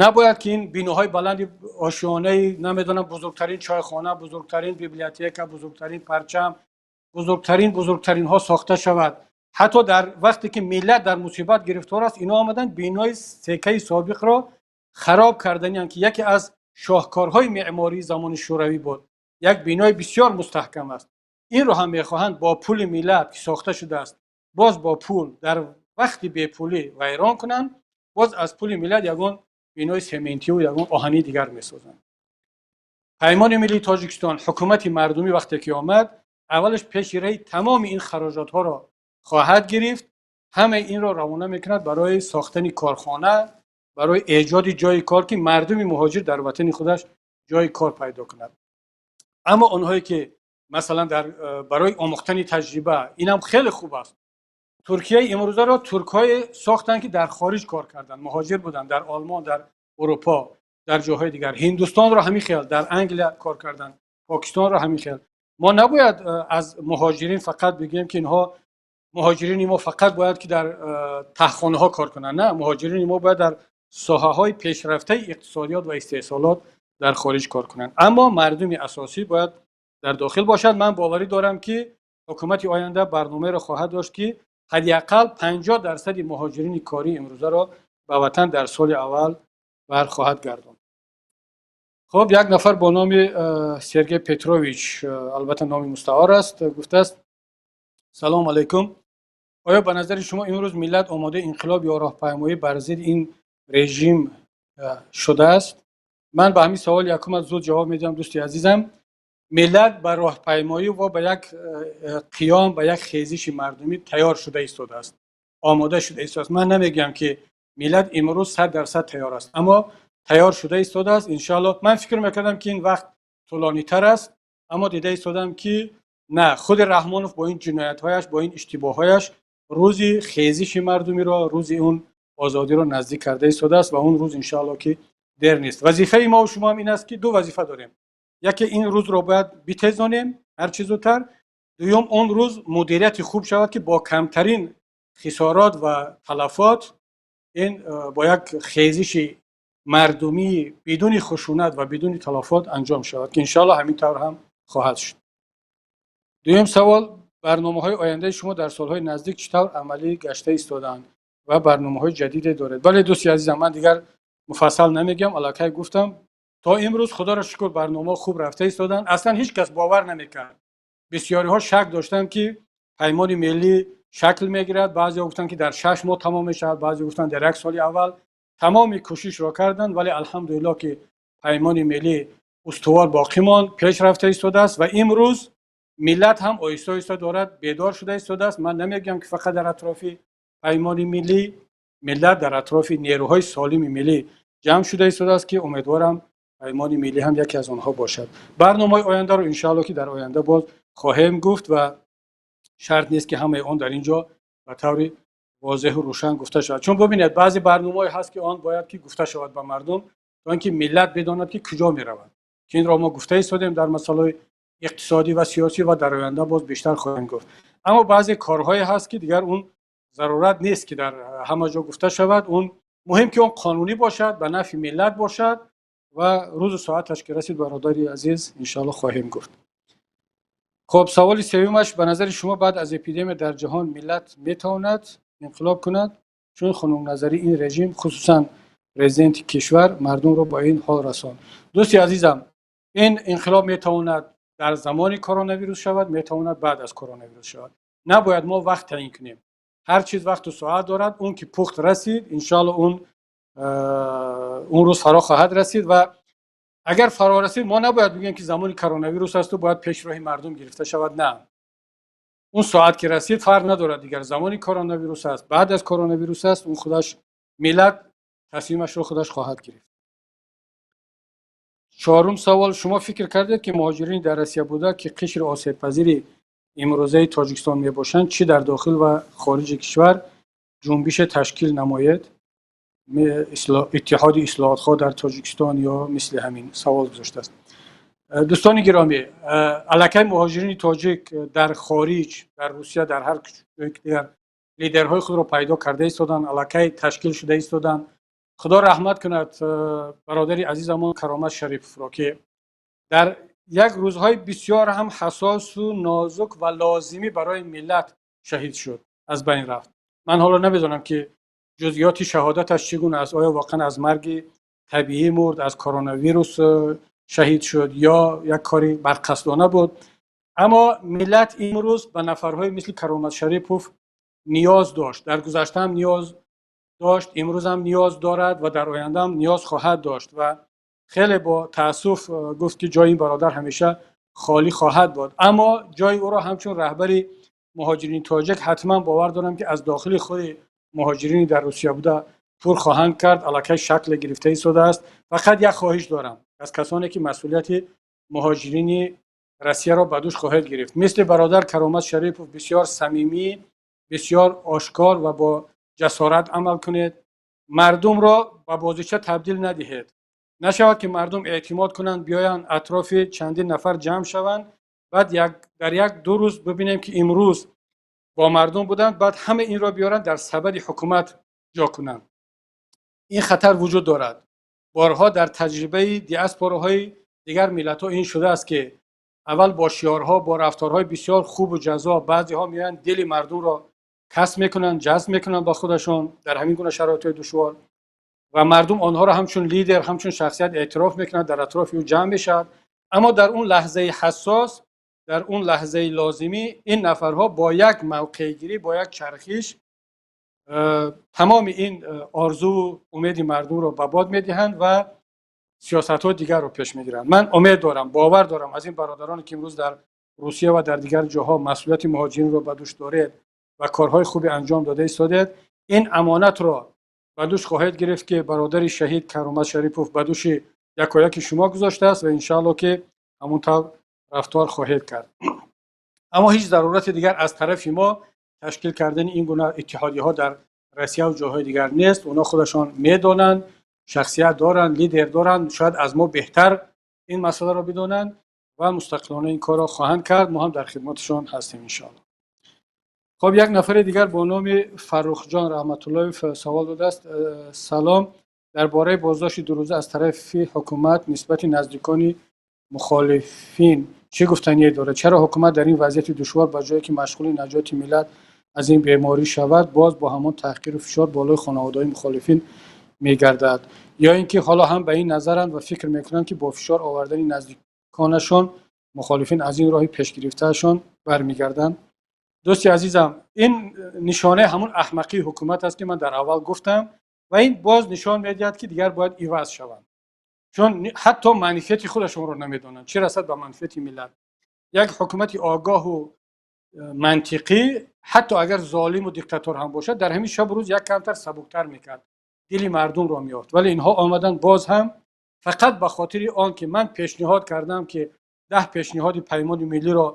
Набояд ки ин биноҳои баланди ошёнаи, намедонам, бузургтарин чойхона, бузургтарин библиотека, бузургтарин парчам, бузургтарин бузургтаринҳо сохта шавад. Ҳатто дар вақте ки миллат дар мусибат гирифтор аст, ино омаданд, бинои секаи собиқро хароб карданианд, ки яке аз шоҳкорҳои меъмории замони шӯравӣ буд, як бинои бисёр мустаҳкам аст. Инро ҳам мехоҳанд бо пули миллат, ки сохта шудааст, боз бо пул дар вақти бепулӣ вайрон кунанд. Боз аз пули миллат ягон бинои сементиву ягон оҳании дигар месозанд. Паймони миллии Тоҷикистон, ҳукумати мардумӣ вақте ки омад, аввалаш пеши раи тамоми ин хароҷотҳоро хоҳад гирифт, ҳамаи инро равона мекунад барои сохтани корхона, барои эҷоди ҷои кор, ки мардуми муҳоҷир дар ватани худаш ҷои кор пайдо кунад. Аммо онҳое ки масалан дар барои омӯхтани таҷриба, инам хеле хуб аст. Туркияи имрӯзаро туркҳое сохтанд, ки дар хориҷ кор карданд, муҳоҷир буданд дар Олмон, дар Аврупо, дар ҷоҳои дигар. Ҳиндустонро ҳамин хел, дар Англия кор карданд, Покистонро ҳамин хел. Мо набояд аз муҳоҷирин фақат бигӯем, ки инҳо, муҳоҷирини мо, фақат бояд ки дар таҳхонаҳо кор кунанд. На, муҳоҷирини мо бояд дар соҳаҳои пешрафтаи иқтисодиёт ва истеҳсолот дар хориҷ кор кунанд, аммо мардуми асосӣ бояд дар дохил бошад. Ман боварӣ дорам, ки ҳукумати оянда барномаеро хоҳад дошт, ки ҳадди ақал 50 дарсади муҳоҷирини корӣ имрӯзаро ба ватан дар соли аввал бархоҳад гардонд. Хуб, як нафар бо номи Сергей Петрович, албатта номи мустаор аст, гуфтааст: «Салому алайкум, оё ба назари шумо имрӯз миллат омодаи инқилоб ё роҳпаймоӣ бар зидди ин режим шудааст?» Ман ба ҳамин савол якумат зуд ҷавоб медиҳам, дӯсти азизам. Миллат ба роҳпаймоӣ ва ба як қиём, ба як хезиши мардумӣ тайёр шуда истодааст, омода шуда истодааст. Ман намегӯям, ки миллат имрӯз 100% тайёр аст, аммо тайёр шуда истодааст, иншоалло. Ман фикр мекардам, ки ин вақт тӯлонитар аст, аммо дида истодам, ки на, худи Раҳмонов бо ин ҷиноятҳояш, бо ин иштибоҳҳояш рӯзи хезиши мардумиро, рӯзи он озодиро наздик карда истодааст ва он рӯз, иншоалло, ки дер нест. Вазифаи мо шумо ҳам ин аст, ки ду вазифа дорем: яке, ин рӯзро бояд битезонем ҳарчи зудтар; дуюм, он рӯз мудирияти хуб шавад, ки бо камтарин хисорот ва талафот ин бо як хезиши мардумӣ бидуни хушунат ва бидуни талафот анҷом шавад, ки иншоалло ҳамин тавр ҳам хоҳад шуд. Дуюм савол: барномаҳои ояндаи шумо дар солҳои наздик чӣ тавр амалӣ гашта истодаанд ва барномаҳои ҷадиде доред? Бале, дӯсти азизам, ман дигар муфассал намегӯям, аллакай гуфтам. То имрӯз, худоро шукр, барномаҳо хуб рафта истодаанд. Аслан ҳеҷ кас бовар намекард, бисёриҳо шак доштанд, ки Паймони миллӣ шакл мегирад. Баъзеҳо гуфтанд, ки дар 6 моҳ тамом мешавад, баъзеҳо гуфтанд, дар як соли аввал. Тамоми кӯшишро карданд, вале алҳамдулилло, ки Паймони миллӣ устувор боқӣ монд, пеш рафта истодааст ва имрӯз миллат ҳам оҳиста оҳиста дорад бедор шуда истодааст. Ман намегӯям, ки фақат дар атрофи Паймони миллӣ, миллат дар атрофи нерӯҳои солими миллӣ ҷамъ шуда истодааст, ки умедворам, Паймони миллӣ ҳам яке аз онҳо бошад. Барномаҳои ояндаро, иншоалло, ки дар оянда боз хоҳем гуфт ва шарт нест, ки ҳамаи он дар ин ҷо ба таври возеҳу рӯшан гуфта шавад, чун бубинед, баъзе барномаҳое ҳаст, ки он бояд ки гуфта шавад ба мардум, то ин ки миллат бидонад, ки куҷо меравад, ки инро мо гуфта истодем дар масъалаҳои иқтисодӣ ва сиёсӣ ва дар оянда боз бештар хоҳем гуфт. Аммо баъзе корҳое ҳаст, ки дигар он зарурат нест, ки дар ҳама ҷо гуфта шавад. Он муҳим, ки он қонунӣ бошад, ба нафъи миллат бошад ва рӯзу соаташ ки расид, бародари азиз, иншоалло, хоҳем гуфт. Хуб, саволи сеюмаш: ба назари шумо, баъд аз эпидемия дар ҷаҳон миллат метавонад инқилоб кунад, чун хунукназарии ин режим, хусусан президенти кишвар, мардумро ба ин ҳол расонд? Дӯсти азизам, ин инқилоб метавонад дар замони коронавирус шавад, метавонад баъд аз коронавирус шавад. Набояд мо вақт таъин кунем. Ҳар чиз вақту соат дорад. Он ки пухт расид, иншоалло, он рӯз фаро хоҳад расид. Ва агар фаро расид, мо набояд бигӯем, ки замони коронавирус асту бояд пеши роҳи мардум гирифта шавад. На, он соат ки расид, фарқ надорад дигар, замони коронавирус аст, баъд аз коронавирус аст, он худаш миллат тасмимашро худаш хоҳад гирифт. Чорум савол: шумо фикр кардед, ки муҳоҷирини дар Россия буда, ки қишри осебпазири имрӯзаи Тоҷикистон мебошанд, чӣ дар дохил ва хориҷи кишвар ҷунбише ташкил намоед, Иттиҳоди ислоҳотхоҳ дар Тоҷикистон ё мисли ҳамин? Савол гузоштааст. Дӯстони гиромӣ, аллакай муҳоҷирини тоҷик дар хориҷ, дар Русия, дар ҳар ҷое дигар лидерҳои худро пайдо карда истоданд, аллакай ташкил шуда истоданд. Худо раҳмат кунад бародари азизамон Каромат Шариповро, ки дар як рӯзҳои бисёр ҳам ҳассосу нозук ва лозимӣ барои миллат шаҳид шуд, аз байн рафт. Ман ҳоло намедонам, ки ҷузъиёти шаҳодаташ чӣ гуна аст, оё воқеан аз марги табиӣ мурд, аз коронавирус шаҳид шуд ё як кори барқасдона буд. Аммо миллат имрӯз ба нафарҳои мисли Каромат Шарипов ниёз дошт, дар гузаштаам ниёз дошт, имрӯзам ниёз дорад ва дар ояндаам ниёз хоҳад дошт. Ва хеле бо таассуф гуфт, ки ҷои ин бародар ҳамеша холӣ хоҳад буд, аммо ҷои ӯро ҳамчун раҳбари муҳоҷирини тоҷик, ҳатман бовар дорам, ки аз дохили худи муҳоҷирини дар Русия буда пур хоҳанд кард. Аллакай шакле гирифта истодааст. Фақат як хоҳиш дорам аз касоне, ки масъулияти муҳоҷирини Россияро ба дӯш хоҳед гирифт: мисли бародар Каромат Шарипов бисёр самимӣ, бисёр ошкор ва бо ҷасорат амал кунед. Мардумро ба бозича табдил надиҳед. Нашавад, ки мардум эътимод кунанд, биёянд, атрофи чандин нафар ҷамъ шаванд, баъд дар як ду рӯз бибинем, ки имрӯз бо мардум буданд, баъд ҳама инро биёранд, дар сабади ҳукумат ҷо кунанд. Ин хатар вуҷуд дорад. Борҳо дар таҷрибаи диаспораҳои дигар миллатҳо ин шудааст, ки аввал бо шиорҳо, бо рафторҳои бисёр хубу ҷаззоб баъзеҳо меоянд, дили мардумро касб мекунанд, ҷазб мекунанд ба худашон дар ҳамин гуна шароитҳои душвор, ва мардум онҳоро ҳамчун лидер, ҳамчун шахсият эътироф мекунад, дар атрофи ӯ ҷамъ мешавад. Аммо дар он лаҳзаи ҳассос, дар он лаҳзаи лозимӣ ин нафарҳо бо як мавқеъгирӣ, бо як чархиш тамоми ин орзуву умеди мардумро ба бод медиҳанд ва сиёсатҳои дигарро пеш мегиранд. Ман умед дорам, бовар дорам, аз ин бародароне, ки имрӯз дар Русия ва дар дигар ҷоҳо масъулияти муҳоҷиринро ба дӯш доред ва корҳои хубе анҷом дода истодед, ин амонатро ба дӯш хоҳед гирифт, ки бародари шаҳид Каромат Шарипов ба дӯши якояки шумо гузоштааст, ва иншаалло, ки ҳамон тавр рафтор хоҳед кард. Аммо ҳеҷ зарурати дигар аз тарафи мо ташкил кардани ин гуна иттиҳодияҳо дар Россия ва ҷойҳои дигар нест. Онҳо худашон медонанд, шахсият доранд, лидер доранд, шояд аз мо беҳтар ин масъаларо бидонанд ва мустақилона ин корро хоҳанд кард. Мо ҳам дар хидматшон ҳастем, иншоалло. Хоб, як нафари дигар бо номи Фаррухҷон Раҳматуллоев савол додааст: салом, дар бораи боздошти дурӯза аз тарафи ҳукумат нисбати наздикони мухолифин чӣ гуфтание дорад? Чаро ҳукумат дар ин вазъияти душвор, ба ҷое ки машғули наҷоти миллат аз ин беморӣ шавад, боз бо ҳамон таҳқиру фишор болои хонаводаҳои мухолифин мегардад? Ё ин ки ҳоло ҳам ба ин назаранд ва фикр мекунанд, ки бо фишор овардани наздиконашон мухолифин аз ин роҳи пешгирифтаашон бармегарданд? Дӯсти азизам, ин нишонаи ҳамон аҳмақии ҳукумат аст, ки ман дар аввал гуфтам, ва ин боз нишон медиҳад, ки дигар бояд иваз шаванд, чун ҳатто манфиати худашонро намедонанд, чӣ расад ба манфиати миллат. Як ҳукумати огоҳу мантиқӣ, ҳатто агар золиму диктатор ҳам бошад, дар ҳамин шабу рӯз як камтар сабуктар мекард, дили мардумро меёфт. Вале инҳо омаданд, боз ҳам фақат ба хотири он ки ман пешниҳод кардам, ки 10 пешниҳоди Паймони миллиро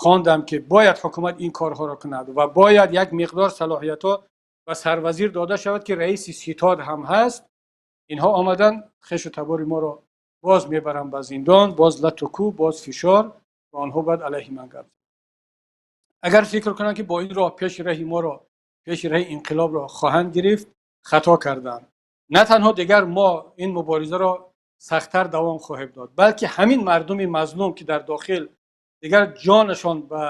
хондам, ки бояд ҳукумат ин корҳоро кунад ва бояд як миқдор салоҳиятҳо ба сарвазир дода шавад, ки раиси ситод ҳам ҳаст, инҳо омаданд, хешу табори моро боз мебаранд ба зиндон, боз лату кӯб, боз фишор, ва онҳо бояд алайҳи ман гап. Агар фикр кунанд, ки бо ин роҳ пеши раҳи моро, пеши раҳи инқилобро хоҳанд гирифт, хато карданд. На танҳо дигар мо ин муборизаро сахттар давом хоҳем дод, балки ҳамин мардуми мазлум, ки дар дохил Дигар ҷонашон ба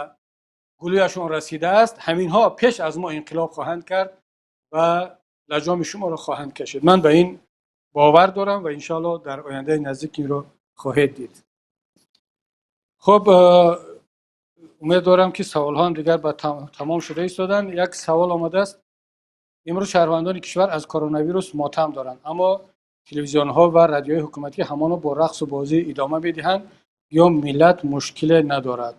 гулӯяшон расидааст. Ҳаминҳо пеш аз мо инқилоб хоҳанд кард ва лаҷоми шуморо хоҳанд кашид. Ман ба ин бовар дорам ва иншоаллоҳ дар ояндаи наздик инро хоҳед дид. Хуб, умед дорам, ки саволҳо ҳам дигар ба тамом шуда истоданд. Як савол омадааст: имрӯз шаҳрвандони кишвар аз коронавирус мотам доранд, аммо телевизионҳо ва радиои ҳукуматӣ ҳамоно бо рақсу бозӣ идома медиҳанд ё миллат мушкиле надорад?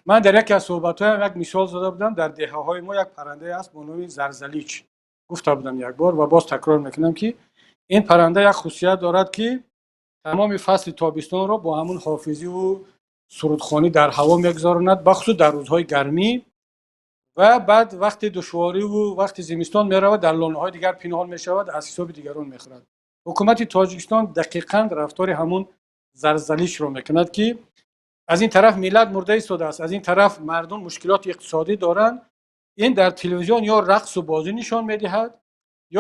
Ман дар яке аз суҳбатҳоям як мисол зада будам. Дар деҳаҳои мо як паррандае аст бо номи зарзалич. Гуфта будам як бор ва боз такрор мекунам, ки ин парранда як хусусият дорад, ки тамоми фасли тобистонро бо ҳамун ҳофизиву сурудхонӣ дар ҳаво мегузаронад, бахусус дар рӯзҳои гармӣ, ва баъд вақти душвориву вақти зимистон меравад, дар лонаҳои дигар пинҳон мешавад, аз ҳисоби дигарон мехӯрад. Ҳукумати Тоҷикистон дақиқан рафтори ҳамун зарзалишро мекунад, ки аз ин тараф миллат мурда истодааст, аз ин тараф мардум мушкилоти иқтисодӣ доранд. Ин дар телевизион ё рақсу бозӣ нишон медиҳад,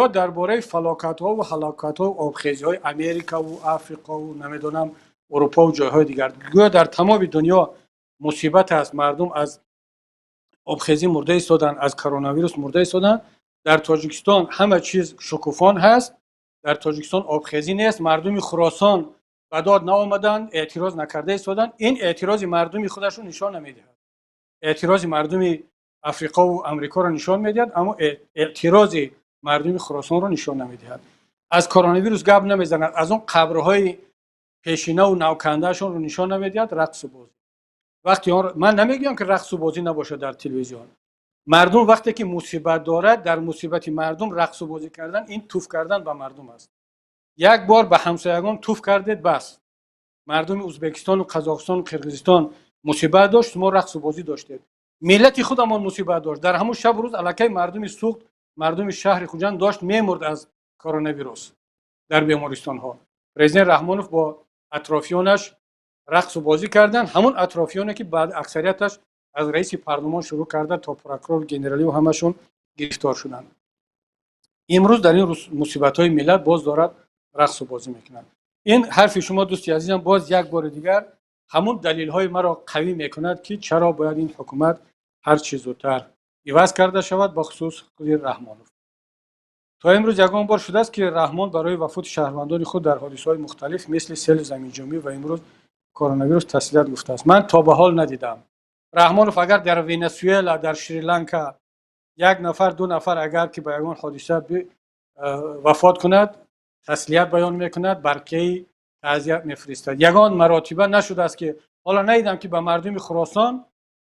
ё дар бораи фалокатҳову ҳалокатҳо, обхезиҳои Америкаву Африқову, намедонам, Урупову ҷойҳои дигар. Гӯё дар тамоми дунё мусибат аст, мардум аз обхезӣ мурда истоданд, аз коронавирус мурда истоданд. Дар Тоҷикистон ҳама чиз шукуфон ҳаст, дар Тоҷикистон обхезӣ нест, мардуми Хуросон ба дод наомаданд, эътироз накарда истоданд. Ин эътирози мардуми худашро нишон намедиҳад. Эътирози мардуми Африқову Амрикоро нишон медиҳад, аммо эътирози мардуми Хуросонро нишон намедиҳад. Аз коронавирус гап намезанад, аз он қабрҳои пешинаву навкандаашонро нишон намедиҳад. Рақсу бозӣ. Вақти он ман намегӯям, ки рақсу бозӣ набошад дар телевизион. Мардум вақте ки мусибат дорад, дар мусибати мардум рақсу бозӣ кардан — ин туф кардан ба мардум аст. Як бор ба ҳамсоягон туф кардед, бас. Мардуми Узбекистону Қазоқистону Қирғизистон мусибат дошт, шумо рақсу бозӣ доштед. Миллати худамон мусибат дошт, дар ҳамун шабу рӯз аллакай мардуми Суғд, мардуми шаҳри Хуҷанд дошт мемурд аз коронавирус дар бемористонҳо. Президент Раҳмонов бо атрофиёнаш рақсу бозӣ карданд. Ҳамун атрофиёне, ки баъд аксарияташ аз раиси парлумон шурӯъ карда то прокурори генералию ҳамашон гирифтор шуданд. Имрӯз дар ин мусибатҳои миллат боз дорад рақсу бозӣ мекунад. Ин ҳарфи шумо, дӯсти азизам, боз як бори дигар ҳамун далелҳои маро қавӣ мекунад, ки чаро бояд ин ҳукумат ҳар чӣ зудтар иваз карда шавад, бахусус худи Раҳмонов. То имрӯз ягон бор шудааст, ки Раҳмон барои вафоти шаҳрвандони худ дар ҳодисаҳои мухталиф, мисли сели заминҷунбӣ ва имрӯз коронавирус, таслият гуфтааст? Ман то ба ҳол надидам. Раҳмонов агар дар Венесуэла, дар Шри-Ланка як нафар, ду нафар агар ки ба ягон ҳодиса вафот кунад, таслият баён мекунад, барқияи таъзият мефиристад. Ягон маротиба нашудааст, ки ҳоло надидам, ки ба мардуми Хуросон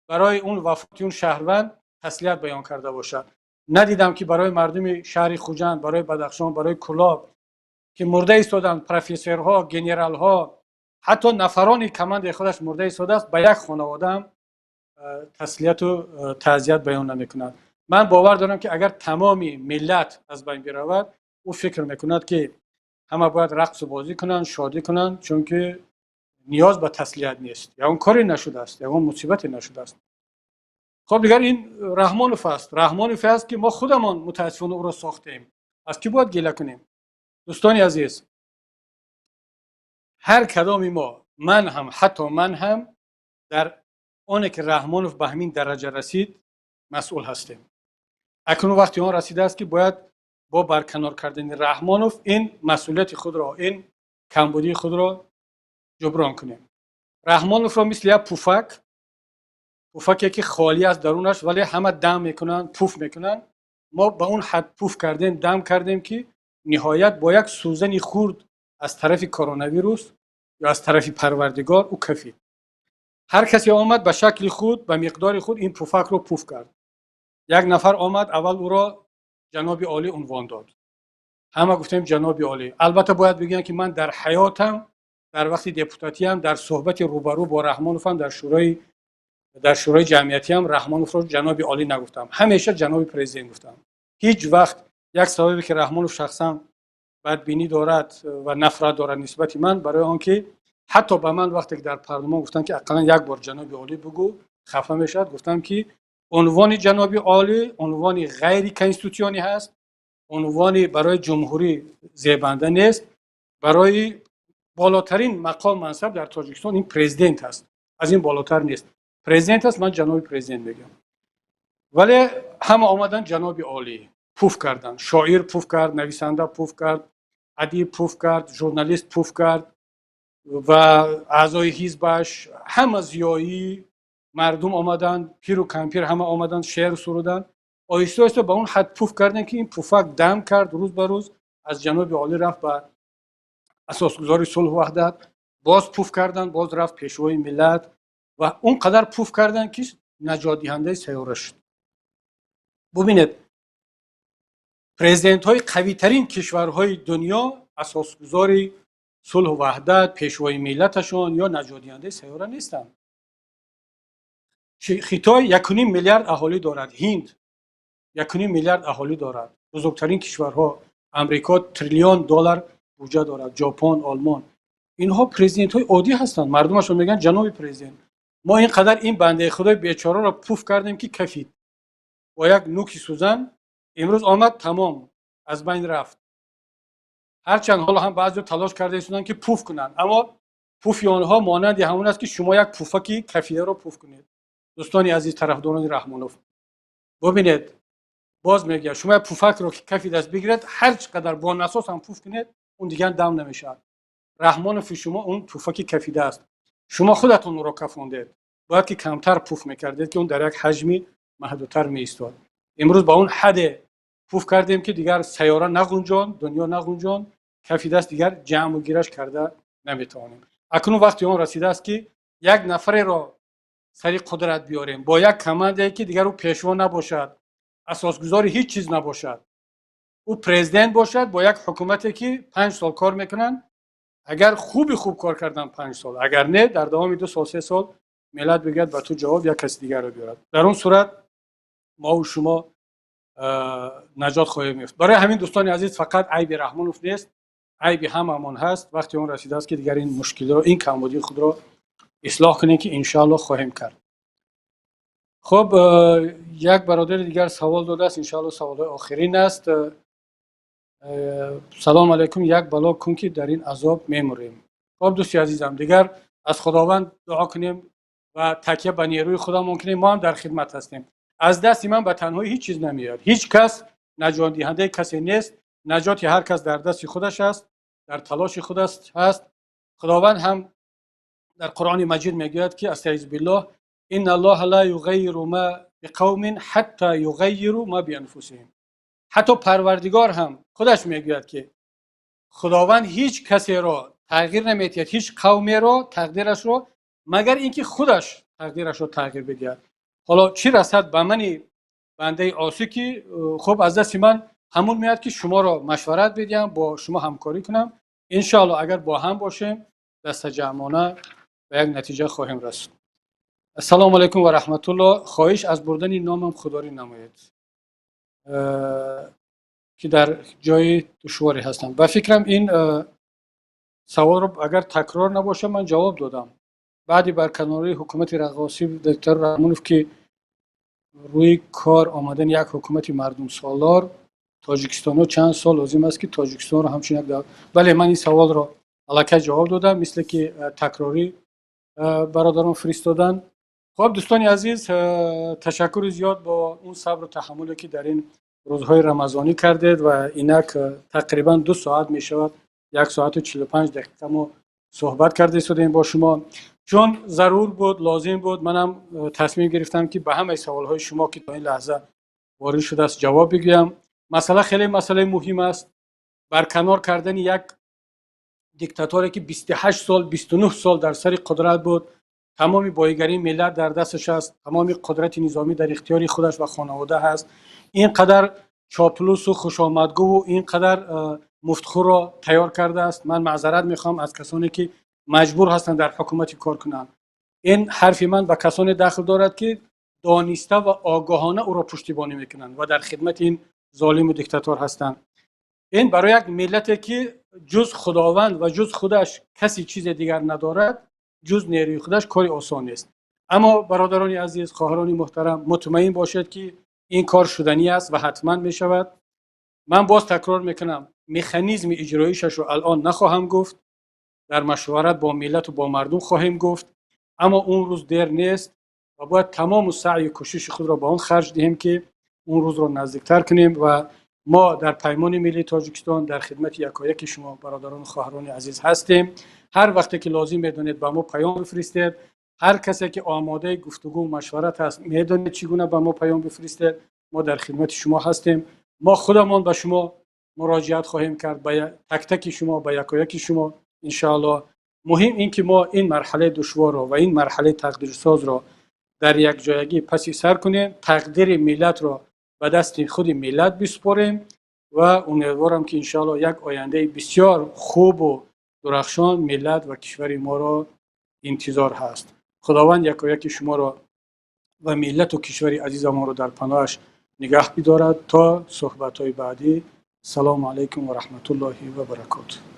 барои он вафоти он шаҳрванд таслият баён карда бошад. Надидам, ки барои мардуми шаҳри Хуҷанд, барои Бадахшон, барои Кулоб, ки мурда истоданд, профессорҳо, генералҳо, ҳатто нафарони командаи худаш мурда истодааст, ба як хонаводаам таслияту таъзият баён намекунад. Ман бовар дорам, ки агар тамоми миллат аз байн биравад, ӯ фикр мекунад, ки ҳама бояд рақсу бозӣ кунанд, шодӣ кунанд, чунки ниёз ба таслият нест, ягон коре нашудааст, ягон мусибате нашудааст. Хоб, дигар ин Раҳмонов аст. Раҳмонове аст, ки мо худамон мутаассифона ӯро сохтем. Аз кӣ бояд гила кунем? Дӯстони азиз, ҳар кадоми мо, ман ҳам, ҳатто ман ҳам, дар оне ки Раҳмонов ба ҳамин дараҷа расид, масъул ҳастем. Акнун вақти он расидааст, ки бояд бо барканор кардани Раҳмонов ин масъулияти худро, ин камбудии худро ҷуброн кунем. Раҳмоновро мисли як пуфак, пуфаке ки холӣ аст дарунаш, вале ҳама дам мекунанд, пуф мекунанд, мо ба он ҳад пуф кардем, дам кардем, ки ниҳоят бо як сӯзани хурд аз тарафи коронавирус ё аз тарафи Парвардигор ӯ кафид. Ҳар касе омад, ба шакли худ, ба миқдори худ ин пуфакро пуф кард. Як нафар омад, аввал ӯро ҷаноби олӣ унвон дод. Ҳама гуфтем ҷаноби олӣ. Албатта, бояд бигӯям, ки ман дар ҳаётам, дар вақти депутатиам, дар суҳбати рӯбарӯ бо Раҳмоновам, дар шӯрои ҷамъиятиам Раҳмоновро ҷаноби олӣ нагуфтам. Ҳамеша ҷаноби президент гуфтам. Ҳеҷ вақт. Як сабабе, ки Раҳмонов шахсан бадбинӣ дорад ва нафрат дорад нисбати ман, барои он ки ҳатто ба ман вақте ки дар парлумон гуфтанд, ки ақаллан як бор ҷаноби олӣ бугӯ, хафа мешавад. Гуфтам, ки унвони ҷаноби олӣ унвони ғайриконститутсионӣ ҳаст, унвони барои ҷумҳурӣ зебанда нест. Барои болотарин мақом, мансаб дар Тоҷикистон ин президент аст, аз ин болотар нест. Президент аст, ман ҷаноби президент мегӯям. Вале ҳама омаданд, ҷаноби олӣ пуф карданд. Шоир пуф кард, нависанда пуф кард, адиб пуф кард, журналист пуф кард ва аъзои ҳизбаш, ҳама зиёӣ мардум омаданд, пиру кампир ҳама омаданд, шеър суруданд. Оҳиста оҳиста ба он ҳад пуф кардем, ки ин пуфак дам кард. Рӯз ба рӯз аз ҷаноби олӣ рафт ба асосгузори сулҳу ваҳдат, боз пуф карданд, боз рафт пешвои миллат ва он қадар пуф карданд, ки наҷотдиҳандаи сайёра шуд. Бубинед, президентҳои қавитарин кишварҳои дунё асосгузори сулҳу ваҳдат, пешвои миллаташон ё наҷотдиҳандаи сайёра нестанд. Хитой 1,5 миллиард аҳолӣ дорад, Ҳинд 1,5 миллиард аҳолӣ дорад, бузургтарин кишварҳо, Амрико триллион доллар буҷа дорад, Ҷопон, Олмон. Инҳо президентҳои оддӣ ҳастанд, мардумашон мегӯянд ҷаноби президент. Мо ин қадар ин бандаи худои бечораро пуф кардем, ки кафид бо як нуки сӯзан. Имрӯз омад, тамом, аз байн рафт. Ҳарчанд ҳоло ҳам баъзео талош карда истоданд, ки пуф кунанд, аммо пуфи онҳо монанди ҳамон аст, ки шумо як пуфаки кафидаро пуф кунед. Дӯстони азиз, тарафдорони Раҳмонов, бубинед, боз мегӯям, шумо як пуфакро, ки кафи даст бигиред, ҳар чӣ қадар бо насос ҳам пуф кунед, он дигар дам намешавад. Раҳмонови шумо он пуфаки кафида аст. Шумо худатон ӯро кафондед. Бояд ки камтар пуф мекардед, ки он дар як ҳаҷми маҳдудтар меистод. Имрӯз ба он ҳадде пуф кардем, ки дигар сайёра нағунҷон, дунё нағунҷон, кафи даст дигар ҷамъу гираш карда наметавонем. Акнун вақти он расидааст, ки як нафареро сари қудрат биёрем бо як командае, ки дигар ӯ пешво набошад, асосгузори ҳеҷ чиз набошад, ӯ президент бошад бо як ҳукумате, ки 5 сол кор мекунанд. Агар хуби хуб кор кардан, 5 сол, агар не, дар давоми 2 сол, 3 сол миллат бигӯяд: «Ба ту ҷавоб», як каси дигарро биёрад. Дар он сурат мову шумо наҷот хоҳем ёфт. Барои ҳамин, дӯстони азиз, фақат айби Раҳмонов нест, айби ҳамамон ҳаст. Вақти он расидааст, ки дигар ин мушкилиро, ин камбудии худро ислоҳ кунем, ки иншоалло хоҳем кард. Хуб, як бародари дигар савол додааст, иншоалло саволҳои охирин аст. Салом алайкум, як бало кун, ки дар ин азоб мемурем. Хуб, дӯсти азизам, дигар аз Худованд дуо кунем ва такя ба нерӯи худамон кунем. Мо ҳам дар хидмат ҳастем. Аз дасти ман ба танҳоӣ ҳеҷ чиз намеояд. Ҳеҷ кас наҷотдиҳандаи касе нест. Наҷоти ҳар кас дар дасти худаш аст, дар талоши худ ҳаст. Худованд ҳам дар Қуръони Маҷид мегӯяд, ки أستعيذ بالله: إن الله لا يغير ما بقوم حتى يغيروا ما بأنفسهم. Ҳатто Парвардигор ҳам худаш мегӯяд, ки Худованд ҳеҷ касеро тағйир наметиҳад, ҳеҷ қавмеро тақдирашро, магар инки худаш тақдирашро тағйир бидиҳад. Ҳоло чӣ расад ба мани бандаи осӣ, ки хуб, аз дасти ман ҳамон меояд, ки шуморо машварат бидиҳам, бо шумо ҳамкорӣ кунам. Иншоалло, агар бо ҳам бошем, дастаҷамъона ба як натиҷа хоҳем расид. Ассалому алайкум ва раҳматуллоҳ. Хоҳиш, аз бурдани номам худорӣ намоед, ки дар ҷои душворе ҳастам. Ба фикрам, ин саволро, агар такрор набошад, ман ҷавоб додам. Баъди барканории ҳукумати рағосӣ доктор Раҳмонов, ки рӯи кор омадани як ҳукумати мардумсолор, тоҷикистоно чанд сол лозим аст, ки Тоҷикистонро ҳамчун як? Бале, ман ин саволро аллакай ҷавоб додам, мисле ки такрорӣ бародарон фиристоданд. Хуб, дӯстони азиз, ташаккури зиёд бо он сабру таҳаммуле, ки дар ин рӯзҳои рамазонӣ кардед. Ва инак тақрибан 2 соат мешавад, 1 соату 45 дақиқа мо суҳбат карда истодем бо шумо, чун зарур буд, лозим буд. Манам тасмим гирифтам, ки ба ҳамаи саволҳои шумо, ки то ин лаҳза ворид шудааст, ҷавоб бигӯям. Масъала хеле масъалаи муҳим аст. Барканор кардани як диктаторе, ки 28 сол, 29 сол дар сари қудрат буд, тамоми боигарии миллат дар дасташ аст, тамоми қудрати низомӣ дар ихтиёри худаш ва хонавода ҳаст, ин қадар чоплусу хушомадгӯву ин қадар муфтхӯрро тайёр кардааст. Ман маъзарат мехоҳам аз касоне, ки маҷбур ҳастанд дар ҳукумати кор кунанд. Ин ҳарфи ман ба касоне дахл дорад, ки дониста ва огоҳона ӯро пуштибонӣ мекунанд ва дар хидмати ин золиму диктатор ҳастанд. Ин барои як миллате, ки ҷуз Худованд ва ҷуз худаш каси чизе дигар надорад, ҷуз нерӯи худаш, кори осон нест. Аммо, бародарони азиз, хоҳарони муҳтарам, мутмаин бошед, ки ин кор шуданӣ аст ва ҳатман мешавад. Ман боз такрор мекунам, механизми иҷроишашро алон нахоҳам гуфт, дар машварат бо миллату бо мардум хоҳем гуфт. Аммо он рӯз дер нест. Ва бояд тамому саъю кӯшиши худро ба он харҷ диҳем, ки он рӯзро наздиктар кунем. Ва мо дар Паймони миллии Тоҷикистон дар хидмати якояки шумо, бародарону хоҳарони азиз, ҳастем. Ҳар вақте ки лозим медонед, ба мо паём бифиристед. Ҳар касе ки омодаи гуфтугӯ, машварат ҳаст, медонед чӣ гуна ба мо паём бифиристед. Мо дар хидмати шумо ҳастем. Мо худамон ба шумо муроҷиат хоҳем кард, ба тактаки шумо, ба якояки шумо, иншоаллоҳ. Муҳим ин ки мо ин марҳалаи душворро ва ин марҳалаи тақдирсозро дар якҷоягӣ паси сар кунем, тақдири миллатро ба дасти худи миллат бисупорем ва умедворам, ки иншоаллоҳ як ояндаи бисёр хубу дурахшон миллат ва кишвари моро интизор ҳаст. Худованд якояки шуморо ва миллату кишвари азизамонро дар паноҳаш нигаҳ бидорад. То суҳбатҳои баъдӣ, салому алайкум ва раҳматуллоҳи ва баракотуҳ.